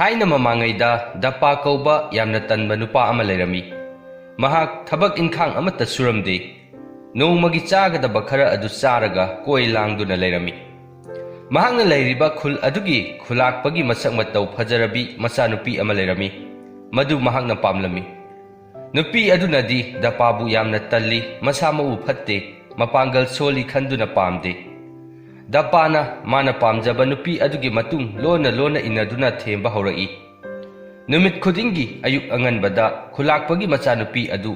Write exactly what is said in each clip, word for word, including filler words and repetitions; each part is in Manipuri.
ꯊꯥꯏꯅ ꯃꯃꯥꯡꯉꯩꯗ ꯗꯞꯄꯥ ꯀꯧꯕ ꯌꯥꯝꯅ ꯇꯟꯕ ꯅꯨꯄꯥ ꯑꯃ ꯂꯩꯔꯝꯃꯤ꯫ ꯃꯍꯥꯛ ꯊꯕꯛ ꯏꯟꯈꯥꯡ ꯑꯃꯠꯇ ꯁꯨꯔꯝꯗꯦ꯫ ꯅꯣꯡꯃꯒꯤ ꯆꯥꯒꯗꯕ ꯈꯔ ꯑꯗꯨ ꯆꯥꯔꯒ ꯀꯣꯏ ꯂꯥꯡꯗꯨꯅ ꯂꯩꯔꯝꯃꯤ꯫ ꯃꯍꯥꯛꯅ ꯂꯩꯔꯤꯕ ꯈꯨꯜ ꯑꯗꯨꯒꯤ ꯈꯨꯂꯥꯛꯄꯒꯤ ꯃꯁꯛ ꯃꯇꯧ ꯐꯖꯔꯕꯤ ꯃꯆꯥꯅꯨꯄꯤ ꯑꯃ ꯂꯩꯔꯝꯃꯤ꯫ ꯃꯗꯨ ꯃꯍꯥꯛꯅ ꯄꯥꯝꯂꯝꯃꯤ꯫ ꯅꯨꯄꯤ ꯑꯗꯨꯅꯗꯤ ꯗꯞꯄꯥꯕꯨ ꯌꯥꯝꯅ ꯇꯜꯂꯤ, ꯃꯁꯥ ꯃꯎ ꯐꯠꯇꯦ, ꯃꯄꯥꯡꯒꯜ ꯁꯣꯜꯂꯤ ꯈꯟꯗꯨꯅ ꯄꯥꯝꯗꯦ꯫ ꯗꯞꯄꯥꯅ ꯃꯥꯅ ꯄꯥꯝꯖꯕ ꯅꯨꯄꯤ ꯑꯗꯨꯒꯤ ꯃꯇꯨꯡ ꯂꯣꯟꯅ ꯂꯣꯟꯅ ꯏꯟꯅꯗꯨꯅ ꯊꯦꯝꯕ ꯍꯧꯔꯛꯏ꯫ ꯅꯨꯃꯤꯠ ꯈꯨꯗꯤꯡꯒꯤ ꯑꯌꯨꯛ ꯑꯉꯟꯕꯗ ꯈꯨꯂꯥꯛꯄꯒꯤ ꯃꯆꯥꯅꯨꯄꯤ ꯑꯗꯨ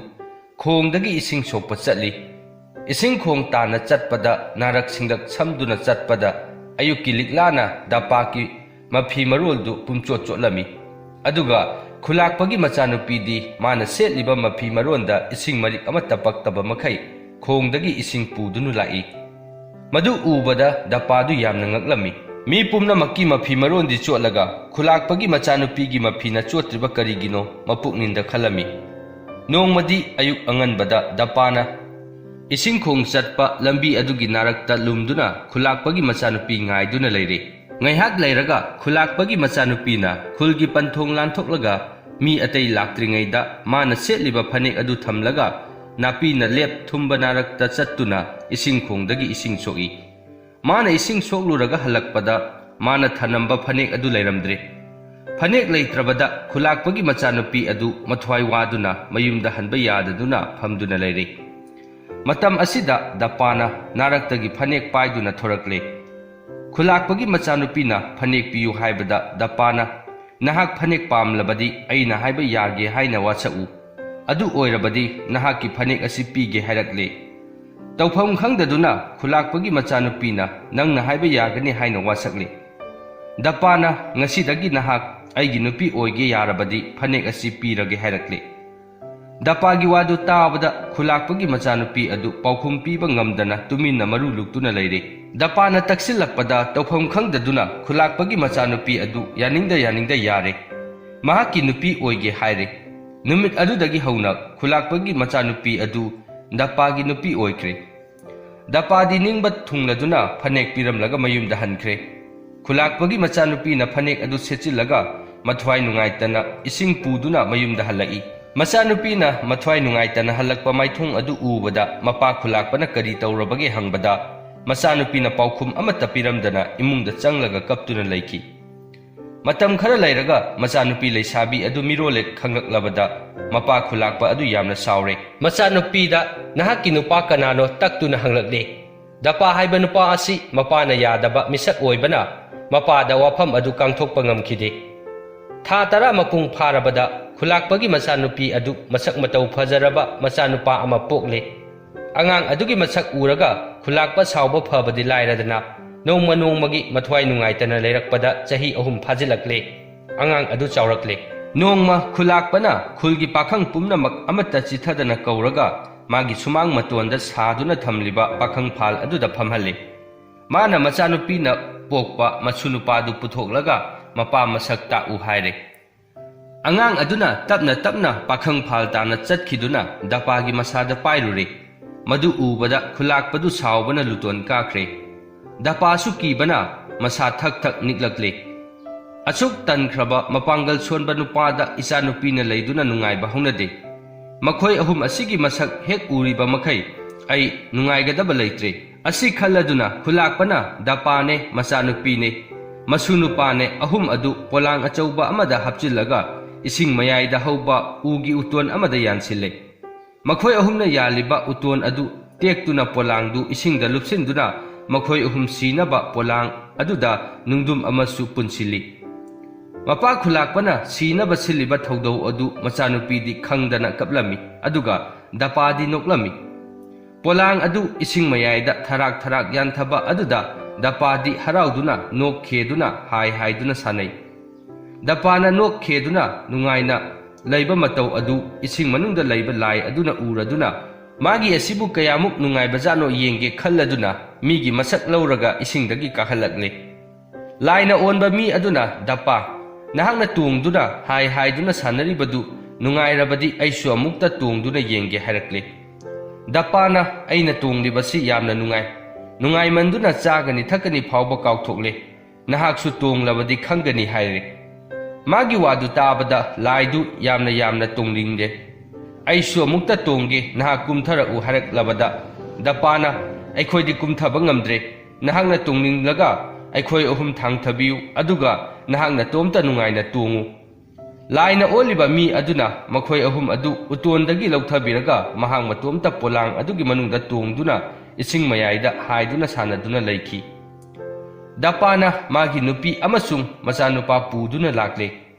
ꯈꯣꯡꯗꯒꯤ ꯏꯁꯤꯡ ꯁꯣꯛꯄ ꯆꯠꯂꯤ꯫ ꯏꯁꯤꯡ ꯈꯣꯡ ꯇꯥꯟꯅ ꯆꯠꯄꯗ ꯅꯥꯔꯛ ꯁꯤꯡꯂꯛ ꯁꯝꯗꯨꯅ ꯆꯠꯄꯗ ꯑꯌꯨꯛꯀꯤ ꯂꯤꯛꯂꯥꯅ ꯗꯞꯄꯥꯒꯤ ꯃꯐꯤ ꯃꯔꯣꯜꯗꯨ ꯄꯨꯝꯆꯣꯠ ꯆꯣꯠꯂꯝꯃꯤ꯫ ꯑꯗꯨꯒ ꯈꯨꯂꯥꯛꯄꯒꯤ ꯃꯆꯥꯅꯨꯄꯤꯗꯤ ꯃꯥꯅ ꯁꯦꯠꯂꯤꯕ ꯃꯐꯤ ꯃꯔꯣꯟꯗ ꯏꯁꯤꯡ ꯃꯔꯤꯛ ꯑꯃꯠꯇ ꯄꯛꯇꯕ ꯃꯈꯩ ꯈꯣꯡꯗꯒꯤ ꯏꯁꯤꯡ ꯄꯨꯗꯨꯅ ꯂꯥꯛꯏ꯫ ꯃꯗꯨ ꯎꯕꯗ ꯗꯞꯄꯥꯗꯨ ꯌꯥꯝꯅ ꯉꯛꯂꯝꯃꯤ꯫ ꯃꯤ ꯄꯨꯝꯅꯃꯛꯀꯤ ꯃꯐꯤ ꯃꯔꯣꯟꯗꯤ ꯆꯣꯠꯂꯒ ꯈꯨꯂꯥꯛꯄꯒꯤ ꯃꯆꯥꯅꯨꯄꯤꯒꯤ ꯃꯐꯤꯅ ꯆꯣꯠꯇ꯭ꯔꯤꯕ ꯀꯔꯤꯒꯤꯅꯣ ꯃꯄꯨꯛꯅꯤꯡꯗ ꯈꯜꯂꯝꯃꯤ꯫ ꯅꯣꯡꯃꯗꯤ ꯑꯌꯨꯛ ꯑꯉꯟꯕꯗ ꯗꯞꯄꯥꯅ ꯏꯁꯤꯡ ꯈꯣꯡ ꯆꯠꯄ ꯂꯝꯕꯤ ꯑꯗꯨꯒꯤ ꯅꯥꯔꯛꯇ ꯂꯨꯝꯗꯨꯅ ꯈꯨꯂꯥꯛꯄꯒꯤ ꯃꯆꯥꯅꯨꯄꯤ ꯉꯥꯏꯗꯨꯅ ꯂꯩꯔꯦ꯫ ꯉꯥꯏꯍꯥꯛ ꯂꯩꯔꯒ ꯈꯨꯂꯥꯛꯄꯒꯤ ꯃꯆꯥꯅꯨꯄꯤꯅ ꯈꯨꯜꯒꯤ ꯄꯟꯊꯣꯡ ꯂꯥꯟꯊꯣꯛꯂꯒ ꯃꯤ ꯑꯇꯩ ꯂꯥꯛꯇ꯭ꯔꯤꯉꯩꯗ ꯃꯥꯅ ꯁꯦꯠꯂꯤꯕ ꯐꯅꯦꯛ ꯑꯗꯨ ꯊꯝꯂꯒ ꯅꯥꯄꯤꯅ ꯂꯦꯞ ꯊꯨꯝꯕ ꯅꯥꯔꯛꯇ ꯆꯠꯇꯨꯅ ꯏꯁꯤꯡ ꯈꯣꯡꯗꯒꯤ ꯏꯁꯤꯡ ꯁꯣꯛꯏ꯫ ꯃꯥꯅ ꯏꯁꯤꯡ ꯁꯣꯛꯂꯨꯔꯒ ꯍꯜꯂꯛꯄꯗ ꯃꯥꯅ ꯊꯅꯝꯕ ꯐꯅꯦꯛ ꯑꯗꯨ ꯂꯩꯔꯝꯗ꯭ꯔꯦ꯫ ꯐꯅꯦꯛ ꯂꯩꯇ꯭ꯔꯕꯗ ꯈꯨꯂꯥꯛꯄꯒꯤ ꯃꯆꯥꯅꯨꯄꯤ ꯑꯗꯨ ꯃꯊ꯭ꯋꯥꯏ ꯋꯥꯗꯨꯅ ꯃꯌꯨꯝꯗ ꯍꯟꯕ ꯌꯥꯗꯗꯨꯅ ꯐꯝꯗꯨꯅ ꯂꯩꯔꯦ꯫ ꯃꯇꯝ ꯑꯁꯤꯗ ꯗꯞꯄꯥꯅ ꯅꯥꯔꯛꯇꯒꯤ ꯐꯅꯦꯛ ꯄꯥꯏꯗꯨꯅ ꯊꯣꯔꯛꯂꯦ꯫ ꯈꯨꯂꯥꯛꯄꯒꯤ ꯃꯆꯥꯅꯨꯄꯤꯅ ꯐꯅꯦꯛ ꯄꯤꯌꯨ ꯍꯥꯏꯕꯗ ꯗꯞꯄꯥꯅ, "ꯅꯍꯥꯛ ꯐꯅꯦꯛ ꯄꯥꯝꯂꯕꯗꯤ ꯑꯩꯅ ꯍꯥꯏꯕ ꯌꯥꯒꯦ ꯍꯥꯏꯅ ꯋꯥꯁꯛꯎ꯫ ꯑꯗꯨ ꯑꯣꯏꯔꯕꯗꯤ ꯅꯍꯥꯛꯀꯤ ꯐꯅꯦꯛ ꯑꯁꯤ ꯄꯤꯒꯦ" ꯍꯥꯏꯔꯛꯂꯦ꯫ ꯇꯧꯐꯝ ꯈꯪꯗꯗꯨꯅ ꯈꯨꯂꯥꯛꯄꯒꯤ ꯃꯆꯥꯅꯨꯄꯤꯅ ꯅꯪꯅ ꯍꯥꯏꯕ ꯌꯥꯒꯅꯤ ꯍꯥꯏꯅ ꯋꯥꯁꯛꯂꯦ꯫ ꯗꯞꯄꯥꯅ, "ꯉꯁꯤꯗꯒꯤ ꯅꯍꯥꯛ ꯑꯩꯒꯤ ꯅꯨꯄꯤ ꯑꯣꯏꯒꯦ ꯌꯥꯔꯕꯗꯤ ꯐꯅꯦꯛ ꯑꯁꯤ ꯄꯤꯔꯒꯦ" ꯍꯥꯏꯔꯛꯂꯦ꯫ ꯗꯞꯄꯥꯒꯤ ꯋꯥꯗꯨ ꯇꯥꯕꯗ ꯈꯨꯂꯥꯛꯄꯒꯤ ꯃꯆꯥꯅꯨꯄꯤ ꯑꯗꯨ ꯄꯥꯎꯈꯨꯝ ꯄꯤꯕ ꯉꯝꯗꯅ ꯇꯨꯃꯤꯟꯅ ꯃꯔꯨ ꯂꯨꯛꯇꯨꯅ ꯂꯩꯔꯦ꯫ ꯗꯞꯄꯥꯅ ꯇꯛꯁꯤꯜꯂꯛꯄꯗ ꯇꯧꯐꯝ ꯈꯪꯗꯗꯨꯅ ꯈꯨꯂꯥꯛꯄꯒꯤ ꯃꯆꯥꯅꯨꯄꯤ ꯑꯗꯨ ꯌꯥꯅꯤꯡꯗ ꯌꯥꯅꯤꯡꯗ ꯌꯥꯔꯦ꯫ ꯃꯍꯥꯛꯀꯤ ꯅꯨꯄꯤ ꯑꯣꯏꯒꯦ ꯍꯥꯏꯔꯦ꯫ ꯅꯨꯃꯤꯠ ꯑꯗꯨꯗꯒꯤ ꯍꯧꯅ ꯈꯨꯂꯥꯛꯄꯒꯤ ꯃꯆꯥꯅꯨꯄꯤ ꯑꯗꯨ ꯗꯞꯄꯥꯒꯤ ꯅꯨꯄꯤ ꯑꯣꯏꯈ꯭ꯔꯦ꯫ ꯗꯞꯄꯥꯗꯤ ꯅꯤꯡꯕ ꯊꯨꯡꯂꯗꯨꯅ ꯐꯅꯦꯛ ꯄꯤꯔꯝꯂꯒ ꯃꯌꯨꯝꯗ ꯍꯟꯈ꯭ꯔꯦ꯫ ꯈꯨꯂꯥꯛꯄꯒꯤ ꯃꯆꯥꯅꯨꯄꯤꯅ ꯐꯅꯦꯛ ꯑꯗꯨ ꯁꯦꯠꯆꯤꯜꯂꯒ ꯃꯊ꯭ꯋꯥꯏ ꯅꯨꯡꯉꯥꯏꯇꯅ ꯏꯁꯤꯡ ꯄꯨꯗꯨꯅ ꯃꯌꯨꯝꯗ ꯍꯜꯂꯛꯏ꯫ ꯃꯆꯥꯅꯨꯄꯤꯅ ꯃꯊ꯭ꯋꯥꯏ ꯅꯨꯡꯉꯥꯏꯇꯅ ꯍꯜꯂꯛꯄ ꯃꯥꯏꯊꯣꯡ ꯑꯗꯨ ꯎꯕꯗ ꯃꯄꯥ ꯈꯨꯂꯥꯛꯄꯅ ꯀꯔꯤ ꯇꯧꯔꯕꯒꯦ ꯍꯪꯕꯗ, ꯃꯆꯥꯅꯨꯄꯤꯅ ꯄꯥꯎꯈꯨꯝ ꯑꯃꯠꯇ ꯄꯤꯔꯝꯗꯅ ꯏꯃꯨꯡꯗ ꯆꯪꯂꯒ ꯀꯞꯇꯨꯅ ꯂꯩꯈꯤ꯫ ꯃꯇꯝ ꯈꯔ ꯂꯩꯔꯒ ꯃꯆꯥꯅꯨꯄꯤ ꯂꯩꯁꯥꯕꯤ ꯑꯗꯨ ꯃꯤꯔꯣꯜꯂꯦ ꯈꯪꯂꯛꯂꯕꯗ ꯃꯄꯥ ꯈꯨꯂꯥꯛꯄ ꯑꯗꯨ ꯌꯥꯝꯅ ꯁꯥꯎꯔꯦ꯫ ꯃꯆꯥꯅꯨꯄꯤꯗ "ꯅꯍꯥꯛꯀꯤ ꯅꯨꯄꯥ ꯀꯅꯥꯅꯣ?" ꯇꯛꯇꯨꯅ ꯍꯪꯂꯛꯂꯦ꯫ ꯗꯄꯥ ꯍꯥꯏꯕ ꯅꯨꯄꯥ ꯑꯁꯤ ꯃꯄꯥꯅ ꯌꯥꯗꯕ ꯃꯤꯁꯛ ꯑꯣꯏꯕꯅ ꯃꯄꯥꯗ ꯋꯥꯐꯝ ꯑꯗꯨ ꯀꯥꯡꯊꯣꯛꯄ ꯉꯝꯈꯤꯗꯦ꯫ ꯊꯥ ꯇꯔꯥ ꯃꯄꯨꯡ ꯐꯥꯔꯕꯗ ꯈꯨꯂꯥꯛꯄꯒꯤ ꯃꯆꯥꯅꯨꯄꯤ ꯑꯗꯨ ꯃꯁꯛ ꯃꯇꯧ ꯐꯖꯔꯕ ꯃꯆꯥꯅꯨꯄꯥ ꯑꯃ ꯄꯣꯛꯂꯦ꯫ ꯑꯉꯥꯡ ꯑꯗꯨꯒꯤ ꯃꯁꯛ ꯎꯔꯒ ꯈꯨꯂꯥꯛꯄ ꯁꯥꯎꯕ ꯐꯕꯗꯤ ꯂꯥꯏꯔꯗꯅ, ꯅꯣꯡꯃ ꯅꯣꯡꯃꯒꯤ ꯃꯊ꯭ꯋꯥꯏ ꯅꯨꯡꯉꯥꯏꯇꯅ ꯂꯩꯔꯛꯄꯗ ꯆꯍꯤ ꯑꯍꯨꯝ ꯐꯥꯖꯤꯜꯂꯛꯂꯦ꯫ ꯑꯉꯥꯡ ꯑꯗꯨ ꯆꯥꯎꯔꯛꯂꯦ꯫ ꯅꯣꯡꯃ ꯈꯨꯂꯥꯛꯄꯅ ꯈꯨꯜꯒꯤ ꯄꯥꯈꯪ ꯄꯨꯝꯅꯃꯛ ꯑꯃꯠꯇ ꯆꯤꯊꯗꯅ ꯀꯧꯔꯒ ꯃꯥꯒꯤ ꯁꯨꯃꯥꯡ ꯃꯇꯣꯟꯗ ꯁꯥꯗꯨꯅ ꯊꯝꯂꯤꯕ ꯄꯥꯈꯪ ꯐꯥꯜ ꯑꯗꯨꯗ ꯐꯝꯍꯜꯂꯤ꯫ ꯃꯥꯅ ꯃꯆꯥꯅꯨꯄꯤꯅ ꯄꯣꯛꯄ ꯃꯁꯨ ꯅꯨꯄꯥꯗꯨ ꯄꯨꯊꯣꯛꯂꯒ ꯃꯄꯥ ꯃꯁꯛ ꯇꯥꯛꯎ ꯍꯥꯏꯔꯦ꯫ ꯑꯉꯥꯡ ꯑꯗꯨꯅ ꯇꯞꯅ ꯇꯞꯅ ꯄꯥꯈꯪ ꯐꯥꯜ ꯇꯥꯅ ꯆꯠꯈꯤꯗꯨꯅ ꯗꯄꯥꯒꯤ ꯃꯁꯥꯗ ꯄꯥꯏꯔꯨꯔꯦ꯫ ꯃꯗꯨ ꯎꯕꯗ ꯈꯨꯂꯥꯛꯄꯗꯨ ꯁꯥꯎꯕꯅ ꯂꯨꯇꯣꯟ ꯀꯥꯈ꯭ꯔꯦ꯫ ꯗꯄꯥꯁꯨ ꯀꯤꯕꯅ ꯃꯁꯥ ꯊꯛ ꯊꯛ ꯅꯤꯛꯂꯛꯂꯦ꯫ ꯑꯁꯨꯛ ꯇꯟꯈ꯭ꯔꯕ ꯃꯄꯥꯡꯒꯜ ꯁꯣꯟꯕ ꯅꯨꯄꯥꯗ ꯏꯆꯥꯅꯨꯄꯤꯅ ꯂꯩꯗꯨꯅ ꯅꯨꯡꯉꯥꯏꯕ ꯍꯧꯅꯗꯦ꯫ ꯃꯈꯣꯏ ꯑꯍꯨꯝ ꯑꯁꯤꯒꯤ ꯃꯁꯛ ꯍꯦꯛ ꯎꯔꯤꯕ ꯃꯈꯩ ꯑꯩ ꯅꯨꯡꯉꯥꯏꯒꯗꯕ ꯂꯩꯇ꯭ꯔꯦ꯫ ꯑꯁꯤ ꯈꯜꯂꯗꯨꯅ ꯈꯨꯂꯥꯛꯄꯅ ꯗꯄꯥꯅꯦ, ꯃꯆꯥꯅꯨꯄꯤꯅꯦ, ꯃꯁꯨ ꯅꯨꯄꯥꯅꯦ ꯑꯍꯨꯝ ꯑꯗꯨ ꯄꯣꯂꯥꯡ ꯑꯆꯧꯕ ꯑꯃꯗ ꯍꯥꯞꯆꯤꯜꯂꯒ ꯏꯁꯤꯡ ꯃꯌꯥꯏꯗ ꯍꯧꯕ ꯎꯒꯤ ꯎꯇꯣꯟ ꯑꯃꯗ ꯌꯥꯟꯁꯤꯜꯂꯦ꯫ ꯃꯈꯣꯏ ꯑꯍꯨꯝꯅ ꯌꯥꯜꯂꯤꯕ ꯎꯇꯣꯟ ꯑꯗꯨ ꯇꯦꯛꯇꯨꯅ ꯄꯣꯂꯥꯡꯗꯨ ꯏꯁꯤꯡꯗ ꯂꯨꯞꯁꯤꯟꯗꯨꯅ ꯃꯈꯣꯏ ꯑꯍꯨꯝ ꯁꯤꯅꯕ ꯄꯣꯂꯥꯡ ꯑꯗꯨꯗ ꯅꯨꯡꯗꯨꯝ ꯑꯃꯁꯨ ꯄꯨꯟꯁꯤꯜꯂꯤ꯫ ꯃꯄꯥ ꯈꯨꯂꯥꯛꯄꯅ ꯁꯤꯅꯕ ꯁꯤꯜꯂꯤꯕ ꯊꯧꯗꯧ ꯑꯗꯨ ꯃꯆꯥꯅꯨꯄꯤꯗꯤ ꯈꯪꯗꯅ ꯀꯞꯂꯝꯃꯤ, ꯑꯗꯨꯒ ꯗꯄꯥꯗꯤ ꯅꯣꯛꯂꯝꯃꯤ꯫ ꯄꯣꯂꯥꯡ ꯑꯗꯨ ꯏꯁꯤꯡ ꯃꯌꯥꯏꯗ ꯊꯔꯥꯛ ꯊꯔꯥꯛ ꯌꯥꯟꯊꯕ ꯑꯗꯨꯗ ꯗꯄꯥꯗꯤ ꯍꯔꯥꯎꯗꯨꯅ ꯅꯣꯛ ꯈꯦꯗꯨꯅ ꯍꯥꯏ ꯍꯥꯏꯗꯨꯅ ꯁꯥꯟꯅꯩ꯫ ꯗꯄꯥꯅ ꯅꯣꯛ ꯈꯦꯗꯨꯅ ꯅꯨꯡꯉꯥꯏꯅ ꯂꯩꯕ ꯃꯇꯧ ꯑꯗꯨ ꯏꯁꯤꯡ ꯃꯅꯨꯡꯗ ꯂꯩꯕ ꯂꯥꯏ ꯑꯗꯨꯅ ꯎꯔꯗꯨꯅ, "ꯃꯥꯒꯤ ꯑꯁꯤꯕꯨ ꯀꯌꯥꯃꯨꯛ ꯅꯨꯡꯉꯥꯏꯕꯖꯥꯠꯅꯣ ꯌꯦꯡꯒꯦ" ꯈꯜꯂꯗꯨꯅ ꯃꯤꯒꯤ ꯃꯁꯛ ꯂꯧꯔꯒ ꯏꯁꯤꯡꯗꯒꯤ ꯀꯥꯈꯠꯂꯛꯂꯦ꯫ ꯂꯥꯏꯅ ꯑꯣꯟꯕ ꯃꯤ ꯑꯗꯨꯅ, "ꯗꯄꯥ, ꯅꯍꯥꯛꯅ ꯇꯣꯡꯗꯨꯅ ꯍꯥꯏ ꯍꯥꯏꯗꯨꯅ ꯁꯥꯟꯅꯔꯤꯕꯗꯨ ꯅꯨꯡꯉꯥꯏꯔꯕꯗꯤ ꯑꯩꯁꯨ ꯑꯃꯨꯛꯇ ꯇꯣꯡꯗꯨꯅ ꯌꯦꯡꯒꯦ" ꯍꯥꯏꯔꯛꯂꯦ꯫ ꯗꯄꯥꯅ, "ꯑꯩꯅ ꯇꯣꯡꯂꯤꯕꯁꯤ ꯌꯥꯝꯅ ꯅꯨꯡꯉꯥꯏ꯫ ꯅꯨꯡꯉꯥꯏꯃꯟꯗꯨꯅ ꯆꯥꯒꯅꯤ ꯊꯛꯀꯅꯤ ꯐꯥꯎꯕ ꯀꯥꯎꯊꯣꯛꯂꯦ꯫ ꯅꯍꯥꯛꯁꯨ ꯇꯣꯡꯂꯕꯗꯤ ꯈꯪꯒꯅꯤ" ꯍꯥꯏꯔꯦ꯫ ꯃꯥꯒꯤ ꯋꯥꯗꯨ ꯇꯥꯕꯗ ꯂꯥꯏꯗꯨ ꯌꯥꯝꯅ ꯌꯥꯝꯅ ꯇꯣꯡꯅꯤꯡꯂꯦ꯫ "ꯑꯩꯁꯨ ꯑꯃꯨꯛꯇ ꯇꯣꯡꯒꯦ, ꯅꯍꯥꯛ ꯀꯨꯝꯊꯔꯛꯎ" ꯍꯥꯏꯔꯛꯂꯕꯗ, ꯗꯄꯥꯅ, "ꯑꯩꯈꯣꯏꯗꯤ ꯀꯨꯝꯊꯕ ꯉꯝꯗ꯭ꯔꯦ꯫ ꯅꯍꯥꯛꯅ ꯇꯣꯡꯅꯤꯡꯂꯒ ꯑꯩꯈꯣꯏ ꯑꯍꯨꯝ ꯊꯥꯡꯊꯕꯤꯌꯨ, ꯑꯗꯨꯒ ꯅꯍꯥꯛ ꯅꯇꯣꯝꯇ ꯅꯨꯡꯉꯥꯏꯅ ꯇꯣꯡꯉꯨ"꯫ ꯂꯥꯏꯅ ꯑꯣꯜꯂꯤꯕ ꯃꯤ ꯑꯗꯨꯅ ꯃꯈꯣꯏ ꯑꯍꯨꯝ ꯑꯗꯨ ꯎꯇꯣꯟꯗꯒꯤ ꯂꯧꯊꯕꯤꯔꯒ, ꯃꯍꯥꯛ ꯃꯇꯣꯝꯇ ꯄꯣꯂꯥꯡ ꯑꯗꯨꯒꯤ ꯃꯅꯨꯡꯗ ꯇꯣꯡꯗꯨꯅ ꯏꯁꯤꯡ ꯃꯌꯥꯏꯗ ꯍꯥꯏꯗꯨꯅ ꯁꯥꯟꯅꯗꯨꯅ ꯂꯩꯈꯤ꯫ ꯗꯄꯥꯅ ꯃꯥꯒꯤ ꯅꯨꯄꯤ ꯑꯃꯁꯨꯡ ꯃꯆꯥꯅꯨꯄꯥ ꯄꯨꯗꯨꯅ ꯂꯥꯛꯂꯦ꯫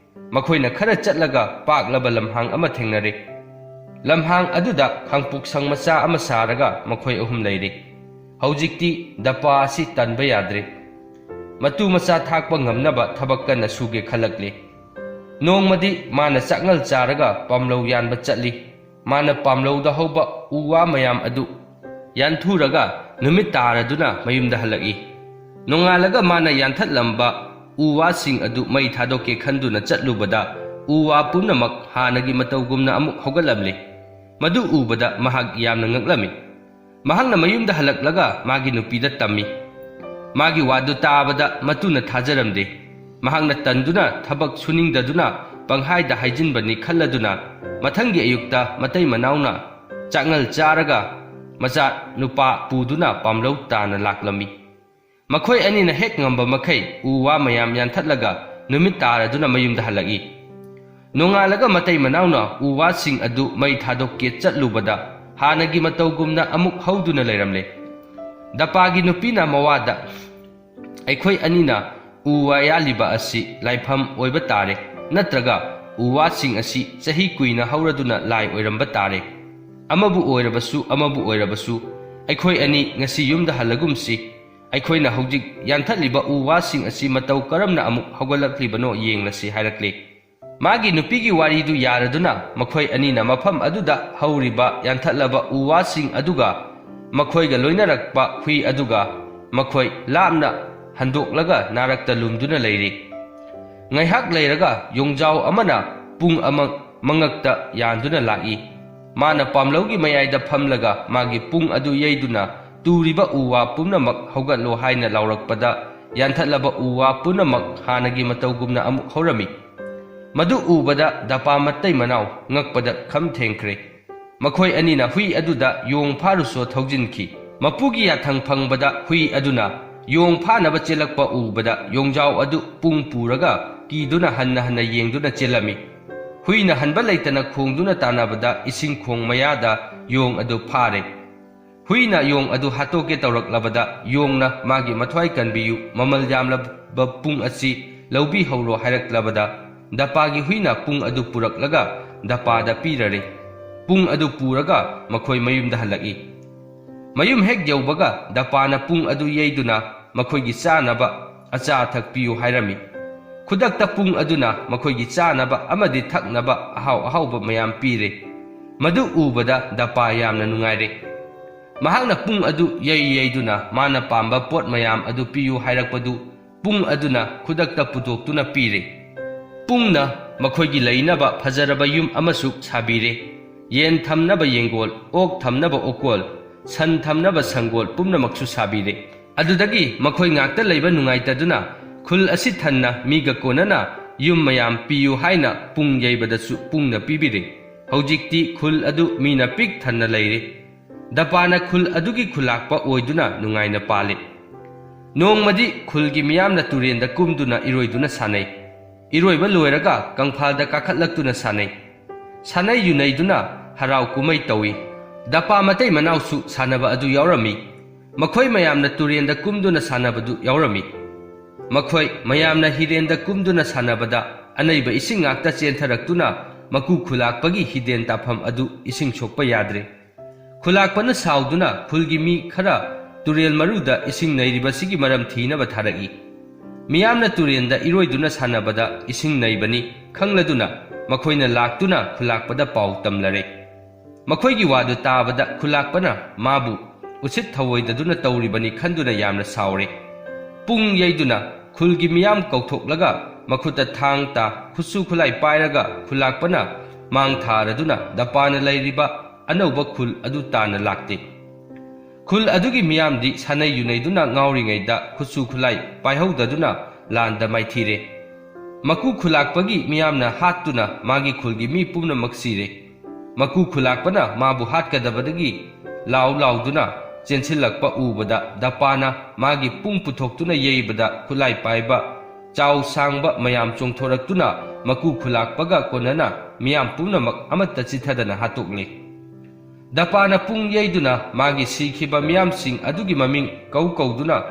ꯃꯈꯣꯏꯅ ꯈꯔ ꯆꯠꯂꯒ ꯄꯥꯛꯂꯕ ꯂꯝꯍꯥꯡ ꯑꯃ ꯊꯦꯡꯅꯔꯦ꯫ ꯂꯝꯍꯥꯡ ꯑꯗꯨꯗ ꯈꯥꯡꯄꯣꯛꯁꯪ ꯃꯆꯥ ꯑꯃ ꯁꯥꯔꯒ ꯃꯈꯣꯏ ꯑꯍꯨꯝ ꯂꯩꯔꯦ꯫ ꯍꯧꯖꯤꯛꯇꯤ ꯗꯄꯥ ꯑꯁꯤ ꯇꯟꯕ ꯌꯥꯗ꯭ꯔꯦ꯫ ꯃꯇꯨ ꯃꯆꯥ ꯊꯥꯛꯄ ꯉꯝꯅꯕ ꯊꯕꯛ ꯀꯟꯅ ꯁꯨꯒꯦ ꯈꯜꯂꯛꯂꯦ꯫ ꯅꯣꯡꯃꯗꯤ ꯃꯥꯅ ꯆꯥꯛꯉꯜ ꯆꯥꯔꯒ ꯄꯥꯝꯂꯧ ꯌꯥꯟꯕ ꯆꯠꯂꯤ꯫ ꯃꯥꯅ ꯄꯥꯝꯂꯧꯗ ꯍꯧꯕ ꯎ ꯋꯥ ꯃꯌꯥꯝ ꯑꯗꯨ ꯌꯥꯟꯊꯨꯔꯒ ꯅꯨꯃꯤꯠ ꯇꯥꯔꯗꯨꯅ ꯃꯌꯨꯝꯗ ꯍꯜꯂꯛꯏ꯫ ꯅꯣꯡꯉꯥꯜꯂꯒ ꯃꯥꯅ ꯌꯥꯟꯊꯠꯂꯝꯕ ꯎ ꯋꯥꯁꯤꯡ ꯑꯗꯨ ꯃꯩ ꯊꯥꯗꯣꯛꯀꯦ ꯈꯟꯗꯨꯅ ꯆꯠꯂꯨꯕꯗ, ꯎ ꯋꯥ ꯄꯨꯝꯅꯃꯛ ꯍꯥꯟꯅꯒꯤ ꯃꯇꯧꯒꯨꯝꯅ ꯑꯃꯨꯛ ꯍꯧꯒꯠꯂꯝꯂꯦ꯫ ꯃꯗꯨ ꯎꯕꯗ ꯃꯍꯥꯛ ꯌꯥꯝꯅ ꯉꯛꯂꯝꯃꯤ꯫ ꯃꯍꯥꯛꯅ ꯃꯌꯨꯝꯗ ꯍꯜꯂꯛꯂꯒ ꯃꯥꯒꯤ ꯅꯨꯄꯤꯗ ꯇꯝꯃꯤ꯫ ꯃꯥꯒꯤ ꯋꯥꯗꯨ ꯇꯥꯕꯗ ꯃꯇꯨꯅ ꯊꯥꯖꯔꯝꯗꯦ꯫ ꯃꯍꯥꯛꯅ ꯇꯟꯗꯨꯅ ꯊꯕꯛ ꯁꯨꯅꯤꯡꯗꯗꯨꯅ ꯄꯪꯍꯥꯏꯗ ꯍꯥꯏꯖꯤꯟꯕꯅꯤ ꯈꯜꯂꯗꯨꯅ, ꯃꯊꯪꯒꯤ ꯑꯌꯨꯛꯇ ꯃꯇꯩ ꯃꯅꯥꯎꯅ ꯆꯥꯛꯉꯜ ꯆꯥꯔꯒ ꯃꯆꯥ ꯅꯨꯄꯥ ꯄꯨꯗꯨꯅ ꯄꯥꯝꯂꯧ ꯇꯥꯅ ꯂꯥꯛꯂꯝꯃꯤ꯫ ꯃꯈꯣꯏ ꯑꯅꯤꯅ ꯍꯦꯛ ꯉꯝꯕ ꯃꯈꯩ ꯎ ꯋꯥ ꯃꯌꯥꯝ ꯌꯥꯟꯊꯠꯂꯒ ꯅꯨꯃꯤꯠ ꯇꯥꯔꯗꯨꯅ ꯃꯌꯨꯝꯗ ꯍꯜꯂꯛꯏ꯫ ꯅꯣꯡꯉꯥꯜꯂꯒ ꯃꯇꯩ ꯃꯅꯥꯎꯅ ꯎ ꯋꯥꯁꯤꯡ ꯑꯗꯨ ꯃꯩ ꯊꯥꯗꯣꯛꯀꯦ ꯆꯠꯂꯨꯕꯗ, ꯍꯥꯟꯅꯒꯤ ꯃꯇꯧꯒꯨꯝꯅ ꯑꯃꯨꯛ ꯍꯧꯗꯨꯅ ꯂꯩꯔꯝꯂꯦ꯫ ꯗꯄꯥꯒꯤ ꯅꯨꯄꯤꯅ ꯃꯋꯥꯗ, "ꯑꯩꯈꯣꯏ ꯑꯅꯤꯅ ꯎ ꯋꯥ ꯌꯥꯜꯂꯤꯕ ꯑꯁꯤ ꯂꯥꯏꯐꯝ ꯑꯣꯏꯕ ꯇꯥꯔꯦ, ꯅꯠꯇ꯭ꯔꯒ ꯎ ꯋꯥꯁꯤꯡ ꯑꯁꯤ ꯆꯍꯤ ꯀꯨꯏꯅ ꯍꯧꯔꯗꯨꯅ ꯂꯥꯏ ꯑꯣꯏꯔꯝꯕ ꯇꯥꯔꯦ꯫ ꯑꯃꯕꯨ ꯑꯣꯏꯔꯕꯁꯨ, ꯑꯃꯕꯨ ꯑꯣꯏꯔꯕꯁꯨ, ꯑꯩꯈꯣꯏ ꯑꯅꯤ ꯉꯁꯤ ꯌꯨꯝꯗ ꯍꯜꯂꯒꯨꯝꯁꯤ꯫ ꯑꯩꯈꯣꯏꯅ ꯍꯧꯖꯤꯛ ꯌꯥꯟꯊꯠꯂꯤꯕ ꯎ ꯋꯥꯁꯤꯡ ꯑꯁꯤ ꯃꯇꯧ ꯀꯔꯝꯅ ꯑꯃꯨꯛ ꯍꯧꯒꯠꯂꯛꯂꯤꯕꯅꯣ ꯌꯦꯡꯂꯁꯤ" ꯍꯥꯏꯔꯛꯂꯦ꯫ ꯃꯥꯒꯤ ꯅꯨꯄꯤꯒꯤ ꯋꯥꯔꯤꯗꯨ ꯌꯥꯔꯗꯨꯅ, ꯃꯈꯣꯏ ꯑꯅꯤꯅ ꯃꯐꯝ ꯑꯗꯨꯗ ꯍꯧꯔꯤꯕ ꯌꯥꯟꯊꯠꯂꯕ ꯎ ꯋꯥꯁꯤꯡ ꯑꯗꯨꯒ ꯃꯈꯣꯏꯒ ꯂꯣꯏꯅꯔꯛꯄ ꯍꯨꯏ ꯑꯗꯨꯒ ꯃꯈꯣꯏ ꯂꯥꯞꯅ ꯍꯟꯗꯣꯛꯂꯒ ꯅꯥꯔꯛꯇ ꯂꯨꯝꯗꯨꯅ ꯂꯩꯔꯤ꯫ ꯉꯥꯏꯍꯥꯛ ꯂꯩꯔꯒ ꯌꯣꯡꯖꯥꯎ ꯑꯃꯅ ꯄꯨꯡ ꯑꯃ ꯃꯉꯛꯇ ꯌꯥꯟꯗꯨꯅ ꯂꯥꯛꯏ꯫ ꯃꯥꯅ ꯄꯥꯝꯂꯧꯒꯤ ꯃꯌꯥꯏꯗ ꯐꯝꯂꯒ ꯃꯥꯒꯤ ꯄꯨꯡ ꯑꯗꯨ ꯌꯩꯗꯨꯅ, "ꯇꯨꯔꯤꯕ ꯎ ꯋꯥ ꯄꯨꯝꯅꯃꯛ ꯍꯧꯒꯠꯂꯣ" ꯍꯥꯏꯅ ꯂꯥꯎꯔꯛꯄꯗ, ꯌꯥꯟꯊꯠꯂꯕ ꯎ ꯋꯥ ꯄꯨꯝꯅꯃꯛ ꯍꯥꯟꯅꯒꯤ ꯃꯇꯧꯒꯨꯝꯅ ꯑꯃꯨꯛ ꯍꯧꯔꯝꯃꯤ꯫ ꯃꯗꯨ ꯎꯕꯗ ꯗꯄꯥ ꯃꯇꯩ ꯃꯅꯥꯎ ꯉꯛꯄꯗ ꯈꯝ ꯊꯦꯡꯈ꯭ꯔꯦ꯫ ꯃꯈꯣꯏ ꯑꯅꯤꯅ ꯍꯨꯏ ꯑꯗꯨꯗ ꯌꯣꯡ ꯐꯥꯔꯨꯁꯣ ꯊꯧꯖꯤꯟꯈꯤ꯫ ꯃꯄꯨꯒꯤ ꯌꯥꯊꯪ ꯐꯪꯕꯗ ꯍꯨꯏ ꯑꯗꯨꯅ ꯌꯣꯡ ꯐꯥꯅꯕ ꯆꯦꯜꯂꯛꯄ ꯎꯕꯗ ꯌꯣꯡꯖꯥꯎ ꯑꯗꯨ ꯄꯨꯡ ꯄꯨꯔꯒ ꯀꯤꯗꯨꯅ ꯍꯟꯅ ꯍꯟꯅ ꯌꯦꯡꯗꯨꯅ ꯆꯦꯜꯂꯝꯃꯤ꯫ ꯍꯨꯏꯅ ꯍꯟꯕ ꯂꯩꯇꯅ ꯈꯣꯡꯗꯨꯅ ꯇꯥꯟꯅꯕꯗ ꯏꯁꯤꯡ ꯈꯣꯡ ꯃꯌꯥꯗ ꯌꯣꯡ ꯑꯗꯨ ꯐꯥꯔꯦ꯫ ꯍꯨꯏꯅ ꯌꯣꯡ ꯑꯗꯨ ꯍꯥꯠꯇꯣꯛꯀꯦ ꯇꯧꯔꯛꯂꯕꯗ ꯌꯣꯡꯅ ꯃꯥꯒꯤ ꯃꯊ꯭ꯋꯥꯏ ꯀꯟꯕꯤꯌꯨ, ꯃꯃꯜ ꯌꯥꯝꯂꯕ ꯄꯨꯡ ꯑꯁꯤ ꯂꯧꯕꯤꯍꯧꯔꯣ ꯍꯥꯏꯔꯛꯂꯕꯗ ꯗꯄꯥꯒꯤ ꯍꯨꯏꯅ ꯄꯨꯡ ꯑꯗꯨ ꯄꯨꯔꯛꯂꯒ ꯗꯄꯥꯗ ꯄꯤꯔꯔꯦ꯫ ꯄꯨꯡ ꯑꯗꯨ ꯄꯨꯔꯒ ꯃꯈꯣꯏ ꯃꯌꯨꯝꯗ ꯍꯜꯂꯛꯏ꯫ ꯃꯌꯨꯝ ꯍꯦꯛ ꯌꯧꯕꯒ ꯗꯄꯥꯅ ꯄꯨꯡ ꯑꯗꯨ ꯌꯩꯗꯨꯅ ꯃꯈꯣꯏꯒꯤ ꯆꯥꯅꯕ ꯑꯆꯥ ꯑꯊꯛ ꯄꯤꯌꯨ ꯍꯥꯏꯔꯝꯃꯤ꯫ ꯈꯨꯗꯛꯇ ꯄꯨꯡ ꯑꯗꯨꯅ ꯃꯈꯣꯏꯒꯤ ꯆꯥꯅꯕ ꯑꯃꯗꯤ ꯊꯛꯅꯕ ꯑꯍꯥꯎ ꯑꯍꯥꯎꯕ ꯃꯌꯥꯝ ꯄꯤꯔꯦ꯫ ꯃꯗꯨ ꯎꯕꯗ ꯗꯄꯥ ꯌꯥꯝꯅ ꯅꯨꯡꯉꯥꯏꯔꯦ꯫ ꯃꯍꯥꯛꯅ ꯄꯨꯡ ꯑꯗꯨ ꯌꯩ ꯌꯩꯗꯨꯅ ꯃꯥꯅ ꯄꯥꯝꯕ ꯄꯣꯠ ꯃꯌꯥꯝ ꯑꯗꯨ ꯄꯤꯌꯨ ꯍꯥꯏꯔꯛꯄꯗꯨ ꯄꯨꯡ ꯑꯗꯨꯅ ꯈꯨꯗꯛꯇ ꯄꯨꯊꯣꯛꯇꯨꯅ ꯄꯤꯔꯦ꯫ ꯄꯨꯡꯅ ꯃꯈꯣꯏꯒꯤ ꯂꯩꯅꯕ ꯐꯖꯔꯕ ꯌꯨꯝ ꯑꯃꯁꯨ ꯁꯥꯕꯤꯔꯦ꯫ ꯌꯦꯟ ꯊꯝꯅꯕ ꯌꯦꯡꯒꯣꯜ, ꯑꯣꯛ ꯊꯝꯅꯕ ꯑꯣꯀꯣꯜ, ꯁꯟ ꯊꯝꯅꯕ ꯁꯪꯒꯣꯜ ꯄꯨꯝꯅꯃꯛꯁꯨ ꯁꯥꯕꯤꯔꯦ꯫ ꯑꯗꯨꯗꯒꯤ ꯃꯈꯣꯏ ꯉꯥꯛꯇ ꯂꯩꯕ ꯅꯨꯡꯉꯥꯏꯇꯗꯨꯅ ꯈꯨꯜ ꯑꯁꯤ ꯊꯟꯅ ꯃꯤꯒ ꯀꯣꯟꯅꯅ ꯌꯨꯝ ꯃꯌꯥꯝ ꯄꯤꯌꯨ ꯍꯥꯏꯅ ꯄꯨꯡ ꯌꯩꯕꯗꯁꯨ ꯄꯨꯡꯅ ꯄꯤꯕꯤꯔꯦ꯫ ꯍꯧꯖꯤꯛꯇꯤ ꯈꯨꯜ ꯑꯗꯨ ꯃꯤꯅ ꯄꯤꯛ ꯊꯟꯅ ꯂꯩꯔꯦ꯫ ꯗꯄꯥꯅ ꯈꯨꯜ ꯑꯗꯨꯒꯤ ꯈꯨꯂꯥꯛꯄ ꯑꯣꯏꯗꯨꯅ ꯅꯨꯡꯉꯥꯏꯅ ꯄꯥꯜꯂꯤ꯫ ꯅꯣꯡꯃꯗꯤ ꯈꯨꯜꯒꯤ ꯃꯤꯌꯥꯝꯅ ꯇꯨꯔꯦꯟꯗ ꯀꯨꯝꯗꯨꯅ ꯏꯔꯣꯏꯗꯨꯅ ꯁꯥꯟꯅꯩ꯫ ꯏꯔꯣꯏꯕ ꯂꯣꯏꯔꯒ ꯀꯪꯐꯥꯜꯗ ꯀꯥꯈꯠꯂꯛꯇꯨꯅ ꯁꯥꯟꯅꯩ꯫ ꯁꯥꯟꯅꯩ ꯌꯨꯅꯩꯗꯨꯅ ꯍꯔꯥꯎ ꯀꯨꯝꯍꯩ ꯇꯧꯏ꯫ ꯗꯄꯥ ꯃꯇꯩ ꯃꯅꯥꯎꯁꯨ ꯁꯥꯟꯅꯕ ꯑꯗꯨ ꯌꯥꯎꯔꯝꯃꯤ꯫ ꯃꯈꯣꯏ ꯃꯌꯥꯝꯅ ꯇꯨꯔꯦꯟꯗ ꯀꯨꯝꯗꯨꯅ ꯁꯥꯟꯅꯕꯗꯨ ꯌꯥꯎꯔꯝꯃꯤ꯫ ꯃꯈꯣꯏ ꯃꯌꯥꯝꯅ ꯍꯤꯔꯦꯟꯗ ꯀꯨꯝꯗꯨꯅ ꯁꯥꯟꯅꯕꯗ ꯑꯅꯩꯕ ꯏꯁꯤꯡ ꯉꯥꯛꯇ ꯆꯦꯟꯊꯔꯛꯇꯨꯅ ꯃꯀꯨ ꯈꯨꯂꯥꯛꯄꯒꯤ ꯍꯤꯗꯦꯟ ꯇꯥꯐꯝ ꯑꯗꯨ ꯏꯁꯤꯡ ꯁꯣꯛꯄ ꯌꯥꯗ꯭ꯔꯦ꯫ ꯈꯨꯂꯥꯛꯄꯅ ꯁꯥꯎꯗꯨꯅ ꯈꯨꯜꯒꯤ ꯃꯤ ꯈꯔ ꯇꯨꯔꯦꯜ ꯃꯔꯨꯗ ꯏꯁꯤꯡ ꯅꯩꯔꯤꯕꯁꯤꯒꯤ ꯃꯔꯝ ꯊꯤꯅꯕ ꯊꯥꯔꯛꯏ꯫ ꯃꯤꯌꯥꯝꯅ ꯇꯨꯔꯦꯜꯗ ꯏꯔꯣꯏꯗꯨꯅ ꯁꯥꯟꯅꯕꯗ ꯏꯁꯤꯡ ꯅꯩꯕꯅꯤ ꯈꯪꯂꯗꯨꯅ ꯃꯈꯣꯏꯅ ꯂꯥꯛꯇꯨꯅ ꯈꯨꯂꯥꯛꯄꯗ ꯄꯥꯎ ꯇꯝꯂꯔꯦ꯫ ꯃꯈꯣꯏꯒꯤ ꯋꯥꯗꯨ ꯇꯥꯕꯗ ꯈꯨꯂꯥꯛꯄꯅ ꯃꯥꯕꯨ ꯎꯁꯤꯠ ꯊꯑꯣꯏꯗꯗꯨꯅ ꯇꯧꯔꯤꯕꯅꯤ ꯈꯟꯗꯨꯅ ꯌꯥꯝꯅ ꯁꯥꯎꯔꯦ꯫ ꯄꯨꯡ ꯌꯩꯗꯨꯅ ꯈꯨꯜꯒꯤ ꯃꯤꯌꯥꯝ ꯀꯧꯊꯣꯛꯂꯒ ꯃꯈꯨꯠꯇ ꯊꯥꯡ ꯇꯥ ꯈꯨꯠꯁꯨ ꯈꯨꯠꯂꯥꯏ ꯄꯥꯏꯔꯒ ꯈꯨꯂꯥꯛꯄꯅ ꯃꯥꯡ ꯊꯥꯔꯗꯨꯅ ꯗꯄꯥꯅ ꯂꯩꯔꯤꯕ ꯑꯅꯧꯕ ꯈꯨꯜ ꯑꯗꯨ ꯇꯥꯟꯅ ꯂꯥꯛꯇꯦ꯫ ꯈꯨꯜ ꯑꯗꯨꯒꯤ ꯃꯤꯌꯥꯝꯗꯤ ꯁꯥꯟꯅꯩ ꯌꯨꯅꯩꯗꯨꯅ ꯉꯥꯎꯔꯤꯉꯩꯗ ꯈꯨꯠꯁꯨ ꯈꯨꯠꯂꯥꯏ ꯄꯥꯏꯍꯧꯗꯗꯨꯅ ꯂꯥꯟꯗ ꯃꯥꯏꯊꯤꯔꯦ꯫ ꯃꯀꯨ ꯈꯨꯂꯥꯛꯄꯒꯤ ꯃꯤꯌꯥꯝꯅ ꯍꯥꯠꯇꯨꯅ ꯃꯥꯒꯤ ꯈꯨꯜꯒꯤ ꯃꯤ ꯄꯨꯝꯅꯃꯛ ꯁꯤꯔꯦ꯫ ꯃꯀꯨ ꯈꯨꯂꯥꯛꯄꯅ ꯃꯥꯕꯨ ꯍꯥꯠꯀꯗꯕꯗꯒꯤ ꯂꯥꯎ ꯂꯥꯎꯗꯨꯅ ꯆꯦꯟꯁꯤꯜꯂꯛꯄ ꯎꯕꯗ ꯗꯄꯥꯅ ꯃꯥꯒꯤ ꯄꯨꯡ ꯄꯨꯊꯣꯛꯇꯨꯅ ꯌꯩꯕꯗ ꯈꯨꯠꯂꯥꯏ ꯄꯥꯏꯕ ꯆꯥꯎ ꯁꯥꯡꯕ ꯃꯌꯥꯝ ꯆꯣꯡꯊꯣꯔꯛꯇꯨꯅ ꯃꯀꯨ ꯈꯨꯂꯥꯛꯄꯒ ꯀꯣꯟꯅꯅ ꯃꯤꯌꯥꯝ ꯄꯨꯝꯅꯃꯛ ꯑꯃꯠꯇ ꯆꯤꯠꯊꯗꯅ ꯍꯥꯠꯇꯣꯛꯂꯦ꯫ ꯗꯄꯥꯅ ꯄꯨꯡ ꯌꯩꯗꯨꯅ ꯃꯥꯒꯤ ꯁꯤꯈꯤꯕ ꯃꯤꯌꯥꯝꯁꯤꯡ ꯑꯗꯨꯒꯤ ꯃꯃꯤꯡ ꯀꯧ ꯀꯧꯗꯨꯅ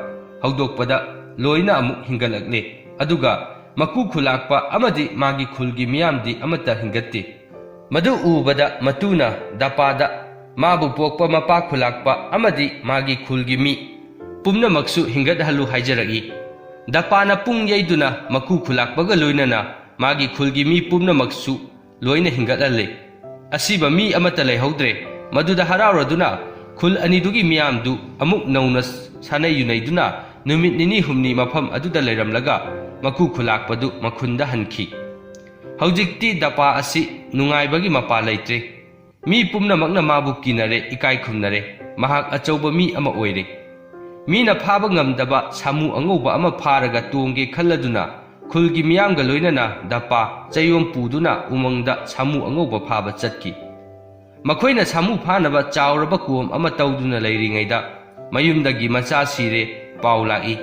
ꯍꯧꯗꯣꯛꯄꯗ ꯂꯣꯏꯅ ꯑꯃꯨꯛ ꯍꯤꯡꯒꯠꯂꯛꯂꯦ꯫ ꯑꯗꯨꯒ ꯃꯀꯨ ꯈꯨꯂꯥꯛꯄ ꯑꯃꯗꯤ ꯃꯥꯒꯤ ꯈꯨꯜꯒꯤ ꯃꯤꯌꯥꯝꯗꯤ ꯑꯃꯠꯇ ꯍꯤꯡꯒꯠꯇꯦ꯫ ꯃꯗꯨ ꯎꯕꯗ ꯃꯇꯨꯅ ꯗꯄꯥꯗ ꯃꯥꯕꯨ ꯄꯣꯛꯄ ꯃꯄꯥ ꯈꯨꯂꯥꯛꯄ ꯑꯃꯗꯤ ꯃꯥꯒꯤ ꯈꯨꯜꯒꯤ ꯃꯤ ꯄꯨꯝꯅꯃꯛꯁꯨ ꯍꯤꯡꯒꯠꯍꯜꯂꯨ ꯍꯥꯏꯖꯔꯛꯏ꯫ ꯗꯄꯥꯅ ꯄꯨꯡ ꯌꯩꯗꯨꯅ ꯃꯀꯨ ꯈꯨꯂꯥꯛꯄꯒ ꯂꯣꯏꯅꯅ ꯃꯥꯒꯤ ꯈꯨꯜꯒꯤ ꯃꯤ ꯄꯨꯝꯅꯃꯛꯁꯨ ꯂꯣꯏꯅ ꯍꯤꯡꯒꯠꯍꯜꯂꯦ꯫ ꯑꯁꯤꯕ ꯃꯤ ꯑꯃꯠꯇ ꯂꯩꯍꯧꯗ꯭ꯔꯦ꯫ ꯃꯗꯨꯗ ꯍꯔꯥꯎꯔꯗꯨꯅ ꯈꯨꯜ ꯑꯅꯤꯗꯨꯒꯤ ꯃꯤꯌꯥꯝꯗꯨ ꯑꯃꯨꯛ ꯅꯧꯅ ꯁꯥꯟꯅꯩ ꯌꯨꯅꯩꯗꯨꯅ ꯅꯨꯃꯤꯠ ꯅꯤꯅꯤ ꯍꯨꯝꯅꯤ ꯃꯐꯝ ꯑꯗꯨꯗ ꯂꯩꯔꯝꯂꯒ ꯃꯀꯨ ꯈꯨꯂꯥꯛꯄꯗꯨ ꯃꯈꯨꯟꯗ ꯍꯟꯈꯤ꯫ ꯍꯧꯖꯤꯛꯇꯤ ꯗꯄꯥ ꯑꯁꯤ ꯅꯨꯡꯉꯥꯏꯕꯒꯤ ꯃꯄꯥ ꯂꯩꯇ꯭ꯔꯦ꯫ ꯃꯤ ꯄꯨꯝꯅꯃꯛꯅ ꯃꯥꯕꯨ ꯀꯤꯅꯔꯦ, ꯏꯀꯥꯏ ꯈꯨꯝꯅꯔꯦ꯫ ꯃꯍꯥꯛ ꯑꯆꯧꯕ ꯃꯤ ꯑꯃ ꯑꯣꯏꯔꯦ꯫ ꯃꯤꯅ ꯐꯥꯕ ꯉꯝꯗꯕ ꯁꯥꯃꯨ ꯑꯉꯧꯕ ꯑꯃ ꯐꯥꯔꯒ ꯇꯣꯡꯒꯦ ꯈꯜꯂꯗꯨꯅ ꯈꯨꯜꯒꯤ ꯃꯤꯌꯥꯝꯒ ꯂꯣꯏꯅꯅ ꯗꯄꯥ ꯆꯌꯣꯝ ꯄꯨꯗꯨꯅ ꯎꯃꯪꯗ ꯁꯥꯃꯨ ꯑꯉꯧꯕ ꯐꯥꯕ ꯆꯠꯈꯤ꯫ ꯃꯈꯣꯏꯅ ꯁꯥꯃꯨ ꯐꯥꯅꯕ ꯆꯥꯎꯔꯕ ꯀꯣꯝ ꯑꯃ ꯇꯧꯗꯨꯅ ꯂꯩꯔꯤꯉꯩꯗ ꯃꯌꯨꯝꯗꯒꯤ ꯃꯆꯥ ꯁꯤꯔꯦ ꯄꯥꯎ ꯂꯥꯛꯏ꯫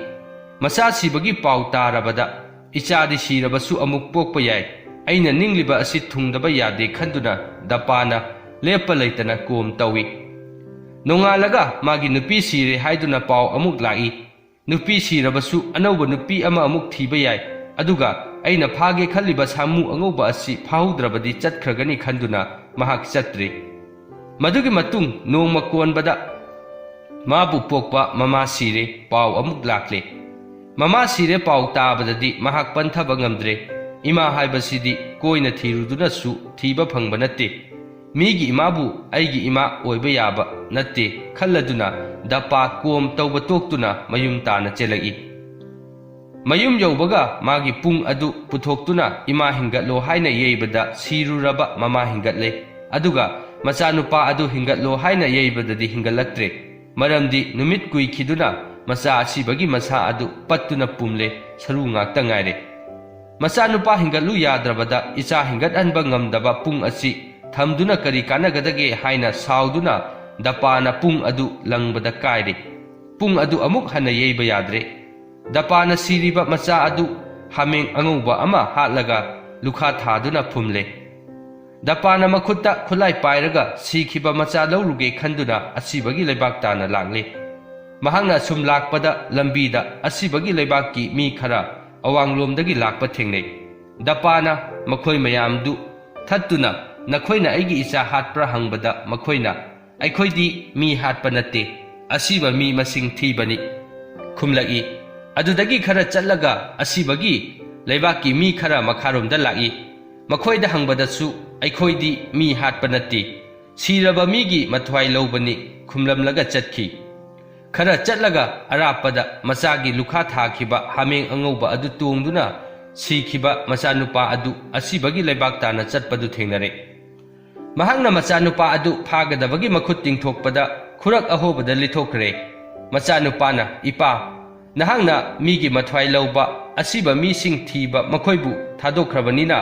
ꯃꯆꯥ ꯁꯤꯕꯒꯤ ꯄꯥꯎ ꯇꯥꯔꯕꯗ ꯏꯆꯥꯗꯤ ꯁꯤꯔꯕꯁꯨ ꯑꯃꯨꯛ ꯄꯣꯛꯄ ꯌꯥꯏ, ꯑꯩꯅ ꯅꯤꯡꯂꯤꯕ ꯑꯁꯤ ꯊꯨꯡꯗꯕ ꯌꯥꯗꯦ ꯈꯟꯗꯨꯅ ꯗꯄꯥꯅ ꯂꯦꯞꯄ ꯂꯩꯇꯅ ꯀꯣꯝ ꯇꯧꯏ꯫ ꯅꯣꯡꯉꯥꯜꯂꯒ ꯃꯥꯒꯤ ꯅꯨꯄꯤ ꯁꯤꯔꯦ ꯍꯥꯏꯗꯨꯅ ꯄꯥꯎ ꯑꯃꯨꯛ ꯂꯥꯛꯏ꯫ ꯅꯨꯄꯤ ꯁꯤꯔꯕꯁꯨ ꯑꯅꯧꯕ ꯅꯨꯄꯤ ꯑꯃ ꯑꯃꯨꯛ ꯊꯤꯕ ꯌꯥꯏ, ꯑꯗꯨꯒ ꯑꯩꯅ ꯐꯥꯒꯦ ꯈꯜꯂꯤꯕ ꯁꯥꯃꯨ ꯑꯉꯧꯕ ꯑꯁꯤ ꯐꯥꯍꯧꯗ꯭ꯔꯕꯗꯤ ꯆꯠꯈ꯭ꯔꯒꯅꯤ ꯈꯟꯗꯨꯅ ꯃꯍꯥꯛ ꯆꯠꯇ꯭ꯔꯦ꯫ ꯃꯗꯨꯒꯤ ꯃꯇꯨꯡ ꯅꯣꯡꯃ ꯀꯣꯟꯕꯗ ꯃꯥꯕꯨ ꯄꯣꯛꯄ ꯃꯃꯥ ꯁꯤꯔꯦ ꯄꯥꯎ ꯑꯃꯨꯛ ꯂꯥꯛꯂꯦ꯫ ꯃꯃꯥ ꯁꯤꯔꯦ ꯄꯥꯎ ꯇꯥꯕꯗꯗꯤ ꯃꯍꯥꯛ ꯄꯟꯊꯕ ꯉꯝꯗ꯭ꯔꯦ꯫ ꯏꯃꯥ ꯍꯥꯏꯕꯁꯤꯗꯤ ꯀꯣꯏꯅ ꯊꯤꯔꯨꯗꯨꯅꯁꯨ ꯊꯤꯕ ꯐꯪꯕ ꯅꯠꯇꯦ꯫ ꯃꯤꯒꯤ ꯏꯃꯥꯕꯨ ꯑꯩꯒꯤ ꯏꯃꯥ ꯑꯣꯏꯕ ꯌꯥꯕ ꯅꯠꯇꯦ ꯈꯜꯂꯗꯨꯅ ꯗꯄꯥ ꯀꯣꯝ ꯇꯧꯕ ꯇꯣꯛꯇꯨꯅ ꯃꯌꯨꯝ ꯇꯥꯅ ꯆꯦꯜꯂꯛꯏ꯫ ꯃꯌꯨꯝ ꯌꯧꯕꯒ ꯃꯥꯒꯤ ꯄꯨꯡ ꯑꯗꯨ ꯄꯨꯊꯣꯛꯇꯨꯅ ꯏꯃꯥ ꯍꯤꯡꯒꯠꯂꯣ ꯍꯥꯏꯅ ꯌꯩꯕꯗ ꯁꯤꯔꯨꯔꯕ ꯃꯃꯥ ꯍꯤꯡꯒꯠꯂꯦ꯫ ꯑꯗꯨꯒ ꯃꯆꯥꯅꯨꯄꯥ ꯑꯗꯨ ꯍꯤꯡꯒꯠꯂꯣ ꯍꯥꯏꯅ ꯌꯩꯕꯗꯗꯤ ꯍꯤꯡꯒꯠꯂꯛꯇ꯭ꯔꯦ꯫ ꯃꯔꯝꯗꯤ ꯅꯨꯃꯤꯠ ꯀꯨꯏꯈꯤꯗꯨꯅ ꯃꯆꯥ ꯑꯁꯤꯕꯒꯤ ꯃꯁꯥ ꯑꯗꯨ ꯄꯠꯇꯨꯅ ꯄꯨꯝꯂꯦ, ꯁꯔꯨ ꯉꯥꯛꯇ ꯉꯥꯏꯔꯦ꯫ ꯃꯆꯥꯅꯨꯄꯥ ꯍꯤꯡꯒꯠꯂꯨ ꯌꯥꯗ꯭ꯔꯕꯗ ꯏꯆꯥ ꯍꯤꯡꯒꯠꯍꯟꯕ ꯉꯝꯗꯕ ꯄꯨꯡ ꯑꯁꯤ ꯊꯝꯗꯨꯅ ꯀꯔꯤ ꯀꯥꯟꯅꯒꯗꯒꯦ ꯍꯥꯏꯅ ꯁꯥꯎꯗꯨꯅ ꯗꯄꯥꯅ ꯄꯨꯡ ꯑꯗꯨ ꯂꯪꯕꯗ ꯀꯥꯏꯔꯦ꯫ ꯄꯨꯡ ꯑꯗꯨ ꯑꯃꯨꯛ ꯍꯟꯅ ꯌꯩꯕ ꯌꯥꯗ꯭ꯔꯦ꯫ ꯗꯄꯥꯅ ꯁꯤꯔꯤꯕ ꯃꯆꯥ ꯑꯗꯨ ꯍꯥꯃꯦꯡ ꯑꯉꯧꯕ ꯑꯃ ꯍꯥꯠꯂꯒ ꯂꯨꯈꯥ ꯊꯥꯗꯨꯅ ꯐꯨꯝꯂꯦ꯫ ꯗꯄꯥꯅ ꯃꯈꯨꯠꯇ ꯈꯨꯠꯂꯥꯏ ꯄꯥꯏꯔꯒ ꯁꯤꯈꯤꯕ ꯃꯆꯥ ꯂꯧꯔꯨꯒꯦ ꯈꯟꯗꯨꯅ ꯑꯁꯤꯕꯒꯤ ꯂꯩꯕꯥꯛ ꯇꯥꯟꯅ ꯂꯥꯛꯂꯦ꯫ ꯃꯍꯥꯛꯅ ꯑꯁꯨꯝ ꯂꯥꯛꯄꯗ ꯂꯝꯕꯤꯗ ꯑꯁꯤꯕꯒꯤ ꯂꯩꯕꯥꯛꯀꯤ ꯃꯤ ꯈꯔ ꯑꯋꯥꯡꯂꯣꯝꯗꯒꯤ ꯂꯥꯛꯄ ꯊꯦꯡꯅꯩ꯫ ꯗꯄꯥꯅ ꯃꯈꯣꯏ ꯃꯌꯥꯝꯗꯨ ꯊꯠꯇꯨꯅ, "ꯅꯈꯣꯏꯅ ꯑꯩꯒꯤ ꯏꯆꯥ ꯍꯥꯠꯄ꯭ꯔꯥ?" ꯍꯪꯕꯗ ꯃꯈꯣꯏꯅ, "ꯑꯩꯈꯣꯏꯗꯤ ꯃꯤ ꯍꯥꯠꯄ ꯅꯠꯇꯦ, ꯑꯁꯤꯕ ꯃꯤ ꯃꯁꯤꯡ ꯊꯤꯕꯅꯤ" ꯈꯨꯝꯂꯛꯏ꯫ ꯑꯗꯨꯗꯒꯤ ꯈꯔ ꯆꯠꯂꯒ ꯑꯁꯤꯕꯒꯤ ꯂꯩꯕꯥꯛꯀꯤ ꯃꯤ ꯈꯔ ꯃꯈꯥꯔꯣꯝꯗ ꯂꯥꯛꯏ꯫ ꯃꯈꯣꯏꯗ ꯍꯪꯕꯗꯁꯨ, "ꯑꯩꯈꯣꯏꯗꯤ ꯃꯤ ꯍꯥꯠꯄ ꯅꯠꯇꯦ, ꯁꯤꯔꯕ ꯃꯤꯒꯤ ꯃꯊ꯭ꯋꯥꯏ ꯂꯧꯕꯅꯤ" ꯈꯨꯝꯂꯝꯂꯒ ꯆꯠꯈꯤ꯫ ꯈꯔ ꯆꯠꯂꯒ ꯑꯔꯥꯞꯄꯗ ꯃꯆꯥꯒꯤ ꯂꯨꯈꯥ ꯊꯥꯈꯤꯕ ꯍꯥꯃꯦꯡ ꯑꯉꯧꯕ ꯑꯗꯨ ꯇꯣꯡꯗꯨꯅ ꯁꯤꯈꯤꯕ ꯃꯆꯥꯅꯨꯄꯥ ꯑꯗꯨ ꯑꯁꯤꯕꯒꯤ ꯂꯩꯕꯥꯛ ꯇꯥꯟꯅ ꯆꯠꯄꯗꯨ ꯊꯦꯡꯅꯔꯦ꯫ ꯃꯍꯥꯛꯅ ꯃꯆꯥꯅꯨꯄꯥ ꯑꯗꯨ ꯐꯥꯒꯗꯕꯒꯤ ꯃꯈꯨꯠ ꯇꯤꯡꯊꯣꯛꯄꯗ ꯈꯨꯔꯛ ꯑꯍꯣꯕꯗ ꯂꯤꯊꯣꯛꯈ꯭ꯔꯦ꯫ ꯃꯆꯥꯅꯨꯄꯥꯅ, "ꯏꯄꯥ, ꯅꯍꯥꯛꯅ ꯃꯤꯒꯤ ꯃꯊ꯭ꯋꯥꯏ ꯂꯧꯕ, ꯑꯁꯤꯕ ꯃꯤꯁꯤꯡ ꯊꯤꯕ ꯃꯈꯣꯏꯕꯨ ꯊꯥꯗꯣꯛꯈ꯭ꯔꯕꯅꯤꯅ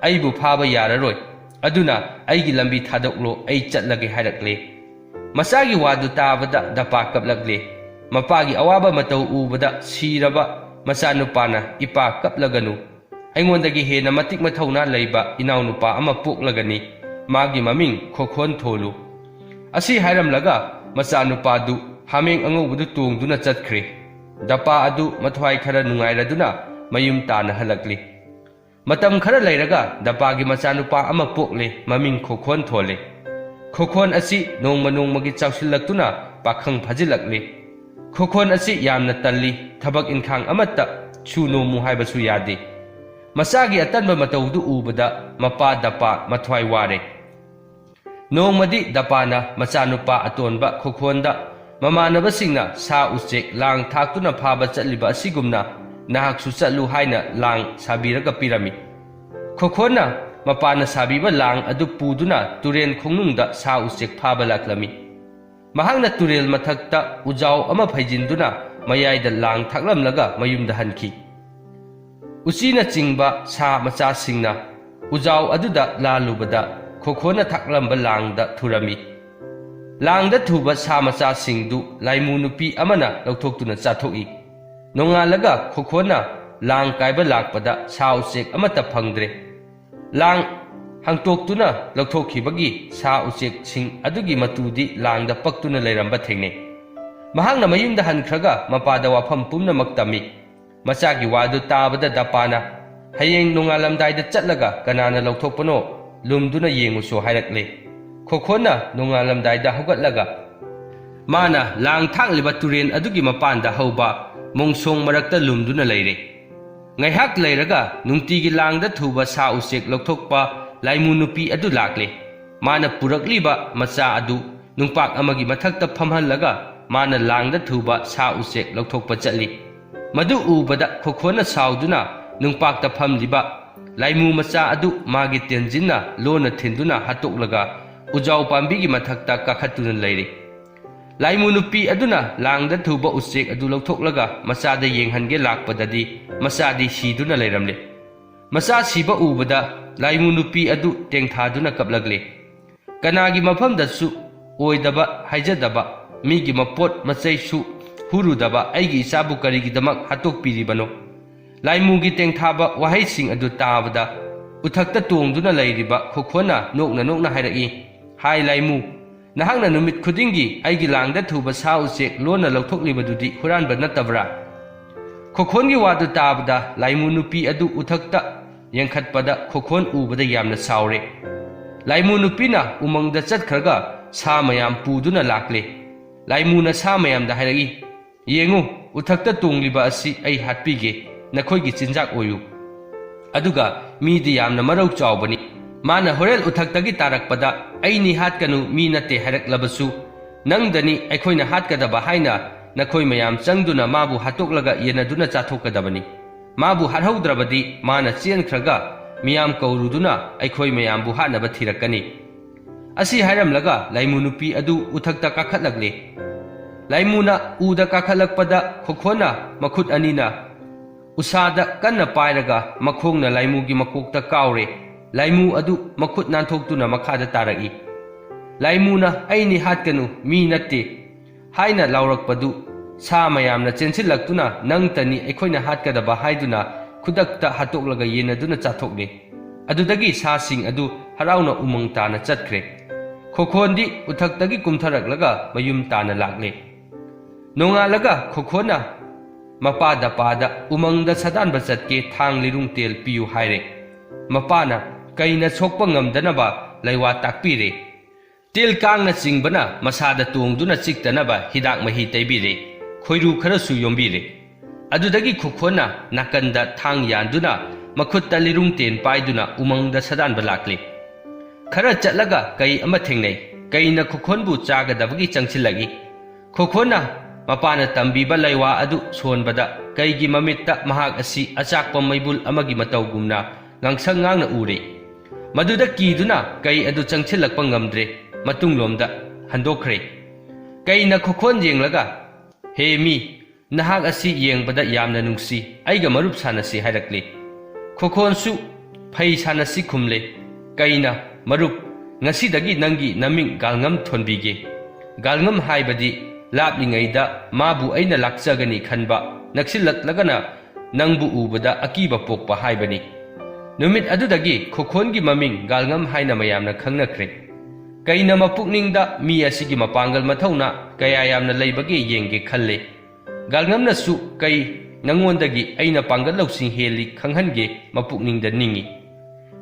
ꯑꯩꯕꯨ ꯐꯥꯕ ꯌꯥꯔꯔꯣꯏ꯫ ꯑꯗꯨꯅ ꯑꯩꯒꯤ ꯂꯝꯕꯤ ꯊꯥꯗꯣꯛꯂꯣ, ꯑꯩ ꯆꯠꯂꯒꯦ" ꯍꯥꯏꯔꯛꯂꯦ꯫ ꯃꯆꯥꯒꯤ ꯋꯥꯗꯨ ꯇꯥꯕꯗ ꯗꯄꯥ ꯀꯞꯂꯛꯂꯦ꯫ ꯃꯄꯥꯒꯤ ꯑꯋꯥꯕ ꯃꯇꯧ ꯎꯕꯗ ꯁꯤꯔꯕ ꯃꯆꯥꯅꯨꯄꯥꯅ, "ꯏꯄꯥ, ꯀꯞꯂꯒꯅꯨ꯫ ꯑꯩꯉꯣꯟꯗꯒꯤ ꯍꯦꯟꯅ ꯃꯇꯤꯛ ꯃꯊꯧꯅꯥ ꯂꯩꯕ ꯏꯅꯥꯎꯅꯨꯄꯥ ꯑꯃ ꯄꯣꯛꯂꯒꯅꯤ꯫ ꯃꯥꯒꯤ ꯃꯃꯤꯡ ꯈꯣꯈꯣꯟ ꯊꯣꯜꯂꯨ"꯫ ꯑꯁꯤ ꯍꯥꯏꯔꯝꯂꯒ ꯃꯆꯥꯅꯨꯄꯥꯗꯨ ꯍꯥꯃꯦꯡ ꯑꯉꯧꯕꯗꯨ ꯇꯣꯡꯗꯨꯅ ꯆꯠꯈ꯭ꯔꯦ꯫ ꯗꯄꯥ ꯑꯗꯨ ꯃꯊ꯭ꯋꯥꯏ ꯈꯔ ꯅꯨꯡꯉꯥꯏꯔꯗꯨꯅ ꯃꯌꯨꯝ ꯇꯥꯅ ꯍꯜꯂꯛꯂꯤ꯫ ꯃꯇꯝ ꯈꯔ ꯂꯩꯔꯒ ꯗꯄꯥꯒꯤ ꯃꯆꯥꯅꯨꯄꯥ ꯑꯃ ꯄꯣꯛꯂꯦ, ꯃꯃꯤꯡ ꯈꯣꯈꯣꯟ ꯊꯣꯜꯂꯦ꯫ ꯈꯣꯈꯣꯟ ꯑꯁꯤ ꯅꯣꯡꯃ ꯅꯣꯡꯃꯒꯤ ꯆꯥꯎꯁꯤꯜꯂꯛꯇꯨꯅ ꯄꯥꯈꯪ ꯐꯥꯖꯤꯜꯂꯛꯂꯦ꯫ ꯈꯣꯈꯣꯟ ꯑꯁꯤ ꯌꯥꯝꯅ ꯇꯜꯂꯤ, ꯊꯕꯛ ꯏꯟꯈꯥꯡ ꯑꯃꯠꯇ ꯁꯨ ꯅꯣꯝꯃꯨ ꯍꯥꯏꯕꯁꯨ ꯌꯥꯗꯦ꯫ ꯃꯆꯥꯒꯤ ꯑꯇꯟꯕ ꯃꯇꯧꯗꯨ ꯎꯕꯗ ꯃꯄꯥ ꯗꯄꯥ ꯃꯊ꯭ꯋꯥꯏ ꯋꯥꯔꯦ꯫ ꯅꯣꯡꯃꯗꯤ ꯗꯄꯥꯅ ꯃꯆꯥꯅꯨꯄꯥ ꯑꯇꯣꯟꯕ ꯈꯣꯈꯣꯟꯗ, "ꯃꯃꯥꯟꯅꯕꯁꯤꯡꯅ ꯁꯥ ꯎꯆꯦꯛ ꯂꯥꯡ ꯊꯥꯛꯇꯨꯅ ꯐꯥꯕ ꯆꯠꯂꯤꯕ ꯑꯁꯤꯒꯨꯝꯅ ꯅꯍꯥꯛꯁꯨ ꯆꯠꯂꯨ" ꯍꯥꯏꯅ ꯂꯥꯡ ꯁꯥꯕꯤꯔꯒ ꯄꯤꯔꯝꯃꯤ꯫ ꯈꯣꯈꯣꯟꯅ ꯃꯄꯥꯅ ꯁꯥꯕꯤꯕ ꯂꯥꯡ ꯑꯗꯨ ꯄꯨꯗꯨꯅ ꯇꯨꯔꯦꯟ ꯈꯣꯡꯅꯨꯡꯗ ꯁꯥ ꯎꯆꯦꯛ ꯐꯥꯕ ꯂꯥꯛꯂꯝꯃꯤ꯫ ꯃꯍꯥꯛꯅ ꯇꯨꯔꯦꯜ ꯃꯊꯛꯇ ꯎꯖꯥꯎ ꯑꯃ ꯐꯩꯖꯤꯟꯗꯨꯅ ꯃꯌꯥꯏꯗ ꯂꯥꯡ ꯊꯥꯛꯂꯝꯂꯒ ꯃꯌꯨꯝꯗ ꯍꯟꯈꯤ꯫ ꯎꯆꯤꯅꯆꯤꯡꯕ ꯁꯥ ꯃꯆꯥꯁꯤꯡꯅ ꯎꯖꯥꯎ ꯑꯗꯨꯗ ꯂꯥꯜꯂꯨꯕꯗ ꯈꯣꯈꯣꯅ ꯊꯥꯛꯂꯝꯕ ꯂꯥꯡꯗ ꯊꯨꯔꯝꯃꯤ꯫ ꯂꯥꯡꯗ ꯊꯨꯕ ꯁꯥ ꯃꯆꯥꯁꯤꯡꯗꯨ ꯂꯥꯏꯃꯨ ꯅꯨꯄꯤ ꯑꯃꯅ ꯂꯧꯊꯣꯛꯇꯨꯅ ꯆꯥꯊꯣꯛꯏ꯫ ꯅꯣꯡꯉꯥꯜꯂꯒ ꯈꯣꯈꯣꯅ ꯂꯥꯡ ꯀꯥꯏꯕ ꯂꯥꯛꯄꯗ ꯁꯥ ꯎꯆꯦꯛ ꯑꯃꯠꯇ ꯐꯪꯗ꯭ꯔꯦ꯫ ꯂꯥꯡ ꯍꯥꯡꯇꯣꯛꯇꯨꯅ ꯂꯧꯊꯣꯛꯈꯤꯕꯒꯤ ꯁꯥ ꯎꯆꯦꯛꯁꯤꯡ ꯑꯗꯨꯒꯤ ꯃꯇꯨꯗꯤ ꯂꯥꯡꯗ ꯄꯛꯇꯨꯅ ꯂꯩꯔꯝꯕ ꯊꯦꯡꯅꯩ꯫ ꯃꯍꯥꯛꯅ ꯃꯌꯨꯝꯗ ꯍꯟꯈ꯭ꯔꯒ ꯃꯄꯥꯗ ꯋꯥꯐꯝ ꯄꯨꯝꯅꯃꯛ ꯇꯝꯃꯤ꯫ ꯃꯆꯥꯒꯤ ꯋꯥꯗꯨ ꯇꯥꯕꯗ ꯗꯄꯥꯅ, "ꯍꯌꯦꯡ ꯅꯣꯡꯉꯥꯜꯂꯝꯗꯥꯏꯗ ꯆꯠꯂꯒ ꯀꯅꯥꯅ ꯂꯧꯊꯣꯛꯄꯅꯣ ꯂꯨꯝꯗꯨꯅ ꯌꯦꯡꯉꯨꯁꯣ" ꯍꯥꯏꯔꯛꯂꯦ꯫ ꯈꯣꯈꯣꯅ ꯅꯣꯡꯉꯥꯜꯂꯝꯗꯥꯏꯗ ꯍꯧꯒꯠꯂꯒ ꯃꯥꯅ ꯂꯥꯡ ꯊꯥꯛꯂꯤꯕ ꯇꯨꯔꯦꯟ ꯑꯗꯨꯒꯤ ꯃꯄꯥꯟꯗ ꯍꯧꯕ ꯃꯣꯡꯁꯣꯡ ꯃꯔꯛꯇ ꯂꯨꯝꯗꯨꯅ ꯂꯩꯔꯦ꯫ ꯉꯥꯏꯍꯥꯛ ꯂꯩꯔꯒ ꯅꯨꯡꯇꯤꯒꯤ ꯂꯥꯡꯗ ꯊꯨꯕ ꯁꯥ ꯎꯆꯦꯛ ꯂꯧꯊꯣꯛꯄ ꯂꯥꯏꯃꯨ ꯅꯨꯄꯤ ꯑꯗꯨ ꯂꯥꯛꯂꯦ꯫ ꯃꯥꯅ ꯄꯨꯔꯛꯂꯤꯕ ꯃꯆꯥ ꯑꯗꯨ ꯅꯨꯡꯄꯥꯛ ꯑꯃꯒꯤ ꯃꯊꯛꯇ ꯐꯝꯍꯜꯂꯒ ꯃꯥꯅ ꯂꯥꯡꯗ ꯊꯨꯕ ꯁꯥ ꯎꯆꯦꯛ ꯂꯧꯊꯣꯛꯄ ꯆꯠꯂꯤ꯫ ꯃꯗꯨ ꯎꯕꯗ ꯈꯣꯈꯣꯅ ꯁꯥꯎꯗꯨꯅ ꯅꯨꯡꯄꯥꯛꯇ ꯐꯝꯂꯤꯕ ꯂꯥꯏꯃꯨ ꯃꯆꯥ ꯑꯗꯨ ꯃꯥꯒꯤ ꯇꯦꯟꯖꯤꯟꯅ ꯂꯣꯟꯅ ꯊꯤꯟꯗꯨꯅ ꯍꯥꯠꯇꯣꯛꯂꯒ ꯎꯖꯥꯎ ꯄꯥꯝꯕꯤꯒꯤ ꯃꯊꯛꯇ ꯀꯥꯈꯠꯇꯨꯅ ꯂꯩꯔꯤ꯫ ꯂꯥꯏꯃꯨ ꯅꯨꯄꯤ ꯑꯗꯨꯅ ꯂꯥꯡꯗ ꯊꯨꯕ ꯎꯆꯦꯛ ꯑꯗꯨ ꯂꯧꯊꯣꯛꯂꯒ ꯃꯆꯥꯗ ꯌꯦꯡꯍꯟꯒꯦ ꯂꯥꯛꯄꯗꯗꯤ ꯃꯆꯥꯗꯤ ꯁꯤꯗꯨꯅ ꯂꯩꯔꯝꯂꯦ꯫ ꯃꯆꯥ ꯁꯤꯕ ꯎꯕꯗ ꯂꯥꯏꯃꯨ ꯅꯨꯄꯤ ꯑꯗꯨ ꯇꯦꯡꯊꯥꯗꯨꯅ ꯀꯞꯂꯛꯂꯦ꯫ "ꯀꯅꯥꯒꯤ ꯃꯐꯝꯗꯁꯨ ꯑꯣꯏꯗꯕ ꯍꯥꯏꯖꯗꯕ, ꯃꯤꯒꯤ ꯃꯄꯣꯠ ꯃꯆꯩꯁꯨ ꯍꯨꯔꯨꯗꯕ ꯑꯩꯒꯤ ꯏꯆꯥꯕꯨ ꯀꯔꯤꯒꯤꯗꯃꯛ ꯍꯥꯠꯇꯣꯛꯄꯤꯔꯤꯕꯅꯣ?" ꯂꯥꯏꯃꯨꯒꯤ ꯇꯦꯡꯊꯥꯕ ꯋꯥꯍꯩꯁꯤꯡ ꯑꯗꯨ ꯇꯥꯕꯗ ꯎꯊꯛꯇ ꯇꯣꯡꯗꯨꯅ ꯂꯩꯔꯤꯕ ꯈꯣꯈꯣꯅ ꯅꯣꯛꯅ ꯅꯣꯛꯅ ꯍꯥꯏꯔꯛꯏ, "ꯍꯥꯏ ꯂꯥꯏꯃꯨ, ꯅꯍꯥꯛꯅ ꯅꯨꯃꯤꯠ ꯈꯨꯗꯤꯡꯒꯤ ꯑꯩꯒꯤ ꯂꯥꯡꯗ ꯊꯨꯕ ꯁꯥ ꯎꯆꯦꯛ ꯂꯣꯟꯅ ꯂꯧꯊꯣꯛꯂꯤꯕꯗꯨꯗꯤ ꯍꯨꯔꯥꯟꯕ ꯅꯠꯇꯕ꯭ꯔꯥ?" ꯈꯣꯈꯣꯟꯒꯤ ꯋꯥꯗꯨ ꯇꯥꯕꯗ ꯂꯥꯏꯃꯨ ꯅꯨꯄꯤ ꯑꯗꯨ ꯎꯊꯛꯇ ꯌꯦꯡꯈꯠꯄꯗ ꯈꯣꯈꯣꯟ ꯎꯕꯗ ꯌꯥꯝꯅ ꯁꯥꯎꯔꯦ꯫ ꯂꯥꯏꯃꯨ ꯅꯨꯄꯤꯅ ꯎꯃꯪꯗ ꯆꯠꯈ꯭ꯔꯒ ꯁꯥ ꯃꯌꯥꯝ ꯄꯨꯗꯨꯅ ꯂꯥꯛꯂꯦ꯫ ꯂꯥꯏꯃꯨꯅ ꯁꯥ ꯃꯌꯥꯝꯗ ꯍꯥꯏꯔꯛꯏ, "ꯌꯦꯡꯉꯨ, ꯎꯊꯛꯇ ꯇꯣꯡꯂꯤꯕ ꯑꯁꯤ ꯑꯩ ꯍꯥꯠꯄꯤꯒꯦ, ꯅꯈꯣꯏꯒꯤ ꯆꯤꯟꯖꯥꯛ ꯑꯣꯏꯌꯨ꯫ ꯑꯗꯨꯒ ꯃꯤꯗꯤ ꯌꯥꯝꯅ ꯃꯔꯧ ꯆꯥꯎꯕꯅꯤ꯫ ꯃꯥꯅ ꯍꯣꯔꯦꯟ ꯎꯊꯛꯇꯒꯤ ꯇꯥꯔꯛꯄꯗ 'ꯑꯩꯅꯤ, ꯍꯥꯠꯀꯅꯨ, ꯃꯤ ꯅꯠꯇꯦ' ꯍꯥꯏꯔꯛꯂꯕꯁꯨ, ꯅꯪꯗꯅꯤ ꯑꯩꯈꯣꯏꯅ ꯍꯥꯠꯀꯗꯕ' ꯍꯥꯏꯅ ꯅꯈꯣꯏ ꯃꯌꯥꯝ ꯆꯪꯗꯨꯅ ꯃꯥꯕꯨ ꯍꯥꯠꯇꯣꯛꯂꯒ ꯌꯦꯟꯅꯗꯨꯅ ꯆꯥꯊꯣꯛꯀꯗꯕꯅꯤ꯫ ꯃꯥꯕꯨ ꯍꯥꯠꯍꯧꯗ꯭ꯔꯕꯗꯤ ꯃꯥꯅ ꯆꯦꯟꯈ꯭ꯔꯒ ꯃꯤꯌꯥꯝ ꯀꯧꯔꯨꯗꯨꯅ ꯑꯩꯈꯣꯏ ꯃꯌꯥꯝꯕꯨ ꯍꯥꯠꯅꯕ ꯊꯤꯔꯛꯀꯅꯤ꯫" ꯑꯁꯤ ꯍꯥꯏꯔꯝꯂꯒ ꯂꯥꯏꯃꯨ ꯅꯨꯄꯤ ꯑꯗꯨ ꯎꯊꯛꯇ ꯀꯥꯈꯠꯂꯛꯂꯦ꯫ ꯂꯥꯏꯃꯨꯅ ꯎꯗ ꯀꯥꯈꯠꯂꯛꯄꯗ ꯈꯣꯈꯣꯅ ꯃꯈꯨꯠ ꯑꯅꯤꯅ ꯎꯁꯥꯗ ꯀꯟꯅ ꯄꯥꯏꯔꯒ ꯃꯈꯣꯡꯅ ꯂꯥꯏꯃꯨꯒꯤ ꯃꯀꯣꯛꯇ ꯀꯥꯎꯔꯦ꯫ ꯂꯥꯏꯃꯨ ꯑꯗꯨ ꯃꯈꯨꯠ ꯅꯥꯟꯊꯣꯛꯇꯨꯅ ꯃꯈꯥꯗ ꯇꯥꯔꯛꯏ꯫ ꯂꯥꯏꯃꯨꯅ "ꯑꯩꯅꯤ, ꯍꯥꯠꯀꯅꯨ, ꯃꯤ ꯅꯠꯇꯦ" ꯍꯥꯏꯅ ꯂꯥꯎꯔꯛꯄꯗꯨ ꯁꯥ ꯃꯌꯥꯝꯅ ꯆꯦꯟꯁꯤꯜꯂꯛꯇꯨꯅ "ꯅꯪꯇꯅꯤ ꯑꯩꯈꯣꯏꯅ ꯍꯥꯠꯀꯗꯕ" ꯍꯥꯏꯗꯨꯅ ꯈꯨꯗꯛꯇ ꯍꯥꯠꯇꯣꯛꯂꯒ ꯌꯦꯟꯅꯗꯨꯅ ꯆꯥꯊꯣꯛꯂꯦ꯫ ꯑꯗꯨꯗꯒꯤ ꯁꯥꯁꯤꯡ ꯑꯗꯨ ꯍꯔꯥꯎꯅ ꯎꯃꯪ ꯇꯥꯅ ꯆꯠꯈ꯭ꯔꯦ꯫ ꯈꯣꯈꯣꯟꯗꯤ ꯎꯊꯛꯇꯒꯤ ꯀꯨꯝꯊꯔꯛꯂꯒ ꯃꯌꯨꯝ ꯇꯥꯅ ꯂꯥꯛꯂꯦ꯫ ꯅꯣꯡꯉꯥꯜꯂꯒ ꯈꯣꯈꯣꯟꯅ ꯃꯄꯥꯗ ꯄꯥꯗ "ꯎꯃꯪꯗ ꯁꯥꯗꯥꯟꯕ ꯆꯠꯀꯦ, ꯊꯥꯡ, ꯂꯤꯔꯨꯡ, ꯇꯦꯜ ꯄꯤꯌꯨ" ꯍꯥꯏꯔꯦ꯫ ꯃꯄꯥꯅ ꯀꯩꯅ ꯁꯣꯛꯄ ꯉꯝꯗꯅꯕ ꯂꯩꯋꯥ ꯇꯥꯛꯄꯤꯔꯦ꯫ ꯇꯤꯜ ꯀꯥꯡꯅ ꯆꯤꯡꯕꯅ ꯃꯁꯥꯗ ꯇꯣꯡꯗꯨꯅ ꯆꯤꯛꯇꯅꯕ ꯍꯤꯗꯥꯛ ꯃꯍꯤ ꯇꯩꯕꯤꯔꯦ꯫ ꯈꯣꯏꯔꯨ ꯈꯔꯁꯨ ꯌꯣꯝꯕꯤꯔꯦ꯫ ꯑꯗꯨꯗꯒꯤ ꯈꯨꯈꯣꯟꯅ ꯅꯥꯀꯟꯗ ꯊꯥꯡ ꯌꯥꯟꯗꯨꯅ ꯃꯈꯨꯠꯇ ꯂꯤꯔꯨꯡ ꯇꯦꯟ ꯄꯥꯏꯗꯨꯅ ꯎꯃꯪꯗ ꯁꯥꯗꯥꯟꯕ ꯂꯥꯛꯂꯦ꯫ ꯈꯔ ꯆꯠꯂꯒ ꯀꯩ ꯑꯃ ꯊꯦꯡꯅꯩ꯫ ꯀꯩꯅ ꯈꯨꯈꯣꯟꯕꯨ ꯆꯥꯒꯗꯕꯒꯤ ꯆꯪꯁꯤꯜꯂꯛꯏ꯫ ꯈꯨꯈꯣꯟꯅ ꯃꯄꯥꯅ ꯇꯝꯕꯤꯕ ꯂꯩꯋꯥ ꯑꯗꯨ ꯁꯣꯟꯕꯗ ꯀꯩꯒꯤ ꯃꯃꯤꯠꯇ ꯃꯍꯥꯛ ꯑꯁꯤ ꯑꯆꯥꯛꯄ ꯃꯩꯕꯨꯜ ꯑꯃꯒꯤ ꯃꯇꯧꯒꯨꯝꯅ ꯉꯥꯡꯁꯪ ꯉꯥꯡꯅ ꯎꯔꯦ꯫ ꯃꯗꯨꯗ ꯀꯤꯗꯨꯅ ꯀꯩ ꯑꯗꯨ ꯆꯪꯁꯤꯜꯂꯛꯄ ꯉꯝꯗ꯭ꯔꯦ, ꯃꯇꯨꯡꯂꯣꯝꯗ ꯍꯟꯗꯣꯛꯈ꯭ꯔꯦ꯫ ꯀꯩꯅ ꯈꯨꯈꯣꯟ ꯌꯦꯡꯂꯒ, "ꯍꯦ ꯃꯤ, ꯅꯍꯥꯛ ꯑꯁꯤ ꯌꯦꯡꯕꯗ ꯌꯥꯝꯅ ꯅꯨꯡꯁꯤ, ꯑꯩꯒ ꯃꯔꯨꯞ ꯁꯥꯟꯅꯁꯤ" ꯍꯥꯏꯔꯛꯂꯦ꯫ ꯈꯨꯈꯣꯟꯁꯨ "ꯐꯩ, ꯁꯥꯟꯅꯁꯤ" ꯈꯨꯝꯂꯦ꯫ ꯀꯩꯅ, "ꯃꯔꯨꯞ, ꯉꯁꯤꯗꯒꯤ ꯅꯪꯒꯤ ꯅꯃꯤꯡ ꯒꯥꯜꯉꯝ ꯊꯣꯟꯕꯤꯒꯦ꯫ ꯒꯥꯜꯉꯝ ꯍꯥꯏꯕꯗꯤ ꯂꯥꯞꯂꯤꯉꯩꯗ ꯃꯥꯕꯨ ꯑꯩꯅ ꯂꯥꯛꯆꯒꯅꯤ ꯈꯟꯕ, ꯅꯛꯁꯤꯜꯂꯛꯂꯒꯅ ꯅꯪꯕꯨ ꯎꯕꯗ ꯑꯀꯤꯕ ꯄꯣꯛꯄ ꯍꯥꯏꯕꯅꯤ"꯫ ꯅꯨꯃꯤꯠ ꯑꯗꯨꯗꯒꯤ ꯈꯨꯈꯣꯟꯒꯤ ꯃꯃꯤꯡ ꯒꯥꯜꯉꯝ ꯍꯥꯏꯅ ꯃꯌꯥꯝꯅ ꯈꯪꯅꯈ꯭ꯔꯦ꯫ ꯀꯩꯅ ꯃꯄꯨꯛꯅꯤꯡꯗ "ꯃꯤ ꯑꯁꯤꯒꯤ ꯃꯄꯥꯡꯒꯜ ꯃꯊꯧꯅꯥ ꯀꯌꯥ ꯌꯥꯝꯅ ꯂꯩꯕꯒꯦ ꯌꯦꯡꯒꯦ" ꯈꯜꯂꯦ꯫ ꯒꯥꯜꯉꯝꯅꯁꯨ "ꯀꯩ, ꯅꯉꯣꯟꯗꯒꯤ ꯑꯩꯅ ꯄꯥꯡꯒꯜ ꯂꯧꯁꯤꯡ ꯍꯦꯜꯂꯤ ꯈꯪꯍꯟꯒꯦ" ꯃꯄꯨꯛꯅꯤꯡꯗ ꯅꯤꯡꯏ꯫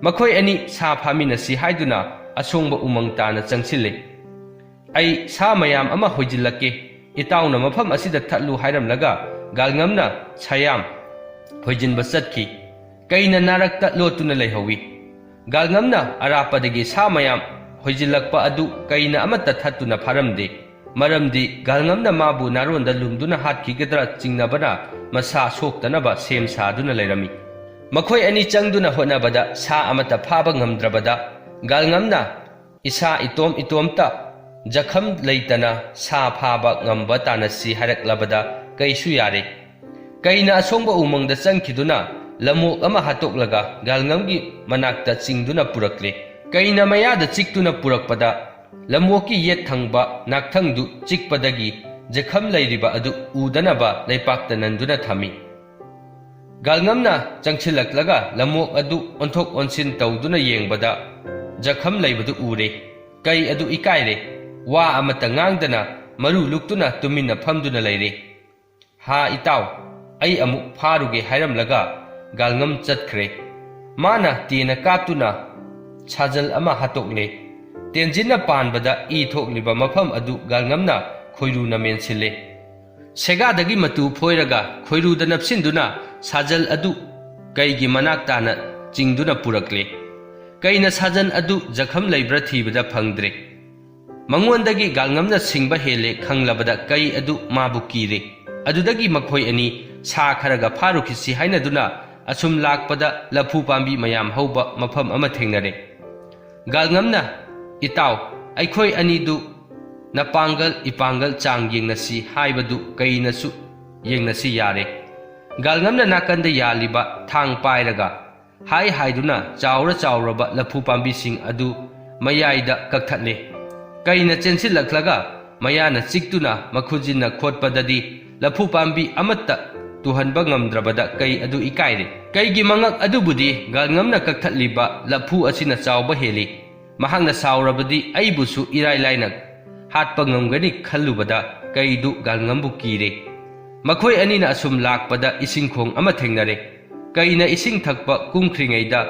ꯃꯈꯣꯏ ꯑꯅꯤ ꯁꯥ ꯐꯥꯃꯤꯟꯅꯁꯤ ꯍꯥꯏꯗꯨꯅ ꯑꯁꯣꯡꯕ ꯎꯃꯪ ꯇꯥꯅ ꯆꯪꯁꯤꯜꯂꯦ꯫ "ꯑꯩ ꯁꯥ ꯃꯌꯥꯝ ꯑꯃ ꯍꯣꯏꯖꯤꯜꯂꯛꯀꯦ, ꯏꯇꯥꯎꯅ ꯃꯐꯝ ꯑꯁꯤꯗ ꯊꯠꯂꯨ" ꯍꯥꯏꯔꯝꯂꯒ ꯒꯥꯜꯉꯝꯅ ꯁꯥꯌꯥꯝ ꯍꯣꯏꯖꯤꯟꯕ ꯆꯠꯈꯤ꯫ ꯀꯩꯅ ꯅꯥꯔꯛꯇ ꯂꯣꯠꯇꯨꯅ ꯂꯩꯍꯧꯏ꯫ ꯒꯥꯜꯉꯝꯅ ꯑꯔꯥꯞꯄꯗꯒꯤ ꯁꯥ ꯃꯌꯥꯝ ꯍꯣꯏꯖꯤꯜꯂꯛꯄ ꯑꯗꯨ ꯀꯩꯅ ꯑꯃꯠꯇ ꯊꯠꯇꯨꯅ ꯐꯥꯔꯝꯗꯦ꯫ ꯃꯔꯝꯗꯤ ꯒꯥꯜꯉꯝꯅ ꯃꯥꯕꯨ ꯅꯥꯔꯣꯟꯗ ꯂꯨꯝꯗꯨꯅ ꯍꯥꯠꯈꯤꯒꯗ꯭ꯔꯥ ꯆꯤꯡꯅꯕꯅ ꯃꯁꯥ ꯁꯣꯛꯇꯅꯕ ꯁꯦꯝ ꯁꯥꯗꯨꯅ ꯂꯩꯔꯝꯃꯤ꯫ ꯃꯈꯣꯏ ꯑꯅꯤ ꯆꯪꯗꯨꯅ ꯍꯣꯠꯅꯕꯗ ꯁꯥ ꯑꯃꯠꯇ ꯐꯥꯕ ꯉꯝꯗ꯭ꯔꯕꯗ ꯒꯥꯜꯉꯝꯅ "ꯏꯁꯥ ꯏꯇꯣꯝ ꯏꯇꯣꯝꯇ ꯖꯈꯝ ꯂꯩꯇꯅ ꯁꯥ ꯐꯥꯕ ꯉꯝꯕ ꯇꯥꯟꯅꯁꯤ" ꯍꯥꯏꯔꯛꯂꯕꯗ ꯀꯩꯁꯨ ꯌꯥꯔꯦ꯫ ꯀꯩꯅ ꯑꯁꯣꯡꯕ ꯎꯃꯪꯗ ꯆꯪꯈꯤꯗꯨꯅ ꯂꯝꯑꯣꯛ ꯑꯃ ꯍꯥꯠꯇꯣꯛꯂꯒ ꯒꯥꯜꯉꯝꯒꯤ ꯃꯅꯥꯛꯇ ꯆꯤꯡꯗꯨꯅ ꯄꯨꯔꯛꯂꯦ꯫ ꯀꯩꯅ ꯃꯌꯥꯗ ꯆꯤꯛꯇꯨꯅ ꯄꯨꯔꯛꯄꯗ ꯂꯝꯑꯣꯛꯀꯤ ꯌꯦꯠ ꯊꯪꯕ ꯅꯥꯛꯊꯪꯗꯨ ꯆꯤꯛꯄꯗꯒꯤ ꯖꯈꯝ ꯂꯩꯔꯤꯕ ꯑꯗꯨ ꯎꯗꯅꯕ ꯂꯩꯄꯥꯛꯇ ꯅꯟꯗꯨꯅ ꯊꯝꯃꯤ꯫ ꯒꯥꯜꯉꯝꯅ ꯆꯪꯁꯤꯜꯂꯛꯂꯒ ꯂꯝꯑꯣꯛ ꯑꯗꯨ ꯑꯣꯟꯊꯣꯛ ꯑꯣꯟꯁꯤꯟ ꯇꯧꯗꯨꯅ ꯌꯦꯡꯕꯗ ꯖꯈꯝ ꯂꯩꯕꯗꯨ ꯎꯔꯦ꯫ ꯀꯩ ꯑꯗꯨ ꯏꯀꯥꯏꯔꯦ꯫ ꯋꯥ ꯑꯃꯠꯇ ꯉꯥꯡꯗꯅ ꯃꯔꯨ ꯂꯨꯛꯇꯨꯅ ꯇꯨꯃꯤꯟꯅ ꯐꯝꯗꯨꯅ ꯂꯩꯔꯦ꯫ "ꯍꯥ ꯏꯇꯥꯎ, ꯑꯩ ꯑꯃꯨꯛ ꯐꯥꯔꯨꯒꯦ" ꯍꯥꯏꯔꯝꯂꯒ ꯒꯥꯜꯉꯝ ꯆꯠꯈ꯭ꯔꯦ꯫ ꯃꯥꯅ ꯇꯦꯟꯅ ꯀꯥꯞꯇꯨꯅ ꯁꯥꯖꯜ ꯑꯃ ꯍꯥꯠꯇꯣꯛꯂꯦ꯫ ꯇꯦꯟꯖꯤꯟꯅ ꯄꯥꯟꯕꯗ ꯏ ꯊꯣꯛꯂꯤꯕ ꯃꯐꯝ ꯑꯗꯨ ꯒꯥꯜꯉꯝꯅ ꯈꯣꯏꯔꯨꯅ ꯃꯦꯟꯁꯤꯜꯂꯦ꯫ ꯁꯦꯒꯥꯗꯒꯤ ꯃꯇꯨ ꯐꯣꯏꯔꯒ ꯈꯣꯏꯔꯨꯗ ꯅꯞꯁꯤꯟꯗꯨꯅ ꯁꯥꯖꯜ ꯑꯗꯨ ꯀꯩꯒꯤ ꯃꯅꯥꯛ ꯇꯥꯅ ꯆꯤꯡꯗꯨꯅ ꯄꯨꯔꯛꯂꯦ꯫ ꯀꯩꯅ ꯁꯥꯖꯜ ꯑꯗꯨ ꯖꯈꯝ ꯂꯩꯕ꯭ꯔꯥ ꯊꯤꯕꯗ ꯐꯪꯗ꯭ꯔꯦ꯫ ꯃꯉꯣꯟꯗꯒꯤ ꯒꯥꯜꯉꯝꯅ ꯁꯤꯡꯕ ꯍꯦꯜꯂꯦ ꯈꯪꯂꯕꯗ ꯀꯩ ꯑꯗꯨ ꯃꯥꯕꯨ ꯀꯤꯔꯦ꯫ ꯑꯗꯨꯗꯒꯤ ꯃꯈꯣꯏ ꯑꯅꯤ ꯁꯥ ꯈꯔꯒ ꯐꯥꯔꯨꯈꯤꯁꯤ ꯍꯥꯏꯅꯗꯨꯅ ꯑꯁꯨꯝ ꯂꯥꯛꯄꯗ ꯂꯐꯨ ꯄꯥꯝꯕꯤ ꯃꯌꯥꯝ ꯍꯧꯕ ꯃꯐꯝ ꯑꯃ ꯊꯦꯡꯅꯔꯦ꯫ ꯒꯥꯜꯉꯝꯅ, "ꯏꯇꯥꯎ, ꯑꯩꯈꯣꯏ ꯑꯅꯤꯗꯨ ꯅꯄꯥꯡꯒꯜ ꯏꯄꯥꯡꯒꯜ ꯆꯥꯡ ꯌꯦꯡꯅꯁꯤ" ꯍꯥꯏꯕꯗꯨ ꯀꯩꯅꯁꯨ ꯌꯦꯡꯅꯁꯤ ꯌꯥꯔꯦ꯫ ꯒꯥꯜꯉꯝꯅ ꯅꯥꯀꯟꯗ ꯌꯥꯜꯂꯤꯕ ꯊꯥꯡ ꯄꯥꯏꯔꯒ ꯍꯥꯏ ꯍꯥꯏꯗꯨꯅ ꯆꯥꯎꯔ ꯆꯥꯎꯔꯕ ꯂꯐꯨ ꯄꯥꯝꯕꯤꯁꯤꯡ ꯑꯗꯨ ꯃꯌꯥꯏꯗ ꯀꯛꯊꯠꯂꯦ꯫ ꯀꯩꯅ ꯆꯦꯟꯁꯤꯜꯂꯛꯂꯒ ꯃꯌꯥꯅ ꯆꯤꯛꯇꯨꯅ ꯃꯈꯨꯖꯤꯟꯅ ꯈꯣꯠꯄꯗꯗꯤ ꯂꯐꯨ ꯄꯥꯝꯕꯤ ꯑꯃꯠꯇ ꯇꯨꯍꯟꯕ ꯉꯝꯗ꯭ꯔꯕꯗ ꯀꯩ ꯑꯗꯨ ꯏꯀꯥꯏꯔꯦ꯫ ꯀꯩꯒꯤ ꯃꯉꯛ ꯑꯗꯨꯕꯨꯗꯤ ꯒꯥꯜꯉꯝꯅ ꯀꯛꯊꯠꯂꯤꯕ ꯂꯐꯨ ꯑꯁꯤꯅ ꯆꯥꯎꯕ ꯍꯦꯜꯂꯤ꯫ ꯃꯍꯥꯛꯅ ꯁꯥꯎꯔꯕꯗꯤ ꯑꯩꯕꯨꯁꯨ ꯏꯔꯥꯏ ꯂꯥꯏꯅ ꯍꯥꯠꯄ ꯉꯝꯒꯅꯤ ꯈꯜꯂꯨꯕꯗ ꯀꯩꯗꯨ ꯒꯥꯜꯉꯝꯕꯨ ꯀꯤꯔꯦ꯫ ꯃꯈꯣꯏ ꯑꯅꯤꯅ ꯑꯁꯨꯝ ꯂꯥꯛꯄꯗ ꯏꯁꯤꯡ ꯈꯣꯡ ꯑꯃ ꯊꯦꯡꯅꯔꯦ꯫ ꯀꯩꯅ ꯏꯁꯤꯡ ꯊꯛꯄ ꯀꯨꯝꯈ꯭ꯔꯤꯉꯩꯗ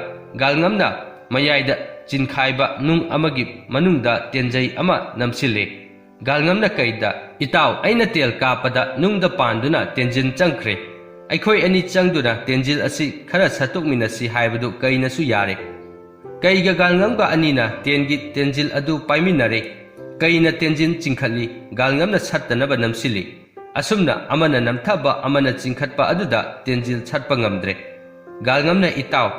ꯒꯥꯜꯉꯝꯅ ꯃꯌꯥꯏꯗ ꯆꯤꯟꯈꯥꯏꯕ ꯅꯨꯡ ꯑꯃꯒꯤ ꯃꯅꯨꯡꯗ ꯇꯦꯟꯖꯩ ꯑꯃ ꯅꯝꯁꯤꯜꯂꯦ꯫ ꯒꯥꯜꯉꯝꯅ ꯀꯩꯗ, "ꯏꯇꯥꯎ, ꯑꯩꯅ ꯇꯦꯜ ꯀꯥꯞꯄꯗ ꯅꯨꯡꯗ ꯄꯥꯟꯗꯨꯅ ꯇꯦꯟꯖꯤꯟ ꯆꯪꯈ꯭ꯔꯦ꯫ ꯑꯩꯈꯣꯏ ꯑꯅꯤ ꯆꯪꯗꯨꯅ ꯇꯦꯟꯖꯤꯜ ꯑꯁꯤ ꯈꯔ ꯁꯠꯇꯣꯛꯃꯤꯟꯅꯁꯤ" ꯍꯥꯏꯕꯗꯨ ꯀꯩꯅꯁꯨ ꯌꯥꯔꯦ꯫ ꯀꯩꯒ ꯒꯥꯜꯉꯝꯒ ꯑꯅꯤꯅ ꯇꯦꯟꯒꯤ ꯇꯦꯟꯖꯤꯜ ꯑꯗꯨ ꯄꯥꯏꯃꯤꯟꯅꯔꯦ꯫ ꯀꯩꯅ ꯇꯦꯟꯖꯤꯜ ꯆꯤꯡꯈꯠꯂꯤ, ꯒꯥꯜꯉꯝꯅ ꯁꯠꯇꯅꯕ ꯅꯝꯁꯤꯜꯂꯤ꯫ ꯑꯁꯨꯝꯅ ꯑꯃꯅ ꯅꯝꯊꯕ ꯑꯃꯅ ꯆꯤꯡꯈꯠꯄ ꯑꯗꯨꯗ ꯇꯦꯟꯖꯤꯜ ꯁꯠꯄ ꯉꯝꯗ꯭ꯔꯦ꯫ ꯒꯥꯜꯉꯝꯅ, "ꯏꯇꯥꯎ,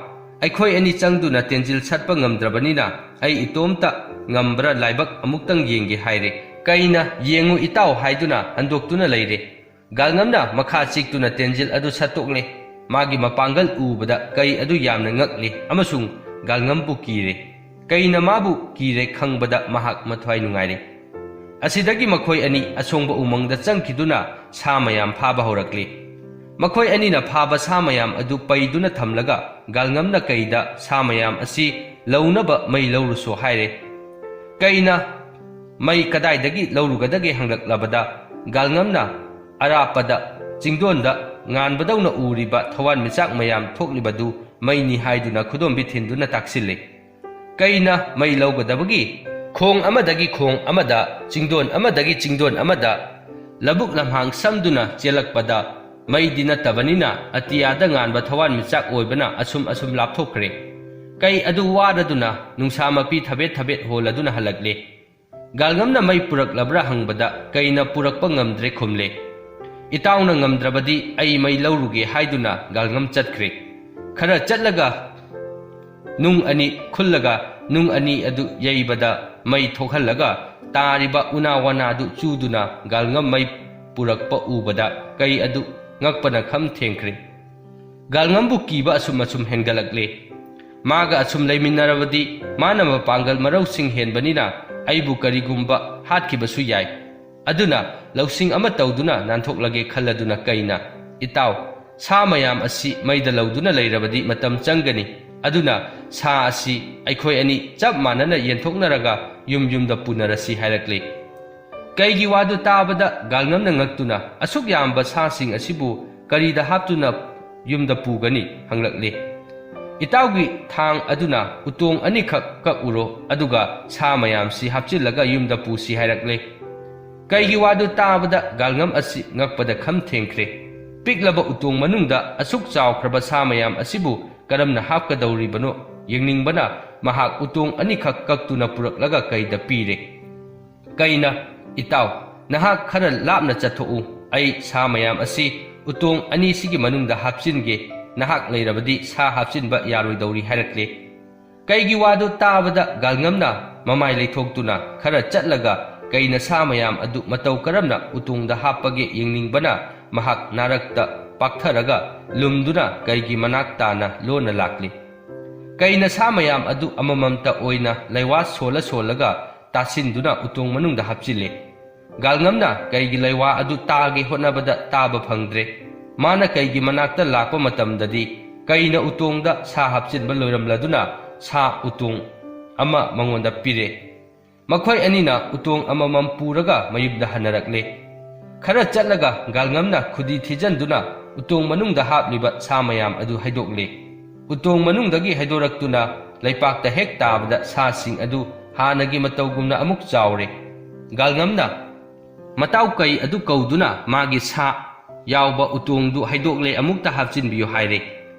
ꯑꯩꯈꯣꯏ ꯑꯅꯤ ꯆꯪꯗꯨꯅ ꯇꯦꯟꯖꯤꯜ ꯁꯠꯄ ꯉꯝꯗ꯭ꯔꯕꯅꯤꯅ ꯑꯩ ꯏꯇꯣꯝꯇ ꯉꯝꯕ꯭ꯔꯥ ꯂꯥꯏꯕꯛ ꯑꯃꯨꯛꯇꯪ ꯌꯦꯡꯒꯦ" ꯍꯥꯏꯔꯦ꯫ ꯀꯩꯅ, "ꯌꯦꯡꯉꯨ ꯏꯇꯥꯎ" ꯍꯥꯏꯗꯨꯅ ꯍꯟꯗꯣꯛꯇꯨꯅ ꯂꯩꯔꯦ꯫ ꯒꯥꯜꯉꯝꯅ ꯃꯈꯥ ꯆꯤꯛꯇꯨꯅ ꯇꯦꯟꯖꯤꯜ ꯑꯗꯨ ꯁꯠꯇꯣꯛꯂꯦ꯫ ꯃꯥꯒꯤ ꯃꯄꯥꯡꯒꯜ ꯎꯕꯗ ꯀꯩ ꯑꯗꯨ ꯌꯥꯝꯅ ꯉꯛꯂꯦ ꯑꯃꯁꯨꯡ ꯒꯥꯜꯉꯝꯕꯨ ꯀꯤꯔꯦ꯫ ꯀꯩꯅ ꯃꯥꯕꯨ ꯀꯤꯔꯦ ꯈꯪꯕꯗ ꯃꯍꯥꯛ ꯃꯊ꯭ꯋꯥꯏ ꯅꯨꯡꯉꯥꯏꯔꯦ꯫ ꯑꯁꯤꯗꯒꯤ ꯃꯈꯣꯏ ꯑꯅꯤ ꯑꯁꯣꯡꯕ ꯎꯃꯪꯗ ꯆꯪꯈꯤꯗꯨꯅ ꯁꯥ ꯃꯌꯥꯝ ꯐꯥꯕ ꯍꯧꯔꯛꯂꯦ꯫ ꯃꯈꯣꯏ ꯑꯅꯤꯅ ꯐꯥꯕ ꯁꯥ ꯃꯌꯥꯝ ꯑꯗꯨ ꯄꯩꯗꯨꯅ ꯊꯝꯂꯒ ꯒꯥꯜꯉꯝꯅ ꯀꯩꯗ ꯁꯥ ꯃꯌꯥꯝ ꯑꯁꯤ ꯂꯧꯅꯕ ꯃꯩ ꯂꯧꯔꯨꯁꯨ ꯍꯥꯏꯔꯦ꯫ ꯀꯩꯅ ꯃꯩ ꯀꯗꯥꯏꯗꯒꯤ ꯂꯧꯔꯨꯒꯗꯒꯦ ꯍꯪꯂꯛꯂꯕꯗ ꯒꯥꯜꯉꯝꯅ ꯑꯔꯥꯞꯄꯗ ꯆꯤꯡꯗꯣꯟꯗ ꯉꯥꯟꯕꯗꯧꯅ ꯎꯔꯤꯕ ꯊꯋꯥꯟꯃꯤꯆꯥꯛ ꯃꯌꯥꯝ ꯊꯣꯛꯂꯤꯕꯗꯨ ꯃꯩꯅꯤ ꯍꯥꯏꯗꯨꯅ ꯈꯨꯗꯣꯝꯕꯤ ꯊꯤꯟꯗꯨꯅ ꯇꯥꯛꯁꯤꯜꯂꯤ꯫ ꯀꯩꯅ ꯃꯩ ꯂꯧꯒꯗꯕꯒꯤ ꯈꯣꯡ ꯑꯃꯗꯒꯤ ꯈꯣꯡ ꯑꯃꯗ, ꯆꯤꯡꯗꯣꯟ ꯑꯃꯗꯒꯤ ꯆꯤꯡꯗꯣꯟ ꯑꯃꯗ ꯂꯧꯕꯨꯛ ꯂꯝꯍꯥꯡ ꯁꯝꯗꯨꯅ ꯆꯦꯜꯂꯛꯄꯗ ꯃꯩꯗꯤ ꯅꯠꯇꯕꯅꯤꯅ ꯑꯇꯤꯌꯥꯗ ꯉꯥꯟꯕ ꯊꯋꯥꯟꯃꯤꯆꯥꯛ ꯑꯣꯏꯕꯅ ꯑꯁꯨꯝ ꯑꯁꯨꯝ ꯂꯥꯞꯊꯣꯛꯈ꯭ꯔꯦ꯫ ꯀꯩ ꯑꯗꯨ ꯋꯥꯔꯗꯨꯅ ꯅꯨꯡꯁꯥ ꯃꯄꯤ ꯊꯕꯦꯠ ꯊꯕꯦꯠ ꯍꯣꯜꯂꯗꯨꯅ ꯍꯜꯂꯛꯂꯦ꯫ ꯒꯥꯜꯉꯝꯅ ꯃꯩ ꯄꯨꯔꯛꯂꯕ꯭ꯔꯥ ꯍꯪꯕꯗ ꯀꯩꯅ ꯄꯨꯔꯛꯄ ꯉꯝꯗ꯭ꯔꯦ ꯈꯨꯝꯂꯦ꯫ ꯏꯇꯥꯎꯅ ꯉꯝꯗ꯭ꯔꯕꯗꯤ ꯑꯩ ꯃꯩ ꯂꯧꯔꯨꯒꯦ ꯍꯥꯏꯗꯨꯅ ꯒꯥꯜꯉꯝ ꯆꯠꯈ꯭ꯔꯦ꯫ ꯈꯔ ꯆꯠꯂꯒ ꯅꯨꯡ ꯑꯅꯤ ꯈꯨꯜꯂꯒ ꯅꯨꯡ ꯑꯅꯤ ꯑꯗꯨ ꯌꯩꯕꯗ ꯃꯩ ꯊꯣꯛꯍꯜꯂꯒ ꯇꯥꯔꯤꯕ ꯎꯅꯥ ꯋꯥꯅꯥꯗꯨ ꯆꯨꯗꯨꯅ ꯒꯥꯜꯉꯝ ꯃꯩ ꯄꯨꯔꯛꯄ ꯎꯕꯗ ꯀꯩ ꯑꯗꯨ ꯉꯛꯄꯅ ꯈꯝ ꯊꯦꯡꯈ꯭ꯔꯦ꯫ ꯒꯥꯜꯉꯝꯕꯨ ꯀꯤꯕ ꯑꯁꯨꯝ ꯑꯁꯨꯝ ꯍꯦꯟꯒꯠꯂꯛꯂꯦ꯫ ꯃꯥꯒ ꯑꯁꯨꯝ ꯂꯩꯃꯤꯟꯅꯔꯕꯗꯤ ꯃꯥꯅ ꯃꯄꯥꯡꯒꯜ ꯃꯔꯧꯁꯤꯡ ꯍꯦꯟꯕꯅꯤꯅ ꯑꯩꯕꯨ ꯀꯔꯤꯒꯨꯝꯕ ꯍꯥꯠꯈꯤꯕꯁꯨ ꯌꯥꯏ꯫ ꯑꯗꯨꯅ ꯂꯧꯁꯤꯡ ꯑꯃ ꯇꯧꯗꯨꯅ ꯅꯥꯟꯊꯣꯛꯂꯒꯦ ꯈꯜꯂꯗꯨꯅ ꯀꯩꯅ, "ꯏꯇꯥꯎ, ꯁꯥ ꯃꯌꯥꯝ ꯑꯁꯤ ꯃꯩꯗ ꯂꯧꯗꯨꯅ ꯂꯩꯔꯕꯗꯤ ꯃꯇꯝ ꯆꯪꯒꯅꯤ꯫ ꯑꯗꯨꯅ ꯁꯥ ꯑꯁꯤ ꯑꯩꯈꯣꯏ ꯑꯅꯤ ꯆꯞ ꯃꯥꯟꯅꯅ ꯌꯦꯟꯊꯣꯛꯅꯔꯒ ꯌꯨꯝ ꯌꯨꯝꯗ ꯄꯨꯅꯔꯁꯤ" ꯍꯥꯏꯔꯛꯂꯦ꯫ ꯀꯩꯒꯤ ꯋꯥꯗꯨ ꯇꯥꯕꯗ ꯒꯥꯜꯉꯝꯅ ꯉꯛꯇꯨꯅ, "ꯑꯁꯨꯛ ꯌꯥꯝꯕ ꯁꯥꯁꯤꯡ ꯑꯁꯤꯕꯨ ꯀꯔꯤꯗ ꯍꯥꯞꯇꯨꯅ ꯌꯨꯝꯗ ꯄꯨꯒꯅꯤ?" ꯍꯪꯂꯛꯂꯦ꯫ "ꯏꯇꯥꯎꯒꯤ ꯊꯥꯡ ꯑꯗꯨꯅ ꯎꯇꯣꯡ ꯑꯅꯤꯈꯛ ꯀꯛꯎꯔꯣ, ꯑꯗꯨꯒ ꯁꯥ ꯃꯌꯥꯝꯁꯤ ꯍꯥꯞꯆꯤꯜꯂꯒ ꯌꯨꯝꯗ ꯄꯨꯁꯤ" ꯍꯥꯏꯔꯛꯂꯦ꯫ ꯀꯩꯒꯤ ꯋꯥꯗꯨ ꯇꯥꯕꯗ ꯒꯥꯜꯉꯝ ꯑꯁꯤ ꯉꯛꯄꯗ ꯈꯝ ꯊꯦꯡꯈ꯭ꯔꯦ꯫ ꯄꯤꯛꯂꯕ ꯎꯇꯣꯡ ꯃꯅꯨꯡꯗ ꯑꯁꯨꯛ ꯆꯥꯎꯈ꯭ꯔꯕ ꯁꯥ ꯃꯌꯥꯝ ꯑꯁꯤꯕꯨ ꯀꯔꯝꯅ ꯍꯥꯞꯀꯗꯧꯔꯤꯕꯅꯣ ꯌꯦꯡꯅꯤꯡꯕꯅ ꯃꯍꯥꯛ ꯎꯇꯣꯡ ꯑꯅꯤꯈꯛ ꯀꯛꯇꯨꯅ ꯄꯨꯔꯛꯂꯒ ꯀꯩꯗ ꯄꯤꯔꯦ꯫ ꯀꯩꯅ, "ꯏꯇꯥꯎ, ꯅꯍꯥꯛ ꯈꯔ ꯂꯥꯞꯅ ꯆꯠꯊꯣꯛꯎ꯫ ꯑꯩ ꯁꯥ ꯃꯌꯥꯝ ꯑꯁꯤ ꯎꯇꯣꯡ ꯑꯅꯤꯁꯤꯒꯤ ꯃꯅꯨꯡꯗ ꯍꯥꯞꯆꯤꯟꯒꯦ꯫ ꯅꯍꯥꯛ ꯂꯩꯔꯕꯗꯤ ꯁꯥ ꯍꯥꯞꯆꯤꯟꯕ ꯌꯥꯔꯣꯏꯗꯧꯔꯤ" ꯍꯥꯏꯔꯛꯂꯦ꯫ ꯀꯩꯒꯤ ꯋꯥꯗꯨ ꯇꯥꯕꯗ ꯒꯥꯜꯉꯝꯅ ꯃꯃꯥꯏ ꯂꯩꯊꯣꯛꯇꯨꯅ ꯈꯔ ꯆꯠꯂꯒ ꯀꯩꯅ ꯁꯥ ꯃꯌꯥꯝ ꯑꯗꯨ ꯃꯇꯧ ꯀꯔꯝꯅ ꯎꯇꯣꯡꯗ ꯍꯥꯞꯄꯒꯦ ꯌꯦꯡꯅꯤꯡꯕꯅ ꯃꯍꯥꯛ ꯅꯥꯔꯛꯇ ꯄꯥꯛꯊꯔꯒ ꯂꯨꯝꯗꯨꯅ ꯀꯩꯒꯤ ꯃꯅꯥꯛ ꯇꯥꯅ ꯂꯣꯟꯅ ꯂꯥꯛꯂꯤ꯫ ꯀꯩꯅ ꯁꯥ ꯃꯌꯥꯝ ꯑꯗꯨ ꯑꯃꯃꯝꯇ ꯑꯣꯏꯅ ꯂꯩꯋꯥ ꯁꯣꯜꯂ ꯁꯣꯜꯂꯒ ꯇꯥꯁꯤꯟꯗꯨꯅ ꯎꯇꯣꯡ ꯃꯅꯨꯡꯗ ꯍꯥꯞꯆꯤꯜꯂꯦ꯫ ꯒꯥꯜꯉꯝꯅ ꯀꯩꯒꯤ ꯂꯩꯋꯥ ꯑꯗꯨ ꯇꯥꯒꯦ ꯍꯣꯠꯅꯕꯗ ꯇꯥꯕ ꯐꯪꯗ꯭ꯔꯦ꯫ ꯃꯥꯅ ꯀꯩꯒꯤ ꯃꯅꯥꯛꯇ ꯂꯥꯛꯄ ꯃꯇꯝꯗꯗꯤ ꯀꯩꯅ ꯎꯇꯣꯡꯗ ꯁꯥ ꯍꯥꯞꯆꯤꯟꯕ ꯂꯣꯏꯔꯝꯂꯗꯨꯅ ꯁꯥ ꯎꯇꯣꯡ ꯑꯃ ꯃꯉꯣꯟꯗ ꯄꯤꯔꯦ꯫ ꯃꯈꯣꯏ ꯑꯅꯤꯅ ꯎꯇꯣꯡ ꯑꯃꯃꯝ ꯄꯨꯔꯒ ꯃꯌꯨꯝꯗ ꯍꯟꯅꯔꯛꯂꯦ꯫ ꯈꯔ ꯆꯠꯂꯒ ꯒꯥꯜꯉꯝꯅ ꯈꯨꯗꯤ ꯊꯤꯖꯤꯟꯗꯨꯅ ꯎꯇꯣꯡ ꯃꯅꯨꯡꯗ ꯍꯥꯞꯂꯤꯕ ꯁꯥ ꯃꯌꯥꯝ ꯑꯗꯨ ꯍꯩꯗꯣꯛꯂꯦ꯫ ꯎꯇꯣꯡ ꯃꯅꯨꯡꯗꯒꯤ ꯍꯩꯗꯣꯔꯛꯇꯨꯅ ꯂꯩꯄꯥꯛꯇ ꯍꯦꯛ ꯇꯥꯕꯗ ꯁꯥꯁꯤꯡ ꯑꯗꯨ ꯍꯥꯟꯅꯒꯤ ꯃꯇꯧꯒꯨꯝꯅ ꯑꯃꯨꯛ ꯆꯥꯎꯔꯦ꯫ ꯒꯥꯜꯉꯝꯅ ꯃꯇꯥꯎ ꯀꯩ ꯑꯗꯨ ꯀꯧꯗꯨꯅ ꯃꯥꯒꯤ ꯁꯥ ꯌꯥꯎꯕ ꯎꯇꯣꯡꯗꯨ ꯍꯩꯗꯣꯛꯂꯦ, ꯑꯃꯨꯛꯇ ꯍꯥꯞꯆꯤꯟꯕꯤꯌꯨ ꯍꯥꯏꯔꯦ꯫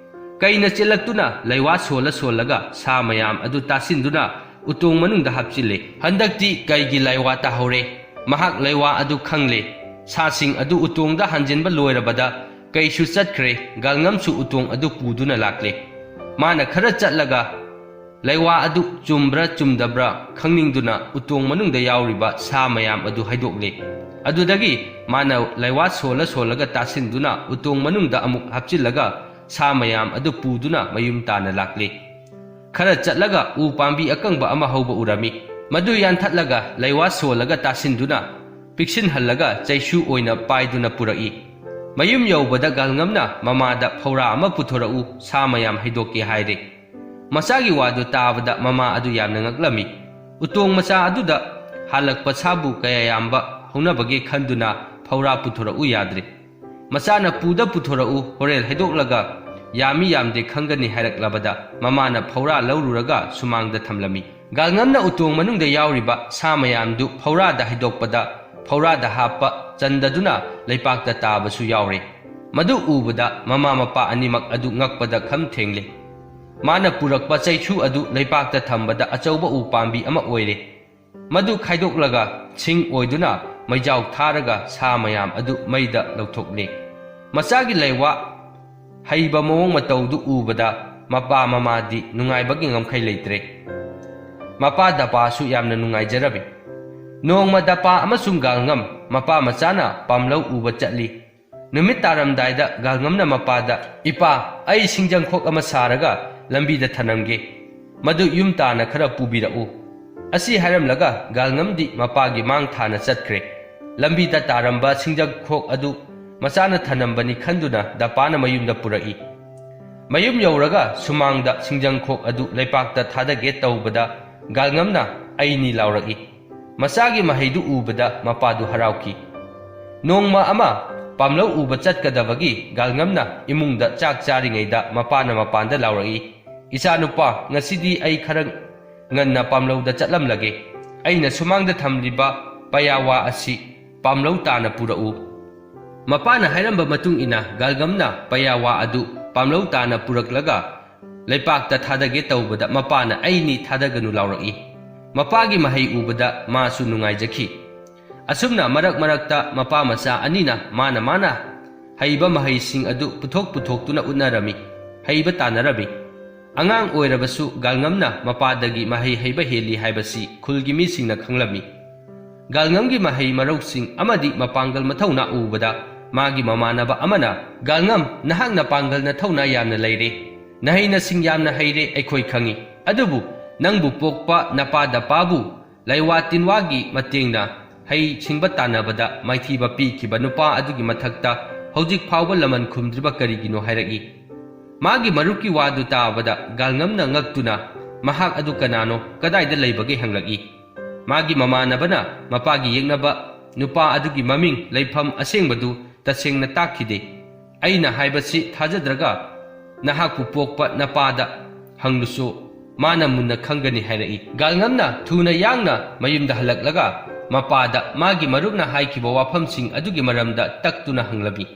ꯀꯩꯅ ꯆꯦꯜꯂꯛꯇꯨꯅ ꯂꯩꯋꯥ ꯁꯣꯜꯂ ꯁꯣꯜꯂꯒ ꯁꯥ ꯃꯌꯥꯝ ꯑꯗꯨ ꯇꯥꯁꯤꯟꯗꯨꯅ ꯎꯇꯣꯡ ꯃꯅꯨꯡꯗ ꯍꯥꯞꯆꯤꯜꯂꯦ꯫ ꯍꯟꯗꯛꯇꯤ ꯀꯩꯒꯤ ꯂꯩꯋꯥ ꯇꯥꯍꯧꯔꯦ꯫ ꯃꯍꯥꯛ ꯂꯩꯋꯥ ꯑꯗꯨ ꯈꯪꯂꯦ꯫ ꯁꯥꯁꯤꯡ ꯑꯗꯨ ꯎꯇꯣꯡꯗ ꯍꯥꯟꯖꯤꯟꯕ ꯂꯣꯏꯔꯕꯗ ꯀꯩꯁꯨ ꯆꯠꯈ꯭ꯔꯦ꯫ ꯒꯥꯜꯉꯝꯁꯨ ꯎꯇꯣꯡ ꯑꯗꯨ ꯄꯨꯗꯨꯅ ꯂꯥꯛꯂꯦ꯫ ꯃꯥꯅ ꯈꯔ ꯆꯠꯂꯒ ꯂꯩꯋꯥ ꯑꯗꯨ ꯆꯨꯝꯕ꯭ꯔꯥ ꯆꯨꯝꯗꯕ꯭ꯔꯥ ꯈꯪꯅꯤꯡꯗꯨꯅ ꯎꯇꯣꯡ ꯃꯅꯨꯡꯗ ꯌꯥꯎꯔꯤꯕ ꯁꯥ ꯃꯌꯥꯝ ꯑꯗꯨ ꯍꯩꯗꯣꯛꯂꯦ꯫ ꯑꯗꯨꯗꯒꯤ ꯃꯥꯅ ꯂꯩꯋꯥ ꯁꯣꯜꯂ ꯁꯣꯜꯂꯒ ꯇꯥꯁꯤꯟꯗꯨꯅ ꯎꯇꯣꯡ ꯃꯅꯨꯡꯗ ꯑꯃꯨꯛ ꯍꯥꯞꯆꯤꯜꯂꯒ ꯁꯥ ꯃꯌꯥꯝ ꯑꯗꯨ ꯄꯨꯗꯨꯅ ꯃꯌꯨꯝ ꯇꯥꯅ ꯂꯥꯛꯂꯦ꯫ ꯈꯔ ꯆꯠꯂꯒ ꯎ ꯄꯥꯝꯕꯤ ꯑꯀꯪꯕ ꯑꯃ ꯍꯧꯕ ꯎꯔꯝꯃꯤ꯫ ꯃꯗꯨ ꯌꯥꯟꯊꯠꯂꯒ ꯂꯩꯋꯥ ꯁꯣꯜꯂꯒ ꯇꯥꯁꯤꯟꯗꯨꯅ ꯄꯤꯛꯁꯤꯟꯍꯜꯂꯒ ꯆꯩꯁꯨ ꯑꯣꯏꯅ ꯄꯥꯏꯗꯨꯅ ꯄꯨꯔꯛꯏ꯫ ꯃꯌꯨꯝ ꯌꯧꯕꯗ ꯒꯥꯜꯉꯝꯅ ꯃꯃꯥꯗ "ꯐꯧꯔꯥ ꯑꯃ ꯄꯨꯊꯣꯔꯛꯎ, ꯁꯥ ꯃꯌꯥꯝ ꯍꯩꯗꯣꯛꯀꯦ" ꯍꯥꯏꯔꯦ꯫ ꯃꯆꯥꯒꯤ ꯋꯥꯗꯨ ꯇꯥꯕꯗ ꯃꯃꯥ ꯑꯗꯨ ꯌꯥꯝꯅ ꯉꯛꯂꯝꯃꯤ꯫ ꯎꯇꯣꯡ ꯃꯆꯥ ꯑꯗꯨꯗ ꯍꯥꯜꯂꯛꯄ ꯁꯥꯕꯨ ꯀꯌꯥ ꯌꯥꯝꯕ ꯍꯧꯅꯕꯒꯦ ꯈꯟꯗꯨꯅ ꯐꯧꯔꯥ ꯄꯨꯊꯣꯔꯛꯎ ꯌꯥꯗ꯭ꯔꯦ꯫ ꯃꯆꯥꯅ "ꯄꯨꯗ ꯄꯨꯊꯣꯔꯛꯎ, ꯍꯣꯔꯦꯟ ꯍꯩꯗꯣꯛꯂꯒ ꯌꯥꯝꯃꯤ ꯌꯥꯝꯗꯦ ꯈꯪꯒꯅꯤ" ꯍꯥꯏꯔꯛꯂꯕꯗ ꯃꯃꯥꯅ ꯐꯧꯔꯥ ꯂꯧꯔꯨꯔꯒ ꯁꯨꯃꯥꯡꯗ ꯊꯝꯂꯝꯃꯤ꯫ ꯒꯥꯜꯉꯝꯅ ꯎꯇꯣꯡ ꯃꯅꯨꯡꯗ ꯌꯥꯎꯔꯤꯕ ꯁꯥ ꯃꯌꯥꯝꯗꯨ ꯐꯧꯔꯥꯗ ꯍꯩꯗꯣꯛꯄꯗ ꯐꯧꯔꯥꯗ ꯍꯥꯞꯄ ꯆꯟꯗꯗꯨꯅ ꯂꯩꯄꯥꯛꯇ ꯇꯥꯕꯁꯨ ꯌꯥꯎꯔꯦ꯫ ꯃꯗꯨ ꯎꯕꯗ ꯃꯃꯥ ꯃꯄꯥ ꯑꯅꯤꯃꯛ ꯑꯗꯨ ꯉꯛꯄꯗ ꯈꯝ ꯊꯦꯡꯂꯦ꯫ ꯃꯥꯅ ꯄꯨꯔꯛꯄ ꯆꯩꯁꯨ ꯑꯗꯨ ꯂꯩꯄꯥꯛꯇ ꯊꯝꯕꯗ ꯑꯆꯧꯕ ꯎ ꯄꯥꯝꯕꯤ ꯑꯃ ꯑꯣꯏꯔꯦ꯫ ꯃꯗꯨ ꯈꯥꯏꯗꯣꯛꯂꯒ ꯁꯤꯡ ꯑꯣꯏꯗꯨꯅ ꯃꯩꯖꯥꯎ ꯊꯥꯔꯒ ꯁꯥ ꯃꯌꯥꯝ ꯑꯗꯨ ꯃꯩꯗ ꯂꯧꯊꯣꯛꯂꯦ꯫ ꯃꯆꯥꯒꯤ ꯂꯩꯋꯥ ꯍꯩꯕ ꯃꯑꯣꯡ ꯃꯇꯧꯗꯨ ꯎꯕꯗ ꯃꯄꯥ ꯃꯃꯥꯗꯤ ꯅꯨꯡꯉꯥꯏꯕꯒꯤ ꯉꯝꯈꯩ ꯂꯩꯇ꯭ꯔꯦ꯫ ꯃꯄꯥ ꯗꯄꯥꯁꯨ ꯌꯥꯝꯅ ꯅꯨꯡꯉꯥꯏꯖꯔꯝꯃꯤ꯫ ꯅꯣꯡꯃ ꯗꯄꯥ ꯑꯃꯁꯨꯡ ꯒꯥꯜꯉꯝ ꯃꯄꯥ ꯃꯆꯥꯅ ꯄꯥꯝꯂꯧ ꯎꯕ ꯆꯠꯂꯤ꯫ ꯅꯨꯃꯤꯠ ꯇꯥꯔꯝꯗꯥꯏꯗ ꯒꯥꯜꯉꯝꯅ ꯃꯄꯥꯗ, "ꯏꯄꯥ, ꯑꯩ ꯁꯤꯡꯖꯪꯈꯣꯛ ꯑꯃ ꯁꯥꯔꯒ ꯂꯝꯕꯤꯗ ꯊꯅꯝꯒꯦ꯫ ꯃꯗꯨ ꯌꯨꯝ ꯇꯥꯅ ꯈꯔ ꯄꯨꯕꯤꯔꯛꯎ"꯫ ꯑꯁꯤ ꯍꯥꯏꯔꯝꯂꯒ ꯒꯥꯜꯉꯝꯗꯤ ꯃꯄꯥꯒꯤ ꯃꯥꯡ ꯊꯥꯅ ꯆꯠꯈ꯭ꯔꯦ꯫ ꯂꯝꯕꯤꯗ ꯇꯥꯔꯝꯕ ꯁꯤꯡꯖꯪꯈꯣꯛ ꯑꯗꯨ ꯃꯆꯥꯅ ꯊꯅꯝꯕꯅꯤ ꯈꯟꯗꯨꯅ ꯗꯄꯥꯅ ꯃꯌꯨꯝꯗ ꯄꯨꯔꯛꯏ꯫ ꯃꯌꯨꯝ ꯌꯧꯔꯒ ꯁꯨꯃꯥꯡꯗ ꯁꯤꯡꯖꯪꯈꯣꯛ ꯑꯗꯨ ꯂꯩꯄꯥꯛꯇ ꯊꯥꯗꯒꯦ ꯇꯧꯕꯗ ꯒꯥꯜꯉꯝꯅ "ꯑꯩꯅꯤ" ꯂꯥꯎꯔꯛꯏ꯫ ꯃꯆꯥꯒꯤ ꯃꯍꯩꯗꯨ ꯎꯕꯗ ꯃꯄꯥꯗꯨ ꯍꯔꯥꯎꯈꯤ꯫ ꯅꯣꯡꯃ ꯑꯃ ꯄꯥꯝꯂꯧ ꯎꯕ ꯆꯠꯀꯗꯕꯒꯤ ꯒꯥꯜꯉꯝꯅ ꯏꯃꯨꯡꯗ ꯆꯥꯛ ꯆꯥꯔꯤꯉꯩꯗ ꯃꯄꯥꯅ ꯃꯄꯥꯟꯗ ꯂꯥꯎꯔꯛꯏ, "ꯏꯆꯥꯅꯨꯄꯥ, ꯉꯁꯤꯗꯤ ꯑꯩ ꯈꯔ ꯉꯟꯅ ꯄꯥꯝꯂꯧꯗ ꯆꯠꯂꯝꯂꯒꯦ꯫ ꯑꯩꯅ ꯁꯨꯃꯥꯡꯗ ꯊꯝꯂꯤꯕ ꯄꯌꯥꯋꯥ ꯑꯁꯤ ꯄꯥꯝꯂꯧ ꯇꯥꯅ ꯄꯨꯔꯛꯎ"꯫ ꯃꯄꯥꯅ ꯍꯥꯏꯔꯝꯕ ꯃꯇꯨꯡ ꯏꯟꯅ ꯒꯥꯜꯉꯝꯅ ꯄꯌꯥꯋꯥ ꯑꯗꯨ ꯄꯥꯝꯂꯧ ꯇꯥꯅ ꯄꯨꯔꯛꯂꯒ ꯂꯩꯄꯥꯛꯇ ꯊꯥꯗꯒꯦ ꯇꯧꯕꯗ ꯃꯄꯥꯅ "ꯑꯩꯅꯤ, ꯊꯥꯗꯒꯅꯨ" ꯂꯥꯎꯔꯛꯏ꯫ ꯃꯄꯥꯒꯤ ꯃꯍꯩ ꯎꯕꯗ ꯃꯥꯁꯨ ꯅꯨꯡꯉꯥꯏꯖꯈꯤ꯫ ꯑꯁꯨꯝꯅ ꯃꯔꯛ ꯃꯔꯛꯇ ꯃꯄꯥ ꯃꯆꯥ ꯑꯅꯤꯅ ꯃꯥꯅ ꯃꯥꯅ ꯍꯩꯕ ꯃꯍꯩꯁꯤꯡ ꯑꯗꯨ ꯄꯨꯊꯣꯛ ꯄꯨꯊꯣꯛꯇꯨꯅ ꯎꯠꯅꯔꯝꯃꯤ, ꯍꯩꯕ ꯇꯥꯟꯅꯔꯝꯃꯤ꯫ ꯑꯉꯥꯡ ꯑꯣꯏꯔꯕꯁꯨ ꯒꯥꯜꯉꯝꯅ ꯃꯄꯥꯗꯒꯤ ꯃꯍꯩ ꯍꯩꯕ ꯍꯦꯜꯂꯤ ꯍꯥꯏꯕꯁꯤ ꯈꯨꯜꯒꯤ ꯃꯤꯁꯤꯡꯅ ꯈꯪꯂꯝꯃꯤ꯫ ꯒꯥꯜꯉꯝꯒꯤ ꯃꯍꯩ ꯃꯔꯧꯁꯤꯡ ꯑꯃꯗꯤ ꯃꯄꯥꯡꯒꯜ ꯃꯊꯧꯅꯥ ꯎꯕꯗ ꯃꯥꯒꯤ ꯃꯃꯥꯟꯅꯕ ꯑꯃꯅ, "ꯒꯥꯜꯉꯝ, ꯅꯍꯥꯛ ꯅꯄꯥꯡꯒꯜ ꯅꯊꯧꯅꯥ ꯌꯥꯝꯅ ꯂꯩꯔꯦ, ꯅꯍꯩ ꯅꯁꯤꯡ ꯌꯥꯝꯅ ꯍꯩꯔꯦ, ꯑꯩꯈꯣꯏ ꯈꯪꯏ꯫ ꯑꯗꯨꯕꯨ ꯅꯪꯕꯨ ꯄꯣꯛꯄ ꯅꯄꯥ ꯗꯄꯥꯕꯨ ꯂꯩꯋꯥ ꯇꯤꯟꯋꯥꯒꯤ ꯃꯇꯦꯡꯅ ꯍꯩ ꯁꯤꯡꯕ ꯇꯥꯟꯅꯕꯗ ꯃꯥꯏꯊꯤꯕ ꯄꯤꯈꯤꯕ ꯅꯨꯄꯥ ꯑꯗꯨꯒꯤ ꯃꯊꯛꯇ ꯍꯧꯖꯤꯛ ꯐꯥꯎꯕ ꯂꯃꯟ ꯈꯨꯝꯗ꯭ꯔꯤꯕ ꯀꯔꯤꯒꯤꯅꯣ?" ꯍꯥꯏꯔꯛꯏ꯫ ꯃꯥꯒꯤ ꯃꯔꯨꯞꯀꯤ ꯋꯥꯗꯨ ꯇꯥꯕꯗ ꯒꯥꯜꯉꯝꯅ ꯉꯛꯇꯨꯅ, "ꯃꯍꯥꯛ ꯑꯗꯨ ꯀꯅꯥꯅꯣ? ꯀꯗꯥꯏꯗ ꯂꯩꯕꯒꯦ?" ꯍꯪꯂꯛꯏ꯫ ꯃꯥꯒꯤ ꯃꯃꯥꯟꯅꯕꯅ ꯃꯄꯥꯒꯤ ꯌꯦꯛꯅꯕ ꯅꯨꯄꯥ ꯑꯗꯨꯒꯤ ꯃꯃꯤꯡ, ꯂꯩꯐꯝ ꯑꯁꯦꯡꯕꯗꯨ ꯇꯁꯦꯡꯅ ꯇꯥꯛꯈꯤꯗꯦ꯫ "ꯑꯩꯅ ꯍꯥꯏꯕꯁꯤ ꯊꯥꯖꯗ꯭ꯔꯒ ꯅꯍꯥꯛꯄꯨ ꯄꯣꯛꯄ ꯅꯄꯥꯗ ꯍꯪꯂꯨꯁꯨ, ꯃꯥꯅ ꯃꯨꯟꯅ ꯈꯪꯒꯅꯤ" ꯍꯥꯏꯔꯛꯏ꯫ ꯒꯥꯜꯉꯝꯅ ꯊꯨꯅ ꯌꯥꯡꯅ ꯃꯌꯨꯝꯗ ꯍꯜꯂꯛꯂꯒ ꯃꯄꯥꯗ ꯃꯥꯒꯤ ꯃꯔꯨꯞꯅ ꯍꯥꯏꯈꯤꯕ ꯋꯥꯐꯝꯁꯤꯡ ꯑꯗꯨꯒꯤ ꯃꯔꯝꯗ ꯇꯛꯇꯨꯅ ꯍꯪꯂꯝꯃꯤ꯫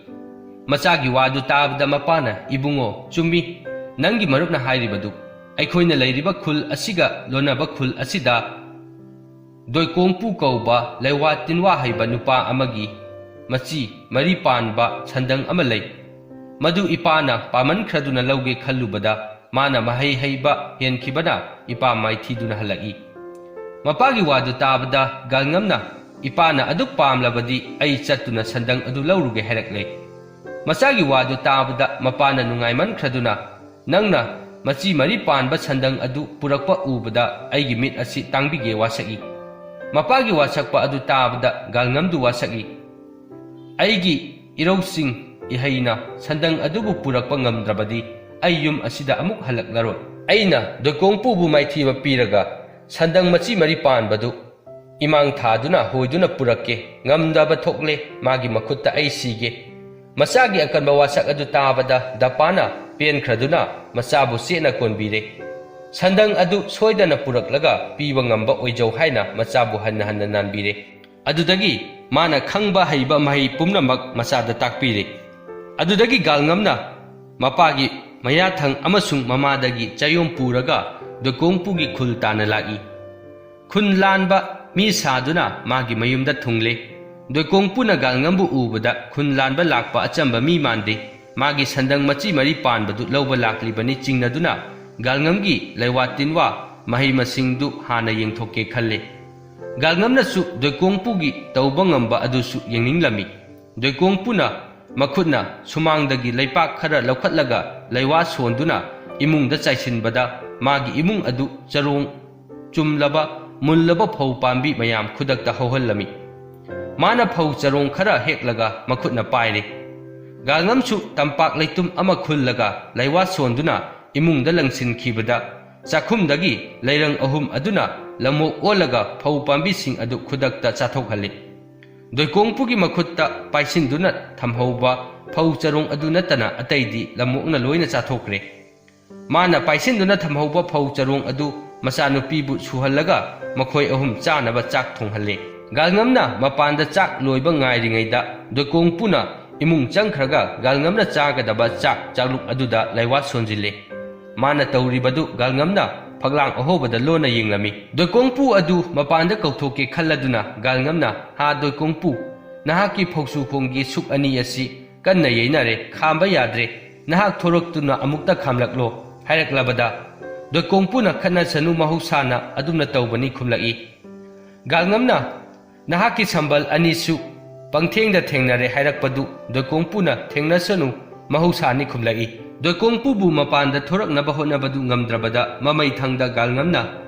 ꯃꯆꯥꯒꯤ ꯋꯥꯗꯨ ꯇꯥꯕꯗ ꯃꯄꯥꯅ, "ꯏꯕꯨꯡꯉꯣ, ꯆꯨꯝꯃꯤ ꯅꯪꯒꯤ ꯃꯔꯨꯞꯅ ꯍꯥꯏꯔꯤꯕꯗꯨ꯫ ꯑꯩꯈꯣꯏꯅ ꯂꯩꯔꯤꯕ ꯈꯨꯜ ꯑꯁꯤꯒ ꯂꯣꯟꯅꯕ ꯈꯨꯜ ꯑꯁꯤꯗ ꯗꯣꯏꯀꯣꯡꯄꯨ ꯀꯧꯕ ꯂꯩꯋꯥ ꯇꯤꯟꯋꯥ ꯍꯩꯕ ꯅꯨꯄꯥ ꯑꯃꯒꯤ ꯃꯆꯤ ꯃꯔꯤ ꯄꯥꯟꯕ ꯁꯟꯗꯪ ꯑꯃ ꯂꯩ꯫ ꯃꯗꯨ ꯏꯄꯥꯅ ꯄꯥꯝꯃꯟꯈ꯭ꯔꯗꯨꯅ ꯂꯧꯒꯦ ꯈꯜꯂꯨꯕꯗ ꯃꯥꯅ ꯃꯍꯩ ꯍꯩꯕ ꯍꯦꯟꯈꯤꯕꯅ ꯏꯄꯥ ꯃꯥꯏꯊꯤꯗꯨꯅ ꯍꯜꯂꯛꯏ꯫ ꯃꯄꯥꯒꯤ ꯋꯥꯗꯨ ꯇꯥꯕꯗ ꯒꯥꯜꯉꯝꯅ, "ꯏꯄꯥꯅ ꯑꯗꯨꯛ ꯄꯥꯝꯂꯕꯗꯤ ꯑꯩ ꯆꯠꯇꯨꯅ ꯁꯟꯗꯪ ꯑꯗꯨ ꯂꯧꯔꯨꯒꯦ" ꯍꯥꯏꯔꯛꯂꯦ꯫ ꯃꯆꯥꯒꯤ ꯋꯥꯗꯨ ꯇꯥꯕꯗ ꯃꯄꯥꯅ ꯅꯨꯡꯉꯥꯏꯃꯟꯈ꯭ꯔꯗꯨꯅ, "ꯅꯪꯅ ꯃꯆꯤ ꯃꯔꯤ ꯄꯥꯟꯕ ꯁꯟꯗꯪ ꯑꯗꯨ ꯄꯨꯔꯛꯄ ꯎꯕꯗ ꯑꯩꯒꯤ ꯃꯤꯠ ꯑꯁꯤ ꯇꯥꯡꯕꯤꯒꯦ" ꯋꯥꯁꯛꯏ꯫ ꯃꯄꯥꯒꯤ ꯋꯥꯁꯛꯄ ꯑꯗꯨ ꯇꯥꯕꯗ ꯒꯥꯜꯉꯝꯗꯨ ꯋꯥꯁꯛꯏ꯫ "ꯑꯩꯒꯤ ꯏꯔꯧꯁꯤꯡ ꯏꯍꯩꯅ ꯁꯟꯗꯪ ꯑꯗꯨꯕꯨ ꯄꯨꯔꯛꯄ ꯉꯝꯗ꯭ꯔꯕꯗꯤ ꯑꯩ ꯌꯨꯝ ꯑꯁꯤꯗ ꯑꯃꯨꯛ ꯍꯜꯂꯛꯂꯔꯣꯏ꯫ ꯑꯩꯅ ꯗꯣꯏꯀꯣꯡꯄꯨꯕꯨ ꯃꯥꯏꯊꯤꯕ ꯄꯤꯔꯒ ꯁꯟꯗꯪ ꯃꯆꯤ ꯃꯔꯤ ꯄꯥꯟꯕꯗꯨ ꯏꯃꯥꯡ ꯊꯥꯗꯨꯅ ꯍꯣꯏꯗꯨꯅ ꯄꯨꯔꯛꯀꯦ꯫ ꯉꯝꯗꯕ ꯊꯣꯛꯂꯦ, ꯃꯥꯒꯤ ꯃꯈꯨꯠꯇ ꯑꯩ ꯁꯤꯒꯦ꯫" ꯃꯆꯥꯒꯤ ꯑꯀꯟꯕ ꯋꯥꯁꯛ ꯑꯗꯨ ꯇꯥꯕꯗ ꯗꯄꯥꯅ ꯄꯦꯟꯈ꯭ꯔꯗꯨꯅ ꯃꯆꯥꯕꯨ ꯆꯦꯠꯅ ꯀꯣꯟꯕꯤꯔꯦ꯫ ꯁꯟꯗꯪ ꯑꯗꯨ ꯁꯣꯏꯗꯅ ꯄꯨꯔꯛꯂꯒ ꯄꯤꯕ ꯉꯝꯕ ꯑꯣꯏꯖꯧ ꯍꯥꯏꯅ ꯃꯆꯥꯕꯨ ꯍꯟꯅ ꯍꯟꯅ ꯅꯥꯟꯕꯤꯔꯦ꯫ ꯑꯗꯨꯗꯒꯤ ꯃꯥꯅ ꯈꯪꯕ ꯍꯩꯕ ꯃꯍꯩ ꯄꯨꯝꯅꯃꯛ ꯃꯆꯥꯗ ꯇꯥꯛꯄꯤꯔꯦ꯫ ꯑꯗꯨꯗꯒꯤ ꯒꯥꯜꯉꯝꯅ ꯃꯄꯥꯒꯤ ꯃꯌꯥꯊꯪ ꯑꯃꯁꯨꯡ ꯃꯃꯥꯗꯒꯤ ꯆꯌꯣꯝ ꯄꯨꯔꯒ ꯗꯣꯏꯀꯣꯡꯄꯨꯒꯤ ꯈꯨꯜ ꯇꯥꯟꯅ ꯂꯥꯛꯏ꯫ ꯈꯨꯟ ꯂꯥꯟꯕ ꯃꯤ ꯁꯥꯗꯨꯅ ꯃꯥꯒꯤ ꯃꯌꯨꯝꯗ ꯊꯨꯡꯂꯦ꯫ ꯗꯣꯏꯀꯣꯡꯄꯨꯅ ꯒꯥꯜꯉꯝꯕꯨ ꯎꯕꯗ ꯈꯨꯟ ꯂꯥꯟꯕ ꯂꯥꯛꯄ ꯑꯆꯝꯕ ꯃꯤ ꯃꯥꯟꯗꯦ꯫ ꯃꯥꯒꯤ ꯁꯟꯗꯪ ꯃꯆꯤ ꯃꯔꯤ ꯄꯥꯟꯕꯗꯨ ꯂꯧꯕ ꯂꯥꯛꯂꯤꯕꯅꯤ ꯆꯤꯡꯅꯗꯨꯅ ꯒꯥꯜꯉꯝꯒꯤ ꯂꯩꯋꯥ ꯇꯤꯟꯋꯥ ꯃꯍꯩ ꯃꯁꯤꯡꯗꯨ ꯍꯥꯟꯅ ꯌꯦꯡꯊꯣꯛꯀꯦ ꯈꯜꯂꯦ꯫ ꯒꯥꯜꯉꯝꯅꯁꯨ ꯗꯣꯏꯀꯣꯡꯄꯨꯒꯤ ꯇꯧꯕ ꯉꯝꯕ ꯑꯗꯨꯁꯨ ꯌꯦꯡꯅꯤꯡꯂꯝꯃꯤ꯫ ꯗꯣꯏꯀꯣꯡꯄꯨꯅ ꯃꯈꯨꯠꯅ ꯁꯨꯃꯥꯡꯗꯒꯤ ꯂꯩꯄꯥꯛ ꯈꯔ ꯂꯧꯈꯠꯂꯒ ꯂꯩꯋꯥ ꯁꯣꯟꯗꯨꯅ ꯏꯃꯨꯡꯗ ꯆꯥꯏꯁꯤꯟꯕꯗ ꯃꯥꯒꯤ ꯏꯃꯨꯡ ꯑꯗꯨ ꯆꯔꯣꯡ ꯆꯨꯝꯂꯕ, ꯃꯨꯜꯂꯕ ꯐꯧ ꯄꯥꯝꯕꯤ ꯃꯌꯥꯝ ꯈꯨꯗꯛꯇ ꯍꯧꯍꯜꯂꯝꯃꯤ꯫ ꯃꯥꯅ ꯐꯧ ꯆꯔꯣꯡ ꯈꯔ ꯍꯦꯛꯂꯒ ꯃꯈꯨꯠꯅ ꯄꯥꯏꯔꯦ꯫ ꯒꯥꯜꯉꯝꯁꯨ ꯇꯝꯄꯥꯛ ꯂꯩꯇꯨꯝ ꯑꯃ ꯈꯨꯜꯂꯒ ꯂꯩꯋꯥ ꯁꯣꯟꯗꯨꯅ ꯏꯃꯨꯡꯗ ꯂꯪꯁꯤꯟꯈꯤꯕꯗ ꯆꯥꯛꯈꯨꯝꯗꯒꯤ ꯂꯩꯔꯪ ꯑꯍꯨꯝ ꯑꯗꯨꯅ ꯂꯝꯑꯣꯛ ꯑꯣꯜꯂꯒ ꯐꯧ ꯄꯥꯝꯕꯤꯁꯤꯡ ꯑꯗꯨ ꯈꯨꯗꯛꯇ ꯆꯥꯊꯣꯛꯍꯜꯂꯤ꯫ ꯗꯣꯏꯀꯣꯡꯄꯨꯒꯤ ꯃꯈꯨꯠꯇ ꯄꯥꯏꯁꯤꯟꯗꯨꯅ ꯊꯝꯍꯧꯕ ꯐꯧ ꯆꯔꯣꯡ ꯑꯗꯨ ꯅꯠꯇꯅ ꯑꯇꯩꯗꯤ ꯂꯝꯑꯣꯛꯅ ꯂꯣꯏꯅ ꯆꯥꯊꯣꯛꯈ꯭ꯔꯦ꯫ ꯃꯥꯅ ꯄꯥꯏꯁꯤꯟꯗꯨꯅ ꯊꯝꯍꯧꯕ ꯐꯧ ꯆꯔꯣꯡ ꯑꯗꯨ ꯃꯆꯥꯅꯨꯄꯤꯕꯨ ꯁꯨꯍꯜꯂꯒ ꯃꯈꯣꯏ ꯑꯍꯨꯝ ꯆꯥꯅꯕ ꯆꯥꯛ ꯊꯣꯡꯍꯜꯂꯦ꯫ ꯒꯥꯜꯉꯝꯅ ꯃꯄꯥꯟꯗ ꯆꯥꯛ ꯂꯣꯏꯕ ꯉꯥꯏꯔꯤꯉꯩꯗ ꯗꯣꯏꯀꯣꯡꯄꯨꯅ ꯏꯃꯨꯡ ꯆꯪꯈ꯭ꯔꯒ ꯒꯥꯜꯉꯝꯅ ꯆꯥꯒꯗꯕ ꯆꯥꯛ ꯆꯥꯛꯂꯨꯛ ꯑꯗꯨꯗ ꯂꯩꯋꯥ ꯁꯣꯟꯖꯤꯜꯂꯦ꯫ ꯃꯥꯅ ꯇꯧꯔꯤꯕꯗꯨ ꯒꯥꯜꯉꯝꯅ ꯐꯛꯂꯥꯡ ꯑꯍꯣꯕꯗ ꯂꯣꯟꯅ ꯌꯦꯡꯂꯝꯃꯤ꯫ ꯗꯣꯏꯀꯣꯡꯄꯨ ꯑꯗꯨ ꯃꯄꯥꯟꯗ ꯀꯧꯊꯣꯛꯀꯦ ꯈꯜꯂꯗꯨꯅ ꯒꯥꯜꯉꯝꯅ, "ꯍꯥ ꯗꯣꯏꯀꯣꯡꯄꯨ, ꯅꯍꯥꯛꯀꯤ ꯐꯧꯁꯨ ꯈꯣꯡꯒꯤ ꯁꯨꯛ ꯑꯅꯤ ꯑꯁꯤ ꯀꯟꯅ ꯌꯩꯅꯔꯦ, ꯈꯥꯝꯕ ꯌꯥꯗ꯭ꯔꯦ꯫ ꯅꯍꯥꯛ ꯊꯣꯔꯛꯇꯨꯅ ꯑꯃꯨꯛꯇ ꯈꯥꯝꯂꯛꯂꯣ" ꯍꯥꯏꯔꯛꯂꯕꯗ, ꯗꯣꯏꯀꯣꯡꯄꯨꯅ "ꯈꯠꯅꯁꯅꯨ, ꯃꯍꯧꯁꯥꯅ ꯑꯗꯨꯝꯅ ꯇꯧꯕꯅꯤ" ꯈꯨꯝꯂꯛꯏ꯫ ꯒꯥꯜꯉꯝꯅ "ꯅꯍꯥꯛꯀꯤ ꯁꯝꯕꯜ ꯑꯅꯤꯁꯨ ꯄꯪꯊꯦꯡꯗ ꯊꯦꯡꯅꯔꯦ" ꯍꯥꯏꯔꯛꯄꯗꯨ ꯗꯣꯏꯀꯣꯡꯄꯨꯅ "ꯊꯦꯡꯅꯁꯅꯨ, ꯃꯍꯧꯁꯥꯅꯤ" ꯈꯨꯝꯂꯛꯏ꯫ ꯗꯣꯏꯀꯣꯡꯄꯨꯕꯨ ꯃꯄꯥꯟꯗ ꯊꯣꯔꯛꯅꯕ ꯍꯣꯠꯅꯕꯗꯨ ꯉꯝꯗ꯭ꯔꯕꯗ ꯃꯃꯩ ꯊꯪꯗ ꯒꯥꯜꯉꯝꯅ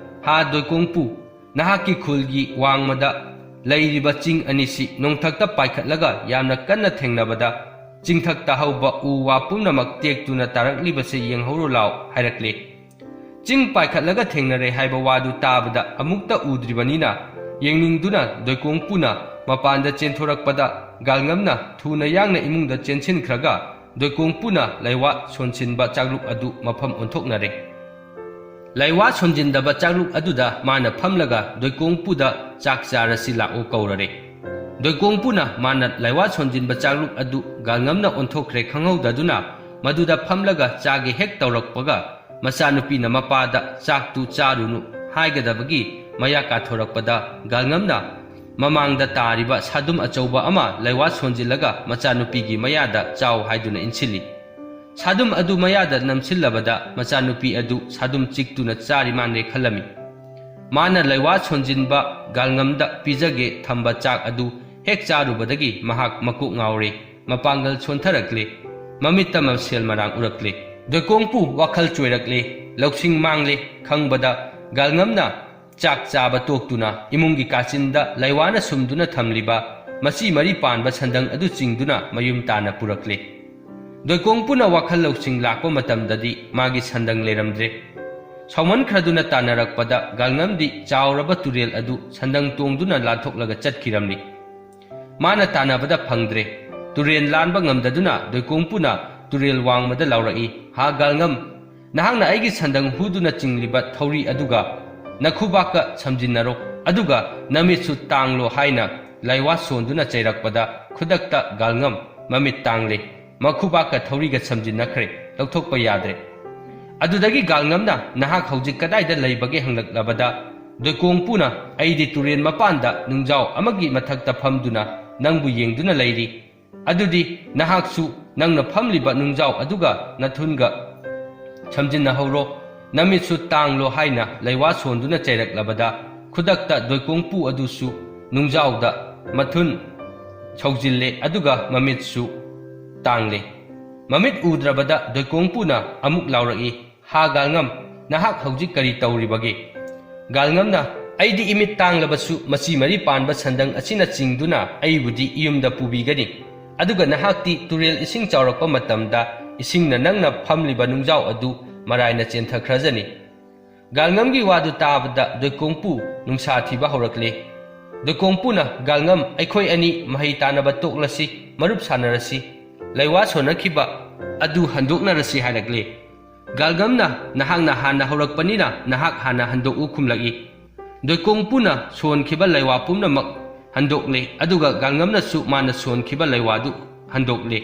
"ꯍꯥ ꯗꯣꯏꯀꯣꯡꯄꯨ, ꯅꯍꯥꯛꯀꯤ ꯈꯨꯜꯒꯤ ꯋꯥꯡꯃꯗ ꯂꯩꯔꯤꯕ ꯆꯤꯡ ꯑꯅꯤꯁꯤ ꯅꯣꯡꯊꯛꯇ ꯄꯥꯏꯈꯠꯂꯒ ꯌꯥꯝꯅ ꯀꯟꯅ ꯊꯦꯡꯅꯕꯗ ꯆꯤꯡꯊꯛꯇ ꯍꯧꯕ ꯎ ꯋꯥ ꯄꯨꯝꯅꯃꯛ ꯇꯦꯛꯇꯨꯅ ꯇꯥꯔꯛꯂꯤꯕꯁꯦ ꯌꯦꯡꯍꯧꯔꯣ ꯂꯥꯎ" ꯍꯥꯏꯔꯛꯂꯦ꯫ ꯆꯤꯡ ꯄꯥꯏꯈꯠꯂꯒ ꯊꯦꯡꯅꯔꯦ ꯍꯥꯏꯕ ꯋꯥꯗꯨ ꯇꯥꯕꯗ ꯑꯃꯨꯛꯇ ꯎꯗ꯭ꯔꯤꯕꯅꯤꯅ ꯌꯦꯡꯅꯤꯡꯗꯨꯅ ꯗꯣꯏꯀꯣꯡꯄꯨꯅ ꯃꯄꯥꯟꯗ ꯆꯦꯟꯊꯣꯔꯛꯄꯗ ꯒꯥꯜꯉꯝꯅ ꯊꯨꯅ ꯌꯥꯡꯅ ꯏꯃꯨꯡꯗ ꯆꯦꯟꯁꯤꯟꯈ꯭ꯔꯒ ꯗꯣꯏꯀꯣꯡꯄꯨꯅ ꯂꯥꯏꯋꯥ ꯁꯣꯟꯁꯤꯟꯕ ꯆꯥꯛꯂꯨꯛ ꯑꯗꯨ ꯃꯐꯝ ꯑꯣꯟꯊꯣꯛꯅꯔꯦ꯫ ꯂꯥꯏꯋꯥ ꯁꯣꯟꯖꯤꯟꯗꯕ ꯆꯥꯛꯂꯨꯛ ꯑꯗꯨꯗ ꯃꯥꯅ ꯐꯝꯂꯒ ꯗꯣꯏꯀꯣꯡꯄꯨꯗ "ꯆꯥꯛ ꯆꯥꯔꯁꯤ ꯂꯥꯛꯑꯣ" ꯀꯧꯔꯔꯦ꯫ ꯗꯣꯏꯀꯣꯡꯄꯨꯅ ꯃꯥꯅ ꯂꯥꯏꯋꯥ ꯁꯣꯟꯖꯤꯟꯕ ꯆꯥꯛꯂꯨꯛ ꯑꯗꯨ ꯒꯥꯜꯉꯝꯅ ꯑꯣꯟꯊꯣꯛꯈ꯭ꯔꯦ ꯈꯪꯍꯧꯗꯗꯨꯅ ꯃꯗꯨꯗ ꯐꯝꯂꯒ ꯆꯥꯒꯦ ꯍꯦꯛ ꯇꯧꯔꯛꯄꯒ ꯃꯆꯥꯅꯨꯄꯤꯅ ꯃꯄꯥꯗ "ꯆꯥꯛꯇꯨ ꯆꯥꯔꯨꯅꯨ" ꯍꯥꯏꯒꯗꯕꯒꯤ ꯃꯌꯥ ꯀꯥꯊꯣꯔꯛꯄꯗ ꯒꯥꯜꯉꯝꯅ ꯃꯃꯥꯡꯗ ꯇꯥꯔꯤꯕ ꯁꯥꯗꯨꯝ ꯑꯆꯧꯕ ꯑꯃ ꯂꯥꯏꯋꯥ ꯁꯣꯟꯖꯤꯜꯂꯒ ꯃꯆꯥꯅꯨꯄꯤꯒꯤ ꯃꯌꯥꯗ "ꯆꯥꯎ" ꯍꯥꯏꯗꯨꯅ ꯏꯟꯁꯤꯜꯂꯤ꯫ ꯁꯥꯗꯨꯝ ꯑꯗꯨ ꯃꯌꯥꯗ ꯅꯝꯁꯤꯜꯂꯕꯗ ꯃꯆꯥꯅꯨꯄꯤ ꯑꯗꯨ ꯁꯥꯗꯨꯝ ꯆꯤꯛꯇꯨꯅ ꯆꯥꯔꯤ ꯃꯥꯟꯂꯦ ꯈꯜꯂꯝꯃꯤ꯫ ꯃꯥꯅ ꯂꯥꯏꯋꯥ ꯁꯣꯟꯖꯤꯟꯕ ꯒꯥꯜꯉꯝꯗ ꯄꯤꯖꯒꯦ ꯊꯝꯕ ꯆꯥꯛ ꯑꯗꯨ ꯍꯦꯛ ꯆꯥꯔꯨꯕꯗꯒꯤ ꯃꯍꯥꯛ ꯃꯀꯣꯛ ꯉꯥꯎꯔꯦ, ꯃꯄꯥꯡꯒꯜ ꯁꯣꯟꯊꯔꯛꯂꯦ, ꯃꯃꯤꯠꯇ ꯃꯁꯦꯜ ꯃꯔꯥꯡ ꯎꯔꯛꯂꯦ꯫ ꯗꯣꯏꯀꯣꯡꯄꯨ ꯋꯥꯈꯜ ꯆꯣꯏꯔꯛꯂꯦ, ꯂꯧꯁꯤꯡ ꯃꯥꯡꯂꯦ ꯈꯪꯕꯗ ꯒꯥꯜꯉꯝꯅ ꯆꯥꯛ ꯆꯥꯕ ꯇꯣꯛꯇꯨꯅ ꯏꯃꯨꯡꯒꯤ ꯀꯥꯆꯤꯟꯗ ꯂꯥꯏꯋꯥꯅ ꯁꯨꯝꯗꯨꯅ ꯊꯝꯂꯤꯕ ꯃꯆꯤ ꯃꯔꯤ ꯄꯥꯟꯕ ꯁꯟꯗꯪ ꯑꯗꯨ ꯆꯤꯡꯗꯨꯅ ꯃꯌꯨꯝ ꯇꯥꯅ ꯄꯨꯔꯛꯂꯦ꯫ ꯗꯣꯏꯀꯣꯡꯄꯨꯅ ꯋꯥꯈꯜ ꯂꯧꯁꯤꯡ ꯂꯥꯛꯄ ꯃꯇꯝꯗꯗꯤ ꯃꯥꯒꯤ ꯁꯟꯗꯪ ꯂꯩꯔꯝꯗ꯭ꯔꯦ꯫ ꯁꯥꯎꯃꯟꯈ꯭ꯔꯗꯨꯅ ꯇꯥꯟꯅꯔꯛꯄꯗ ꯒꯥꯜꯉꯝꯗꯤ ꯆꯥꯎꯔꯕ ꯇꯨꯔꯦꯜ ꯑꯗꯨ ꯁꯟꯗꯪ ꯇꯣꯡꯗꯨꯅ ꯂꯥꯟꯊꯣꯛꯂꯒ ꯆꯠꯈꯤꯔꯝꯂꯤ꯫ ꯃꯥꯅ ꯇꯥꯟꯅꯕꯗ ꯐꯪꯗ꯭ꯔꯦ꯫ ꯇꯨꯔꯦꯜ ꯂꯥꯟꯕ ꯉꯝꯗꯗꯨꯅ ꯗꯣꯏꯀꯣꯡꯄꯨꯅ ꯇꯨꯔꯦꯜ ꯋꯥꯡꯃꯗ ꯂꯥꯎꯔꯛꯏ, "ꯍꯥ ꯒꯥꯜꯉꯝ, ꯅꯍꯥꯛꯅ ꯑꯩꯒꯤ ꯁꯟꯗꯪ ꯍꯨꯗꯨꯅ ꯆꯤꯡꯂꯤꯕ ꯊꯧꯔꯤ ꯑꯗꯨꯒ ꯅꯈꯨꯕꯥꯛꯀ ꯁꯝꯖꯤꯟꯅꯔꯣ, ꯑꯗꯨꯒ ꯅꯃꯤꯠꯁꯨ ꯇꯥꯡꯂꯣ" ꯍꯥꯏꯅ ꯂꯥꯏꯋꯥ ꯁꯣꯟꯗꯨꯅ ꯆꯩꯔꯛꯄꯗ ꯈꯨꯗꯛꯇ ꯒꯥꯜꯉꯝ ꯃꯃꯤꯠ ꯇꯥꯡꯂꯦ꯫ ꯃꯈꯨꯕꯥꯛꯀ ꯊꯧꯔꯤꯒ ꯁꯝꯖꯤꯟꯅꯈ꯭ꯔꯦ, ꯂꯧꯊꯣꯛꯄ ꯌꯥꯗ꯭ꯔꯦ꯫ ꯑꯗꯨꯗꯒꯤ ꯒꯥꯜꯉꯝꯅ "ꯅꯍꯥꯛ ꯍꯧꯖꯤꯛ ꯀꯗꯥꯏꯗ ꯂꯩꯕꯒꯦ?" ꯍꯪꯂꯛꯂꯕꯗ ꯗꯣꯏꯀꯣꯡꯄꯨꯅ "ꯑꯩꯗꯤ ꯇꯨꯔꯦꯟ ꯃꯄꯥꯟꯗ ꯅꯨꯡꯖꯥꯎ ꯑꯃꯒꯤ ꯃꯊꯛꯇ ꯐꯝꯗꯨꯅ ꯅꯪꯕꯨ ꯌꯦꯡꯗꯨꯅ ꯂꯩꯔꯤ꯫ ꯑꯗꯨꯗꯤ ꯅꯍꯥꯛꯁꯨ ꯅꯪꯅ ꯐꯝꯂꯤꯕ ꯅꯨꯡꯖꯥꯎ ꯑꯗꯨꯒ ꯅꯊꯨꯟꯒ ꯁꯝꯖꯤꯟꯅꯍꯧꯔꯣ, "ꯅꯃꯤꯠꯁꯨ ꯇꯥꯡꯂꯣ" ꯍꯥꯏꯅ ꯂꯩꯋꯥ ꯁꯣꯟꯗꯨꯅ ꯆꯩꯔꯛꯂꯕꯗ, ꯈꯨꯗꯛꯇ ꯗꯣꯏꯀꯣꯡꯄꯨ ꯑꯗꯨꯁꯨ ꯅꯨꯡꯖꯥꯎꯗ ꯃꯊꯨꯟ ꯁꯧꯖꯤꯜꯂꯦ, ꯑꯗꯨꯒ ꯃꯃꯤꯠꯁꯨ ꯇꯥꯡꯂꯦ꯫ ꯃꯃꯤꯠ ꯎꯗ꯭ꯔꯕꯗ ꯗꯣꯏꯀꯣꯡꯄꯨꯅ ꯑꯃꯨꯛ ꯂꯥꯎꯔꯛꯏ, "ꯍꯥ ꯒꯥꯜꯉꯝ, ꯅꯍꯥꯛ ꯍꯧꯖꯤꯛ ꯀꯔꯤ ꯇꯧꯔꯤꯕꯒꯦ?" ꯒꯥꯜꯉꯝꯅ, "ꯑꯩꯗꯤ ꯏꯃꯤꯠ ꯇꯥꯡꯂꯕꯁꯨ ꯃꯆꯤ ꯃꯔꯤ ꯄꯥꯟꯕ ꯁꯟꯗꯪ ꯑꯁꯤꯅ ꯆꯤꯡꯗꯨꯅ ꯑꯩꯕꯨꯗꯤ ꯏꯌꯨꯝꯗ ꯄꯨꯕꯤꯒꯅꯤ꯫ ꯑꯗꯨꯒ ꯅꯍꯥꯛꯇꯤ ꯇꯨꯔꯦꯜ ꯏꯁꯤꯡ ꯆꯥꯎꯔꯛꯄ ꯃꯇꯝꯗ ꯏꯁꯤꯡꯅ ꯅꯪꯅ ꯐꯝꯂꯤꯕ ꯅꯨꯡꯖꯥꯎ ꯑꯗꯨ ꯃꯔꯥꯏꯅ ꯆꯦꯟꯊꯈ꯭ꯔꯖꯅꯤ"꯫ ꯒꯥꯜꯉꯝꯒꯤ ꯋꯥꯗꯨ ꯇꯥꯕꯗ ꯗꯣꯏꯀꯣꯡꯄꯨ ꯅꯨꯡꯁꯥ ꯊꯤꯕ ꯍꯧꯔꯛꯂꯦ꯫ ꯗꯣꯏꯀꯣꯡꯄꯨꯅ, "ꯒꯥꯜꯉꯝ, ꯑꯩꯈꯣꯏ ꯑꯅꯤ ꯃꯍꯩ ꯇꯥꯟꯅꯕ ꯇꯣꯛꯂꯁꯤ, ꯃꯔꯨꯞ ꯁꯥꯟꯅꯔꯁꯤ꯫ ꯂꯩꯋꯥ ꯁꯣꯟꯅꯈꯤꯕ ꯑꯗꯨ ꯍꯟꯗꯣꯛꯅꯔꯁꯤ" ꯍꯥꯏꯔꯛꯂꯦ꯫ ꯒꯥꯜꯉꯝꯅ, "ꯅꯍꯥꯛꯅ ꯍꯥꯟꯅ ꯍꯧꯔꯛꯄꯅꯤꯅ ꯅꯍꯥꯛ ꯍꯥꯟꯅ ꯍꯟꯗꯣꯛꯎ" ꯈꯨꯝꯂꯛꯏ꯫ ꯗꯣꯏꯀꯣꯡꯄꯨꯅ ꯁꯣꯟꯈꯤꯕ ꯂꯩꯋꯥ ꯄꯨꯝꯅꯃꯛ ꯍꯟꯗꯣꯛꯂꯦ, ꯑꯗꯨꯒ ꯒꯥꯜꯉꯝꯅꯁꯨ ꯃꯥꯅ ꯁꯣꯟꯈꯤꯕ ꯂꯩꯋꯥꯗꯨ ꯍꯟꯗꯣꯛꯂꯦ꯫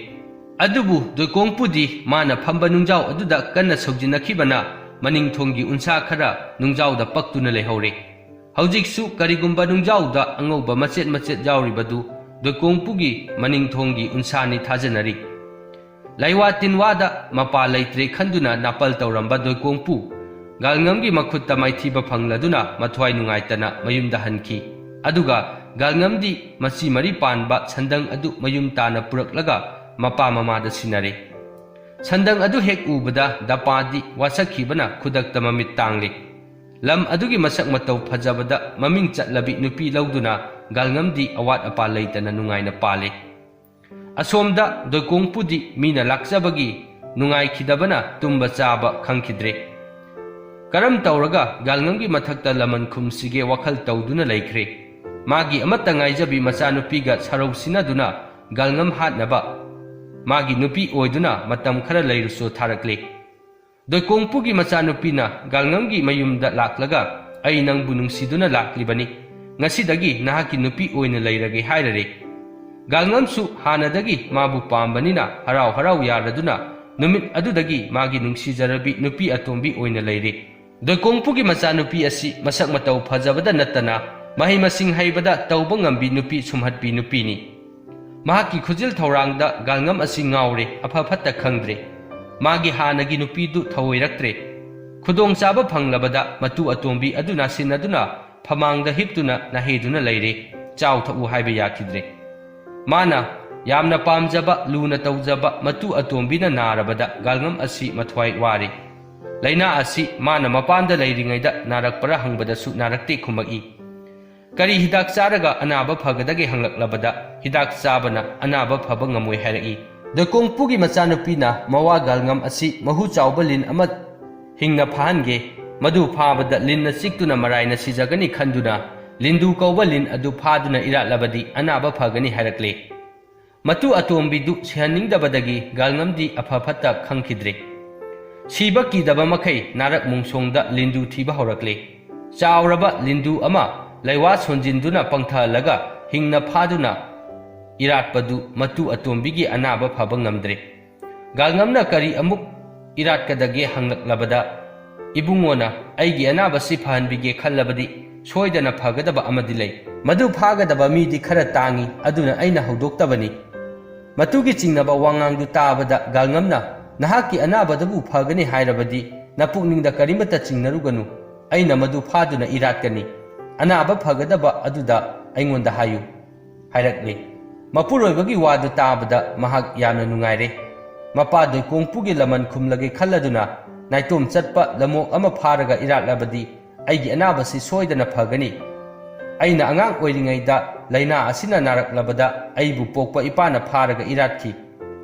ꯑꯗꯨꯕꯨ ꯗꯣꯏꯀꯣꯡꯄꯨꯗꯤ ꯃꯥꯅ ꯐꯝꯕ ꯅꯨꯡꯖꯥꯎ ꯑꯗꯨꯗ ꯀꯟꯅ ꯁꯧꯖꯤꯟꯅꯈꯤꯕꯅ ꯃꯅꯤꯡꯊꯣꯡꯒꯤ ꯎꯟꯁꯥ ꯈꯔ ꯅꯨꯡꯖꯥꯎꯗ ꯄꯛꯇꯨꯅ ꯂꯩꯍꯧꯔꯦ꯫ ꯍꯧꯖꯤꯛꯁꯨ ꯀꯔꯤꯒꯨꯝꯕ ꯅꯨꯡꯖꯥꯎꯗ ꯑꯉꯧꯕ ꯃꯆꯦꯠ ꯃꯆꯦꯠ ꯌꯥꯎꯔꯤꯕꯗꯨ ꯗꯣꯏꯀꯣꯡꯄꯨꯒꯤ ꯃꯅꯤꯡꯊꯣꯡꯒꯤ ꯎꯟꯁꯥꯅꯤ ꯊꯥꯖꯅꯔꯤ꯫ ꯂꯩꯋꯥ ꯇꯤꯟꯋꯥꯗ ꯃꯄꯥ ꯂꯩꯇ꯭ꯔꯦ ꯈꯟꯗꯨꯅ ꯅꯥꯄꯜ ꯇꯧꯔꯝꯕ ꯗꯣꯏꯀꯣꯡꯄꯨ ꯒꯥꯜꯉꯝꯒꯤ ꯃꯈꯨꯠꯇ ꯃꯥꯏꯊꯤꯕ ꯐꯪꯂꯗꯨꯅ ꯃꯊ꯭ꯋꯥꯏ ꯅꯨꯡꯉꯥꯏꯇꯅ ꯃꯌꯨꯝꯗ ꯍꯟꯈꯤ꯫ ꯑꯗꯨꯒ ꯒꯥꯜꯉꯝꯗꯤ ꯃꯆꯤ ꯃꯔꯤ ꯄꯥꯟꯕ ꯁꯟꯗꯪ ꯑꯗꯨ ꯃꯌꯨꯝ ꯇꯥꯅ ꯄꯨꯔꯛꯂꯒ ꯃꯄꯥ ꯃꯃꯥꯗ ꯁꯤꯟꯅꯔꯦ꯫ ꯁꯟꯗꯪ ꯑꯗꯨ ꯍꯦꯛ ꯎꯕꯗ ꯗꯄꯥꯗꯤ ꯋꯥꯁꯛꯈꯤꯕꯅ ꯈꯨꯗꯛꯇ ꯃꯃꯤꯠ ꯇꯥꯡꯂꯦ꯫ ꯂꯝ ꯑꯗꯨꯒꯤ ꯃꯁꯛ ꯃꯇꯧ ꯐꯖꯕꯗ ꯃꯃꯤꯡ ꯆꯠꯂꯕꯤ ꯅꯨꯄꯤ ꯂꯧꯗꯨꯅ ꯒꯥꯜꯉꯝꯗꯤ ꯑꯋꯥꯠ ꯑꯄꯥ ꯂꯩꯇꯅ ꯅꯨꯡꯉꯥꯏꯅ ꯄꯥꯜꯂꯦ꯫ ꯑꯁꯣꯝꯗ ꯗꯣꯏꯀꯣꯡꯄꯨꯗꯤ ꯃꯤꯅ ꯂꯥꯛꯆꯕꯒꯤ ꯅꯨꯡꯉꯥꯏꯈꯤꯗꯕꯅ ꯇꯨꯝꯕ ꯆꯥꯕ ꯈꯪꯈꯤꯗ꯭ꯔꯦ꯫ ꯀꯔꯝ ꯇꯧꯔꯒ ꯒꯥꯜꯉꯝꯒꯤ ꯃꯊꯛꯇ ꯂꯃꯟ ꯈꯨꯝꯁꯤꯒꯦ ꯋꯥꯈꯜ ꯇꯧꯗꯨꯅ ꯂꯩꯈ꯭ꯔꯦ꯫ ꯃꯥꯒꯤ ꯑꯃꯠꯇ ꯉꯥꯏꯖꯕꯤ ꯃꯆꯥꯅꯨꯄꯤꯒ ꯁꯔꯧ ꯁꯤꯟꯅꯗꯨꯅ ꯒꯥꯜꯉꯝ ꯍꯥꯠꯅꯕ ꯃꯥꯒꯤ ꯅꯨꯄꯤ ꯑꯣꯏꯗꯨꯅ ꯃꯇꯝ ꯈꯔ ꯂꯩꯔꯨꯆꯣ ꯊꯥꯔꯛꯂꯦ꯫ ꯗꯣꯏꯀꯣꯡꯄꯨꯒꯤ ꯃꯆꯥꯅꯨꯄꯤꯅ ꯒꯥꯜꯉꯝꯒꯤ ꯃꯌꯨꯝꯗ ꯂꯥꯛꯂꯒ, "ꯑꯩ ꯅꯪꯕꯨ ꯅꯨꯡꯁꯤꯗꯨꯅ ꯂꯥꯛꯂꯤꯕꯅꯤ, ꯉꯁꯤꯗꯒꯤ ꯅꯍꯥꯛꯀꯤ ꯅꯨꯄꯤ ꯑꯣꯏꯅ ꯂꯩꯔꯒꯦ" ꯍꯥꯏꯔꯔꯦ꯫ ꯒꯥꯜꯉꯝꯁꯨ ꯍꯥꯟꯅꯗꯒꯤ ꯃꯥꯕꯨ ꯄꯥꯝꯕꯅꯤꯅ ꯍꯔꯥꯎ ꯍꯔꯥꯎ ꯌꯥꯔꯗꯨꯅ ꯅꯨꯃꯤꯠ ꯑꯗꯨꯗꯒꯤ ꯃꯥꯒꯤ ꯅꯨꯡꯁꯤꯖꯔꯕꯤ ꯅꯨꯄꯤ ꯑꯇꯣꯝꯕꯤ ꯑꯣꯏꯅ ꯂꯩꯔꯦ꯫ ꯗꯣꯏꯀꯣꯡꯄꯨꯒꯤ ꯃꯆꯥꯅꯨꯄꯤ ꯑꯁꯤ ꯃꯁꯛ ꯃꯇꯧ ꯐꯖꯕꯗ ꯅꯠꯇꯅ ꯃꯍꯩ ꯃꯁꯤꯡ ꯍꯩꯕꯗ ꯇꯧꯕ ꯉꯝꯕꯤ ꯅꯨꯄꯤ ꯁꯨꯝꯍꯠꯄꯤ ꯅꯨꯄꯤꯅꯤ꯫ ꯃꯍꯥꯛꯀꯤ ꯈꯨꯖꯤꯜ ꯊꯧꯔꯥꯡꯗ ꯒꯥꯜꯉꯝ ꯑꯁꯤ ꯉꯥꯎꯔꯦ, ꯑꯐ ꯐꯠꯇ ꯈꯪꯗ꯭ꯔꯦ꯫ ꯃꯥꯒꯤ ꯍꯥꯟꯅꯒꯤ ꯅꯨꯄꯤꯗꯨ ꯊꯑꯣꯏꯔꯛꯇ꯭ꯔꯦ꯫ ꯈꯨꯗꯣꯡꯆꯥꯕ ꯐꯪꯂꯕꯗ ꯃꯇꯨ ꯑꯇꯣꯝꯕꯤ ꯑꯗꯨ ꯅꯥꯁꯤꯟꯅꯗꯨꯅ ꯐꯃꯥꯡꯗ ꯍꯤꯞꯇꯨꯅ ꯅꯥꯍꯦꯗꯨꯅ ꯂꯩꯔꯦ꯫ "ꯆꯥꯎ ꯊꯛꯎ" ꯍꯥꯏꯕ ꯌꯥꯈꯤꯗ꯭ꯔꯦ꯫ ꯃꯥꯅ ꯌꯥꯝꯅ ꯄꯥꯝꯖꯕ, ꯂꯨꯅ ꯇꯧꯖꯕ ꯃꯇꯨ ꯑꯇꯣꯝꯕꯤꯅ ꯅꯥꯔꯕꯗ ꯒꯥꯜꯉꯝ ꯑꯁꯤ ꯃꯊ꯭ꯋꯥꯏ ꯋꯥꯔꯤ꯫ ꯂꯥꯏꯅꯥ ꯑꯁꯤ ꯃꯥꯅ ꯃꯄꯥꯟꯗ ꯂꯩꯔꯤꯉꯩꯗ ꯅꯥꯔꯛꯄ꯭ꯔꯥ ꯍꯪꯕꯗꯁꯨ ꯅꯥꯔꯛꯇꯦ ꯈꯨꯝꯃꯛꯏ꯫ "ꯀꯔꯤ ꯍꯤꯗꯥꯛ ꯆꯥꯔꯒ ꯑꯅꯥꯕ ꯐꯒꯗꯒꯦ?" ꯍꯪꯂꯛꯂꯕꯗ, "ꯍꯤꯗꯥꯛ ꯆꯥꯕꯅ ꯑꯅꯥꯕ ꯐꯕ ꯉꯝꯃꯣꯏ" ꯍꯥꯏꯔꯛꯏ꯫ ꯗꯣꯏꯀꯣꯡꯄꯨꯒꯤ ꯃꯆꯥꯅꯨꯄꯤꯅ ꯃꯋꯥ ꯒꯥꯜꯉꯝ ꯑꯁꯤ ꯃꯍꯨ ꯆꯥꯎꯕ ꯂꯤꯟ ꯑꯃ ꯍꯤꯡꯅ ꯐꯥꯍꯟꯒꯦ, ꯃꯗꯨ ꯐꯥꯕꯗ ꯂꯤꯟꯅ ꯆꯤꯛꯇꯨꯅ ꯃꯔꯥꯏꯅ ꯁꯤꯖꯒꯅꯤ ꯈꯟꯗꯨꯅ, ꯂꯤꯟꯗꯨ ꯀꯧꯕ ꯂꯤꯟ ꯑꯗꯨ ꯐꯥꯗꯨꯅ ꯏꯔꯥꯠꯂꯕꯗꯤ ꯑꯅꯥꯕ ꯐꯒꯅꯤ ꯍꯥꯏꯔꯛꯂꯦ꯫ ꯃꯇꯨ ꯑꯇꯣꯝꯕꯤꯗꯨ ꯁꯤꯍꯟꯅꯤꯡꯗꯕꯗꯒꯤ ꯒꯥꯜꯉꯝꯗꯤ ꯑꯐ ꯐꯠꯇ ꯈꯪꯈꯤꯗ꯭ꯔꯦ꯫ ꯁꯤꯕ ꯀꯤꯗꯕ ꯃꯈꯩ ꯅꯥꯔꯛ ꯃꯣꯡꯁꯣꯡꯗ ꯂꯤꯟꯗꯨ ꯊꯤꯕ ꯍꯧꯔꯛꯂꯦ꯫ ꯆꯥꯎꯔꯕ ꯂꯤꯟꯗꯨ ꯑꯃ ꯂꯩꯋꯥ ꯁꯣꯟꯖꯤꯟꯗꯨꯅ ꯄꯪꯊꯍꯜꯂꯒ ꯍꯤꯡꯅ ꯐꯥꯗꯨꯅ ꯏꯔꯥꯠꯄꯗꯨ ꯃꯇꯨ ꯑꯇꯣꯝꯕꯤꯒꯤ ꯑꯅꯥꯕ ꯐꯕ ꯉꯝꯗ꯭ꯔꯦ꯫ ꯒꯥꯜꯉꯝꯅ ꯀꯔꯤ ꯑꯃꯨꯛ ꯏꯔꯥꯠꯀꯗꯒꯦ ꯍꯪꯂꯛꯂꯕꯗ, "ꯏꯕꯨꯡꯉꯣꯅ ꯑꯩꯒꯤ ꯑꯅꯥꯕꯁꯤ ꯐꯍꯟꯕꯤꯒꯦ ꯈꯜꯂꯕꯗꯤ ꯁꯣꯏꯗꯅ ꯐꯒꯗꯕ ꯑꯃꯗꯤ ꯂꯩ꯫ ꯃꯗꯨ ꯐꯥꯒꯗꯕ ꯃꯤꯗꯤ ꯈꯔ ꯇꯥꯡꯏ, ꯑꯗꯨꯅ ꯑꯩꯅ ꯍꯧꯗꯣꯛꯇꯕꯅꯤ꯫ ꯃꯇꯨꯒꯤ ꯆꯤꯡꯅꯕ ꯋꯥꯉꯥꯡꯗꯨ ꯇꯥꯕꯗ ꯒꯥꯜꯉꯝꯅ, "ꯅꯍꯥꯛꯀꯤ ꯑꯅꯥꯕꯗꯨꯕꯨ ꯐꯒꯅꯤ ꯍꯥꯏꯔꯕꯗꯤ ꯅꯄꯨꯛꯅꯤꯡꯗ ꯀꯔꯤꯃꯠꯇ ꯆꯤꯡꯅꯔꯨꯒꯅꯨ꯫ ꯑꯩꯅ ꯃꯗꯨ ꯐꯥꯗꯨꯅ ꯏꯔꯥꯠꯀꯅꯤ꯫ ꯑꯅꯥꯕ ꯐꯒꯗꯕ ꯑꯗꯨꯗ ꯑꯩꯉꯣꯟꯗ ꯍꯥꯏꯌꯨ" ꯍꯥꯏꯔꯛꯂꯤ꯫ ꯃꯄꯨꯔꯣꯏꯕꯒꯤ ꯋꯥꯗꯨ ꯇꯥꯕꯗ ꯃꯍꯥꯛ ꯌꯥꯝꯅ ꯅꯨꯡꯉꯥꯏꯔꯦ꯫ ꯃꯄꯥ ꯗꯣꯏꯀꯣꯡꯄꯨꯒꯤ ꯂꯃꯟ ꯈꯨꯝꯂꯒꯦ ꯈꯜꯂꯗꯨꯅ ꯅꯥꯏꯇꯣꯝ ꯆꯠꯄ ꯂꯃꯣꯛ ꯑꯃ ꯐꯥꯔꯒ ꯏꯔꯥꯠꯂꯕꯗꯤ ꯑꯩꯒꯤ ꯑꯅꯥꯕꯁꯤ ꯁꯣꯏꯗꯅ ꯐꯒꯅꯤ꯫ ꯑꯩꯅ ꯑꯉꯥꯡ ꯑꯣꯏꯔꯤꯉꯩꯗ ꯂꯥꯏꯅꯥ ꯑꯁꯤꯅ ꯅꯥꯔꯛꯂꯕꯗ ꯑꯩꯕꯨ ꯄꯣꯛꯄ ꯏꯄꯥꯅ ꯐꯥꯔꯒ ꯏꯔꯥꯠꯈꯤ꯫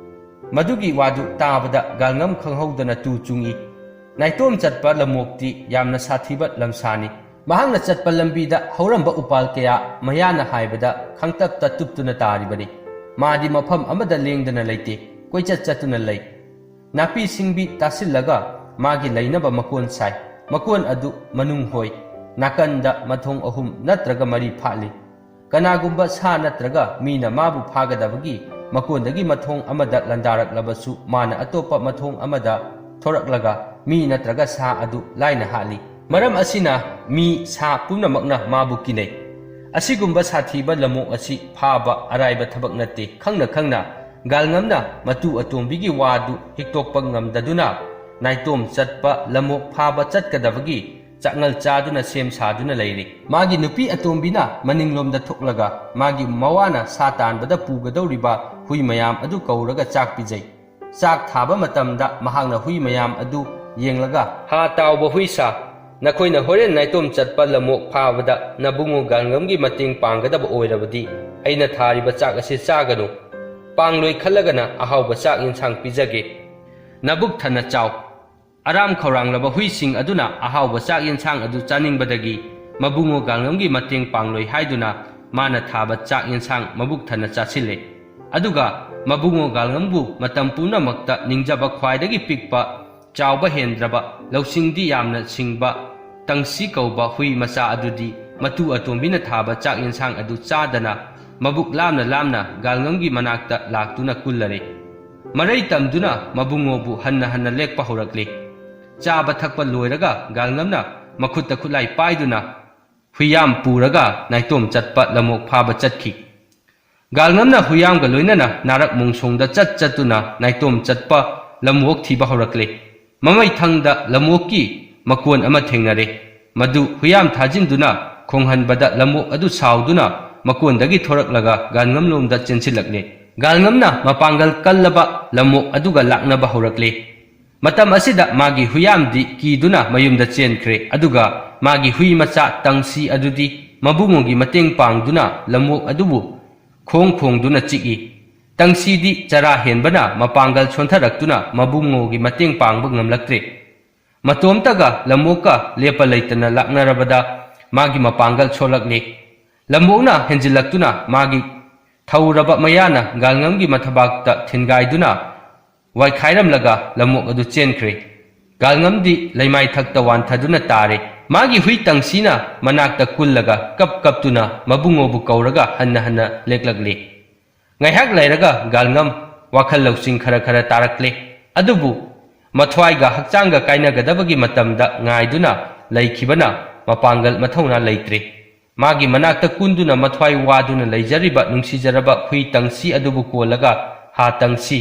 ꯃꯗꯨꯒꯤ ꯋꯥꯗꯨ ꯇꯥꯕꯗ ꯒꯥꯜꯉꯝ ꯈꯪꯍꯧꯗꯅ ꯇꯨ ꯆꯨꯡꯏ꯫ ꯅꯥꯏꯇꯣꯝ ꯆꯠꯄ ꯂꯃꯣꯛꯇꯤ ꯌꯥꯝꯅ ꯁꯥꯊꯤꯕ ꯂꯝꯁꯥꯅꯤ꯫ ꯃꯍꯥꯛꯅ ꯆꯠꯄ ꯂꯝꯕꯤꯗ ꯍꯧꯔꯝꯕ ꯎꯄꯥꯜ ꯀꯌꯥ ꯃꯌꯥꯅ ꯍꯥꯏꯕꯗ ꯈꯪꯇꯞꯇ ꯇꯨꯞꯇꯨꯅ ꯇꯥꯔꯤꯕꯅꯤ꯫ ꯃꯥꯗꯤ ꯃꯐꯝ ꯑꯃꯗ ꯂꯦꯡꯗꯅ ꯂꯩꯇꯦ, ꯀꯣꯏꯆꯠ ꯆꯠꯇꯨꯅ ꯂꯩ꯫ ꯅꯥꯄꯤ ꯁꯤꯡꯕꯤ ꯇꯥꯁꯤꯜꯂꯒ ꯃꯥꯒꯤ ꯂꯩꯅꯕ ꯃꯀꯣꯟ ꯁꯥꯏ꯫ ꯃꯀꯣꯟ ꯑꯗꯨ ꯃꯅꯨꯡ ꯍꯣꯏ꯫ ꯅꯥꯀꯟꯗ ꯃꯊꯣꯡ ꯑꯍꯨꯝ ꯅꯠꯇ꯭ꯔꯒ ꯃꯔꯤ ꯐꯥꯠꯂꯤ꯫ ꯀꯅꯥꯒꯨꯝꯕ ꯁꯥ ꯅꯠꯇ꯭ꯔꯒ ꯃꯤꯅ ꯃꯥꯕꯨ ꯐꯥꯒꯗꯕꯒꯤ ꯃꯀꯣꯟꯗꯒꯤ ꯃꯊꯣꯡ ꯑꯃꯗ ꯂꯥꯟꯗꯥꯔꯛꯂꯕꯁꯨ, ꯃꯥꯅ ꯑꯇꯣꯞꯄ ꯃꯊꯣꯡ ꯑꯃꯗ ꯊꯣꯔꯛꯂꯒ ꯃꯤ ꯅꯠꯇ꯭ꯔꯒ ꯁꯥ ꯑꯗꯨ ꯂꯥꯏꯅ ꯍꯥꯠꯂꯤ꯫ ꯃꯔꯝ ꯑꯁꯤꯅ ꯃꯤ, ꯁꯥ ꯄꯨꯝꯅꯃꯛꯅ ꯃꯥꯕꯨ ꯀꯤꯅꯩ꯫ ꯑꯁꯤꯒꯨꯝꯕ ꯁꯥꯊꯤꯕ ꯂꯃꯣꯛ ꯑꯁꯤ ꯐꯥꯕ ꯑꯔꯥꯏꯕ ꯊꯕꯛ ꯅꯠꯇꯦ꯫ ꯈꯪꯅ ꯈꯪꯅ ꯒꯥꯜꯉꯝꯅ ꯃꯇꯨ ꯑꯇꯣꯝꯕꯤꯒꯤ ꯋꯥꯗꯨ ꯍꯤꯛꯇꯣꯛꯄ ꯉꯝꯗꯗꯨꯅ ꯅꯥꯏꯇꯣꯝ ꯆꯠꯄ ꯂꯝꯑꯣꯛ ꯐꯥꯕ ꯆꯠꯀꯗꯕꯒꯤ ꯆꯥꯛꯉꯜ ꯆꯥꯗꯨꯅ ꯁꯦꯝ ꯁꯥꯗꯨꯅ ꯂꯩꯔꯤ꯫ ꯃꯥꯒꯤ ꯅꯨꯄꯤ ꯑꯇꯣꯝꯕꯤꯅ ꯃꯅꯤꯡꯂꯣꯝꯗ ꯊꯣꯛꯂꯒ ꯃꯥꯒꯤ ꯃꯋꯥꯅ ꯁꯥ ꯇꯥꯟꯕꯗ ꯄꯨꯒꯗꯧꯔꯤꯕ ꯍꯨꯏ ꯃꯌꯥꯝ ꯑꯗꯨ ꯀꯧꯔꯒ ꯆꯥꯛ ꯄꯤꯖꯩ꯫ ꯆꯥꯛ ꯊꯥꯕ ꯃꯇꯝꯗ ꯃꯍꯥꯛꯅ ꯍꯨꯏ ꯃꯌꯥꯝ ꯑꯗꯨ ꯌꯦꯡꯂꯒ, "ꯍꯥ ꯇꯥꯎꯕ ꯍꯨꯏ ꯁꯥ, ꯅꯈꯣꯏꯅ ꯍꯣꯔꯦꯟ ꯅꯥꯏꯇꯣꯝ ꯆꯠꯄ ꯂꯝꯑꯣꯛ ꯐꯥꯕꯗ ꯅꯕꯨꯡꯉꯣ ꯒꯥꯜꯉꯝꯒꯤ ꯃꯇꯦꯡ ꯄꯥꯡꯒꯗꯕ ꯑꯣꯏꯔꯕꯗꯤ ꯑꯩꯅ ꯊꯥꯔꯤꯕ ꯆꯥꯛ ꯑꯁꯤ ꯆꯥꯒꯅꯨ꯫ ꯄꯥꯡꯂꯣꯏ ꯈꯜꯂꯒꯅ ꯑꯍꯥꯎꯕ ꯆꯥꯛ ꯌꯦꯟꯁꯥꯡ ꯄꯤꯖꯒꯦ꯫ ꯅꯕꯨꯛ ꯊꯟꯅ ꯆꯥꯎ꯫" ꯑꯔꯥꯝ ꯈꯧꯔꯥꯡꯂꯕ ꯍꯨꯏꯁꯤꯡ ꯑꯗꯨꯅ ꯑꯍꯥꯎꯕ ꯆꯥꯛ ꯌꯦꯟꯁꯥꯡ ꯑꯗꯨ ꯆꯥꯅꯤꯡꯕꯗꯒꯤ ꯃꯕꯨꯡꯉꯣ ꯒꯥꯜꯉꯝꯒꯤ ꯃꯇꯦꯡ ꯄꯥꯡꯂꯣꯏ ꯍꯥꯏꯗꯨꯅ ꯃꯥꯅ ꯊꯥꯕ ꯆꯥꯛ ꯌꯦꯟꯁꯥꯡ ꯃꯕꯨꯛ ꯊꯟꯅ ꯆꯥꯁꯤꯜꯂꯦ꯫ ꯑꯗꯨꯒ ꯃꯕꯨꯡꯉꯣ ꯒꯥꯜꯉꯝꯕꯨ ꯃꯇꯝ ꯄꯨꯝꯅꯃꯛꯇ ꯅꯤꯡꯖꯕ ꯈ꯭ꯋꯥꯏꯗꯒꯤ ꯄꯤꯛꯄ, ꯆꯥꯎꯕ ꯍꯦꯟꯗ꯭ꯔꯕ, ꯂꯧꯁꯤꯡꯗꯤ ꯌꯥꯝꯅ ꯁꯤꯡꯕ ꯇꯪꯁꯤ ꯀꯧꯕ ꯍꯨꯏ ꯃꯆꯥ ꯑꯗꯨꯗꯤ ꯃꯇꯨ ꯑꯇꯣꯝꯕꯤꯅ ꯊꯥꯕ ꯆꯥꯛ ꯌꯦꯟꯁꯥꯡ ꯑꯗꯨ ꯆꯥꯗꯅ ꯃꯕꯨꯛ ꯂꯥꯝꯅ ꯂꯥꯝꯅ ꯒꯥꯜꯉꯝꯒꯤ ꯃꯅꯥꯛꯇ ꯂꯥꯛꯇꯨꯅ ꯀꯨꯜꯂꯔꯦ꯫ ꯃꯔꯩ ꯇꯝꯗꯨꯅ ꯃꯕꯨꯡꯉꯣꯕꯨ ꯍꯟꯅ ꯍꯟꯅ ꯂꯦꯛꯄ ꯍꯧꯔꯛꯂꯦ꯫ ꯆꯥꯕ ꯊꯛꯄ ꯂꯣꯏꯔꯒ ꯒꯥꯜꯉꯝꯅ ꯃꯈꯨꯠꯇ ꯈꯨꯠꯂꯥꯏ ꯄꯥꯏꯗꯨꯅ ꯍꯨꯏꯌꯥꯝ ꯄꯨꯔꯒ ꯅꯥꯏꯇꯣꯝ ꯆꯠꯄ ꯂꯝꯑꯣꯛ ꯐꯥꯕ ꯆꯠꯈꯤ꯫ ꯒꯥꯜꯉꯝꯅ ꯍꯨꯏꯌꯥꯝꯒ ꯂꯣꯏꯅꯅ ꯅꯥꯔꯛ ꯃꯣꯡꯁꯣꯡꯗ ꯆꯠ ꯆꯠꯇꯨꯅ ꯅꯥꯏꯇꯣꯝ ꯆꯠꯄ ꯂꯝꯑꯣꯛ ꯊꯤꯕ ꯍꯧꯔꯛꯂꯦ꯫ ꯃꯃꯩꯊꯪꯗ ꯂꯝꯑꯣꯛꯀꯤ ꯃꯀꯣꯟ ꯑꯃ ꯊꯦꯡꯅꯔꯦ꯫ ꯃꯗꯨ ꯍꯨꯏꯌꯥꯝ ꯊꯥꯖꯤꯟꯗꯨꯅ ꯈꯣꯡꯍꯟꯕꯗ ꯂꯝꯑꯣꯛ ꯑꯗꯨ ꯁꯥꯎꯗꯨꯅ ꯃꯀꯣꯟꯗꯒꯤ ꯊꯣꯔꯛꯂꯒ ꯒꯥꯜꯉꯝꯂꯣꯝꯗ ꯆꯦꯟꯁꯤꯜꯂꯛꯂꯦ꯫ ꯒꯥꯜꯉꯝꯅ ꯃꯄꯥꯡꯒꯜ ꯀꯜꯂꯕ ꯂꯝꯑꯣꯛ ꯑꯗꯨꯒ ꯂꯥꯛꯅꯕ ꯍꯧꯔꯛꯂꯦ꯫ ꯃꯇꯝ ꯑꯁꯤꯗ ꯃꯥꯒꯤ ꯍꯨꯏꯌꯥꯝꯗꯤ ꯀꯤꯗꯨꯅ ꯃꯌꯨꯝꯗ ꯆꯦꯟꯈ꯭ꯔꯦ, ꯑꯗꯨꯒ ꯃꯥꯒꯤ ꯍꯨꯏ ꯃꯆꯥ ꯇꯪꯁꯤ ꯑꯗꯨꯗꯤ ꯃꯕꯨꯡꯉꯣꯒꯤ ꯃꯇꯦꯡ ꯄꯥꯡꯗꯨꯅ ꯂꯝꯑꯣꯛ ꯑꯗꯨꯕꯨ ꯈꯣꯡ ꯈꯣꯡꯗꯨꯅ ꯆꯤꯛꯏ꯫ ꯇꯪꯁꯤꯗꯤ ꯆꯔꯥ ꯍꯦꯟꯕꯅ ꯃꯄꯥꯡꯒꯜ ꯁꯣꯟꯊꯔꯛꯇꯨꯅ ꯃꯕꯨꯡꯉꯣꯒꯤ ꯃꯇꯦꯡ ꯄꯥꯡꯕ ꯉꯝꯂꯛꯇ꯭ꯔꯦ꯫ ꯃꯇꯣꯝꯇꯒ ꯂꯝꯑꯣꯛꯀ ꯂꯦꯞꯄ ꯂꯩꯇꯅ ꯂꯥꯛꯅꯔꯕꯗ ꯃꯥꯒꯤ ꯃꯄꯥꯡꯒꯜ ꯁꯣꯜꯂꯛꯂꯦ꯫ ꯂꯝꯑꯣꯛꯅ ꯍꯦꯟꯖꯤꯜꯂꯛꯇꯨꯅ ꯃꯥꯒꯤ ꯊꯧꯔꯕ ꯃꯌꯥꯅ ꯒꯥꯜꯉꯝꯒꯤ ꯃꯊꯕꯥꯛꯇ ꯊꯤꯟꯒꯥꯏꯗꯨꯅ ꯋꯥꯏꯈꯥꯏꯔꯝꯂꯒ ꯂꯝꯑꯣꯛ ꯑꯗꯨ ꯆꯦꯟꯈ꯭ꯔꯦ꯫ ꯒꯥꯜꯉꯝꯗꯤ ꯂꯩꯃꯥꯏꯊꯛꯇ ꯋꯥꯟꯊꯗꯨꯅ ꯇꯥꯔꯦ꯫ ꯃꯥꯒꯤ ꯍꯨꯏ ꯇꯪꯁꯤꯅ ꯃꯅꯥꯛꯇ ꯀꯨꯜꯂꯒ ꯀꯞ ꯀꯞꯇꯨꯅ ꯃꯕꯨꯡꯉꯣꯕꯨ ꯀꯧꯔꯒ ꯍꯟꯅ ꯍꯟꯅ ꯂꯦꯛꯂꯛꯂꯤ꯫ ꯉꯥꯏꯍꯥꯛ ꯂꯩꯔꯒ ꯒꯥꯜꯉꯝ ꯋꯥꯈꯜ ꯂꯧꯁꯤꯡ ꯈꯔ ꯈꯔ ꯇꯥꯔꯛꯂꯦ꯫ ꯑꯗꯨꯕꯨ ꯃꯊ꯭ꯋꯥꯏꯒ ꯍꯛꯆꯥꯡꯒ ꯀꯥꯏꯅꯒꯗꯕꯒꯤ ꯃꯇꯝꯗ ꯉꯥꯏꯗꯨꯅ ꯂꯩꯈꯤꯕꯅ ꯃꯄꯥꯡꯒꯜ ꯃꯊꯧꯅꯥ ꯂꯩꯇ꯭ꯔꯦ꯫ ꯃꯥꯒꯤ ꯃꯅꯥꯛꯇ ꯀꯨꯟꯗꯨꯅ ꯃꯊ꯭ꯋꯥꯏ ꯋꯥꯗꯨꯅ ꯂꯩꯖꯔꯤꯕ ꯅꯨꯡꯁꯤꯖꯔꯕ ꯍꯨꯏ ꯇꯪꯁꯤ ꯑꯗꯨꯕꯨ ꯀꯣꯜꯂꯒ, "ꯍꯥ ꯇꯪꯁꯤ,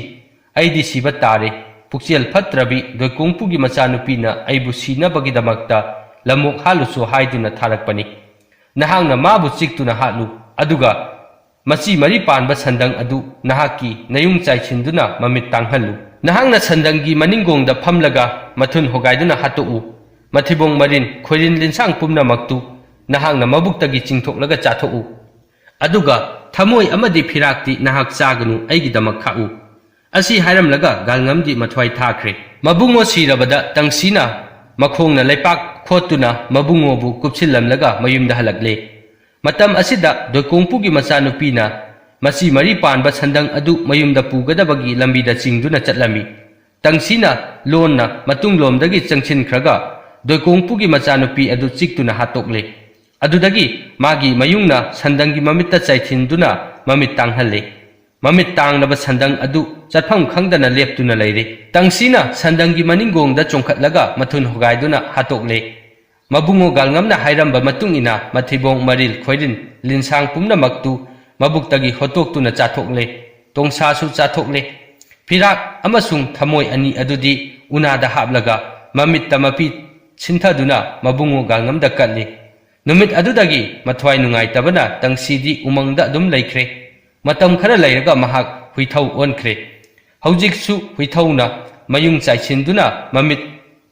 ꯑꯩꯗꯤ ꯁꯤꯕ ꯇꯥꯔꯦ꯫ ꯄꯨꯛꯆꯦꯜ ꯐꯠꯇ꯭ꯔꯕꯤ ꯗꯣꯏꯀꯣꯡꯄꯨꯒꯤ ꯃꯆꯥꯅꯨꯄꯤꯅ ꯑꯩꯕꯨ ꯁꯤꯅꯕꯒꯤꯗꯃꯛꯇ ꯂꯝꯑꯣꯛ ꯍꯥꯠꯂꯨꯁꯨ ꯍꯥꯏꯗꯨꯅ ꯊꯥꯔꯛꯄꯅꯤ꯫ ꯅꯍꯥꯛꯅ ꯃꯥꯕꯨ ꯆꯤꯛꯇꯨꯅ ꯍꯥꯠꯂꯨ, ꯑꯗꯨꯒ ꯃꯆꯤ ꯃꯔꯤ ꯄꯥꯟꯕ ꯁꯟꯗꯪ ꯑꯗꯨ ꯅꯍꯥꯛꯀꯤ ꯅꯌꯨꯡ ꯆꯥꯏꯁꯤꯟꯗꯨꯅ ꯃꯃꯤꯠ ꯇꯥꯡꯍꯜꯂꯨ꯫ ꯅꯍꯥꯛꯅ ꯁꯟꯗꯪꯒꯤ ꯃꯅꯤꯡꯒꯣꯡꯗ ꯐꯝꯂꯒ ꯃꯊꯨꯟ ꯍꯣꯒꯥꯏꯗꯨꯅ ꯍꯥꯠꯇꯣꯛꯎ꯫ ꯃꯊꯤꯕꯣꯡ ꯃꯔꯤꯟ, ꯈꯣꯏꯔꯤꯟ ꯂꯤꯟꯁꯥꯡ ꯄꯨꯝꯅꯃꯛꯇꯨ ꯅꯍꯥꯛꯅ ꯃꯕꯨꯛꯇꯒꯤ ꯆꯤꯡꯊꯣꯛꯂꯒ ꯆꯥꯊꯣꯛꯎ꯫ ꯑꯗꯨꯒ ꯊꯃꯣꯏ ꯑꯃꯗꯤ ꯐꯤꯔꯥꯛꯇꯤ ꯅꯍꯥꯛ ꯆꯥꯒꯅꯨ, ꯑꯩꯒꯤꯗꯃꯛ ꯈꯥꯛꯎ꯫ ꯑꯁꯤ ꯍꯥꯏꯔꯝꯂꯒ ꯒꯥꯜꯉꯝꯗꯤ ꯃꯊ꯭ꯋꯥꯏ ꯊꯥꯈ꯭ꯔꯦ꯫ ꯃꯕꯨꯡꯉꯣ ꯁꯤꯔꯕꯗ ꯇꯪꯁꯤꯅ ꯃꯈꯣꯡꯅ ꯂꯩꯄꯥꯛ ꯈꯣꯠꯇꯨꯅ ꯃꯕꯨꯡꯉꯣꯕꯨ ꯀꯨꯞꯁꯤꯜꯂꯝꯂꯒ ꯃꯌꯨꯝꯗ ꯍꯜꯂꯛꯂꯦ꯫ ꯃꯇꯝ ꯑꯁꯤꯗ ꯗꯣꯏꯀꯣꯡꯄꯨꯒꯤ ꯃꯆꯥꯅꯨꯄꯤꯅ ꯃꯆꯤ ꯃꯔꯤ ꯄꯥꯟꯕ ꯁꯟꯗꯪ ꯑꯗꯨ ꯃꯌꯨꯝꯗ ꯄꯨꯒꯗꯕꯒꯤ ꯂꯝꯕꯤꯗ ꯆꯤꯡꯗꯨꯅ ꯆꯠꯂꯝꯃꯤ꯫ ꯇꯪꯁꯤꯅ ꯂꯣꯟꯅ ꯃꯇꯨꯡꯂꯣꯝꯗꯒꯤ ꯆꯪꯁꯤꯟꯈ꯭ꯔꯒ ꯗꯣꯏꯀꯣꯡꯄꯨꯒꯤ ꯃꯆꯥꯅꯨꯄꯤ ꯑꯗꯨ ꯆꯤꯛꯇꯨꯅ ꯍꯥꯠꯇꯣꯛꯂꯦ꯫ ꯑꯗꯨꯗꯒꯤ ꯃꯥꯒꯤ ꯃꯌꯨꯡꯅ ꯁꯟꯗꯪꯒꯤ ꯃꯃꯤꯠꯇ ꯆꯥꯏꯊꯤꯟꯗꯨꯅ ꯃꯃꯤꯠ ꯇꯥꯡꯍꯜꯂꯦ꯫ ꯃꯃꯤꯠ ꯇꯥꯡꯂꯕ ꯁꯟꯗꯪ ꯑꯗꯨ ꯆꯠꯐꯝ ꯈꯪꯗꯅ ꯂꯦꯞꯇꯨꯅ ꯂꯩꯔꯦ꯫ ꯇꯪꯁꯤꯅ ꯁꯟꯗꯪꯒꯤ ꯃꯅꯤꯡꯒꯣꯡꯗ ꯆꯣꯡꯈꯠꯂꯒ ꯃꯊꯨꯟ ꯍꯣꯒꯥꯏꯗꯨꯅ ꯍꯥꯠꯇꯣꯛꯂꯦ꯫ ꯃꯕꯨꯡꯉꯣ ꯒꯥꯜꯉꯝꯅ ꯍꯥꯏꯔꯝꯕ ꯃꯇꯨꯡ ꯏꯟꯅ ꯃꯊꯤꯕꯣꯡ, ꯃꯔꯤꯜ, ꯈꯣꯏꯔꯤꯟ, ꯂꯤꯟꯁꯥꯡ ꯄꯨꯝꯅꯃꯛꯇꯨ ꯃꯕꯨꯛꯇꯒꯤ ꯍꯣꯠꯇꯣꯛꯇꯨꯅ ꯆꯥꯊꯣꯛꯂꯦ꯫ ꯇꯣꯡꯁꯥꯁꯨ ꯆꯥꯊꯣꯛꯂꯦ꯫ ꯐꯤꯔꯥꯛ ꯑꯃꯁꯨꯡ ꯊꯃꯣꯏ ꯑꯅꯤ ꯑꯗꯨꯗꯤ ꯎꯅꯥꯗ ꯍꯥꯞꯂꯒ ꯃꯃꯤꯠꯇ ꯃꯄꯤ ꯁꯤꯟꯊꯗꯨꯅ ꯃꯕꯨꯡꯉꯣ ꯒꯥꯜꯉꯝꯗ ꯀꯠꯂꯤ꯫ ꯅꯨꯃꯤꯠ ꯑꯗꯨꯗꯒꯤ ꯃꯊ꯭ꯋꯥꯏ ꯅꯨꯡꯉꯥꯏꯇꯕꯅ ꯇꯪꯁꯤꯗꯤ ꯎꯃꯪꯗ ꯑꯗꯨꯝ ꯂꯩꯈ꯭ꯔꯦ꯫ ꯃꯇꯝ ꯈꯔ ꯂꯩꯔꯒ ꯃꯍꯥꯛ ꯍꯨꯏꯊꯧ ꯑꯣꯟꯈ꯭ꯔꯦ꯫ ꯍꯧꯖꯤꯛꯁꯨ ꯍꯨꯏꯊꯧꯅ ꯃꯌꯨꯡ ꯆꯥꯏꯁꯤꯟꯗꯨꯅ ꯃꯃꯤꯠ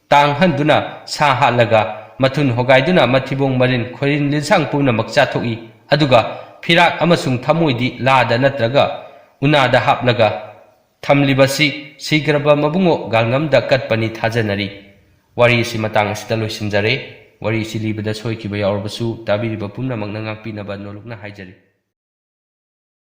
ꯇꯥꯡꯍꯟꯗꯨꯅ ꯁꯥ ꯍꯥꯠꯂꯒ ꯃꯊꯨꯟ ꯍꯣꯒꯥꯏꯗꯨꯅ ꯃꯊꯤꯕꯣꯡ, ꯃꯔꯤꯟ, ꯈꯣꯏꯔꯤꯟ ꯂꯤꯟꯁꯥꯡ ꯄꯨꯝꯅꯃꯛ ꯆꯥꯊꯣꯛꯏ꯫ ꯑꯗꯨꯒ ꯐꯤꯔꯥꯛ ꯑꯃꯁꯨꯡ ꯊꯃꯣꯏꯗꯤ ꯂꯥꯗ ꯅꯠꯇ꯭ꯔꯒ ꯎꯅꯥꯗ ꯍꯥꯞꯂꯒ ꯊꯝꯂꯤꯕꯁꯤ ꯁꯤꯈ꯭ꯔꯕ ꯃꯕꯨꯡꯉꯣ ꯒꯥꯜꯉꯝꯗ ꯀꯠꯄꯅꯤ ꯊꯥꯖꯅꯔꯤ꯫ ꯋꯥꯔꯤ ꯑꯁꯤ ꯃꯇꯥꯡ ꯑꯁꯤꯗ ꯂꯣꯏꯁꯤꯟꯖꯔꯦ꯫ ꯋꯥꯔꯤ ꯑꯁꯤ ꯂꯤꯕꯗ ꯁꯣꯏꯈꯤꯕ ꯌꯥꯎꯔꯕꯁꯨ ꯇꯥꯕꯤꯔꯤꯕ ꯄꯨꯝꯅꯃꯛꯅ ꯉꯥꯛꯄꯤꯅꯕ ꯅꯣꯂꯨꯛꯅ ꯍꯥꯏꯖꯔꯤ꯫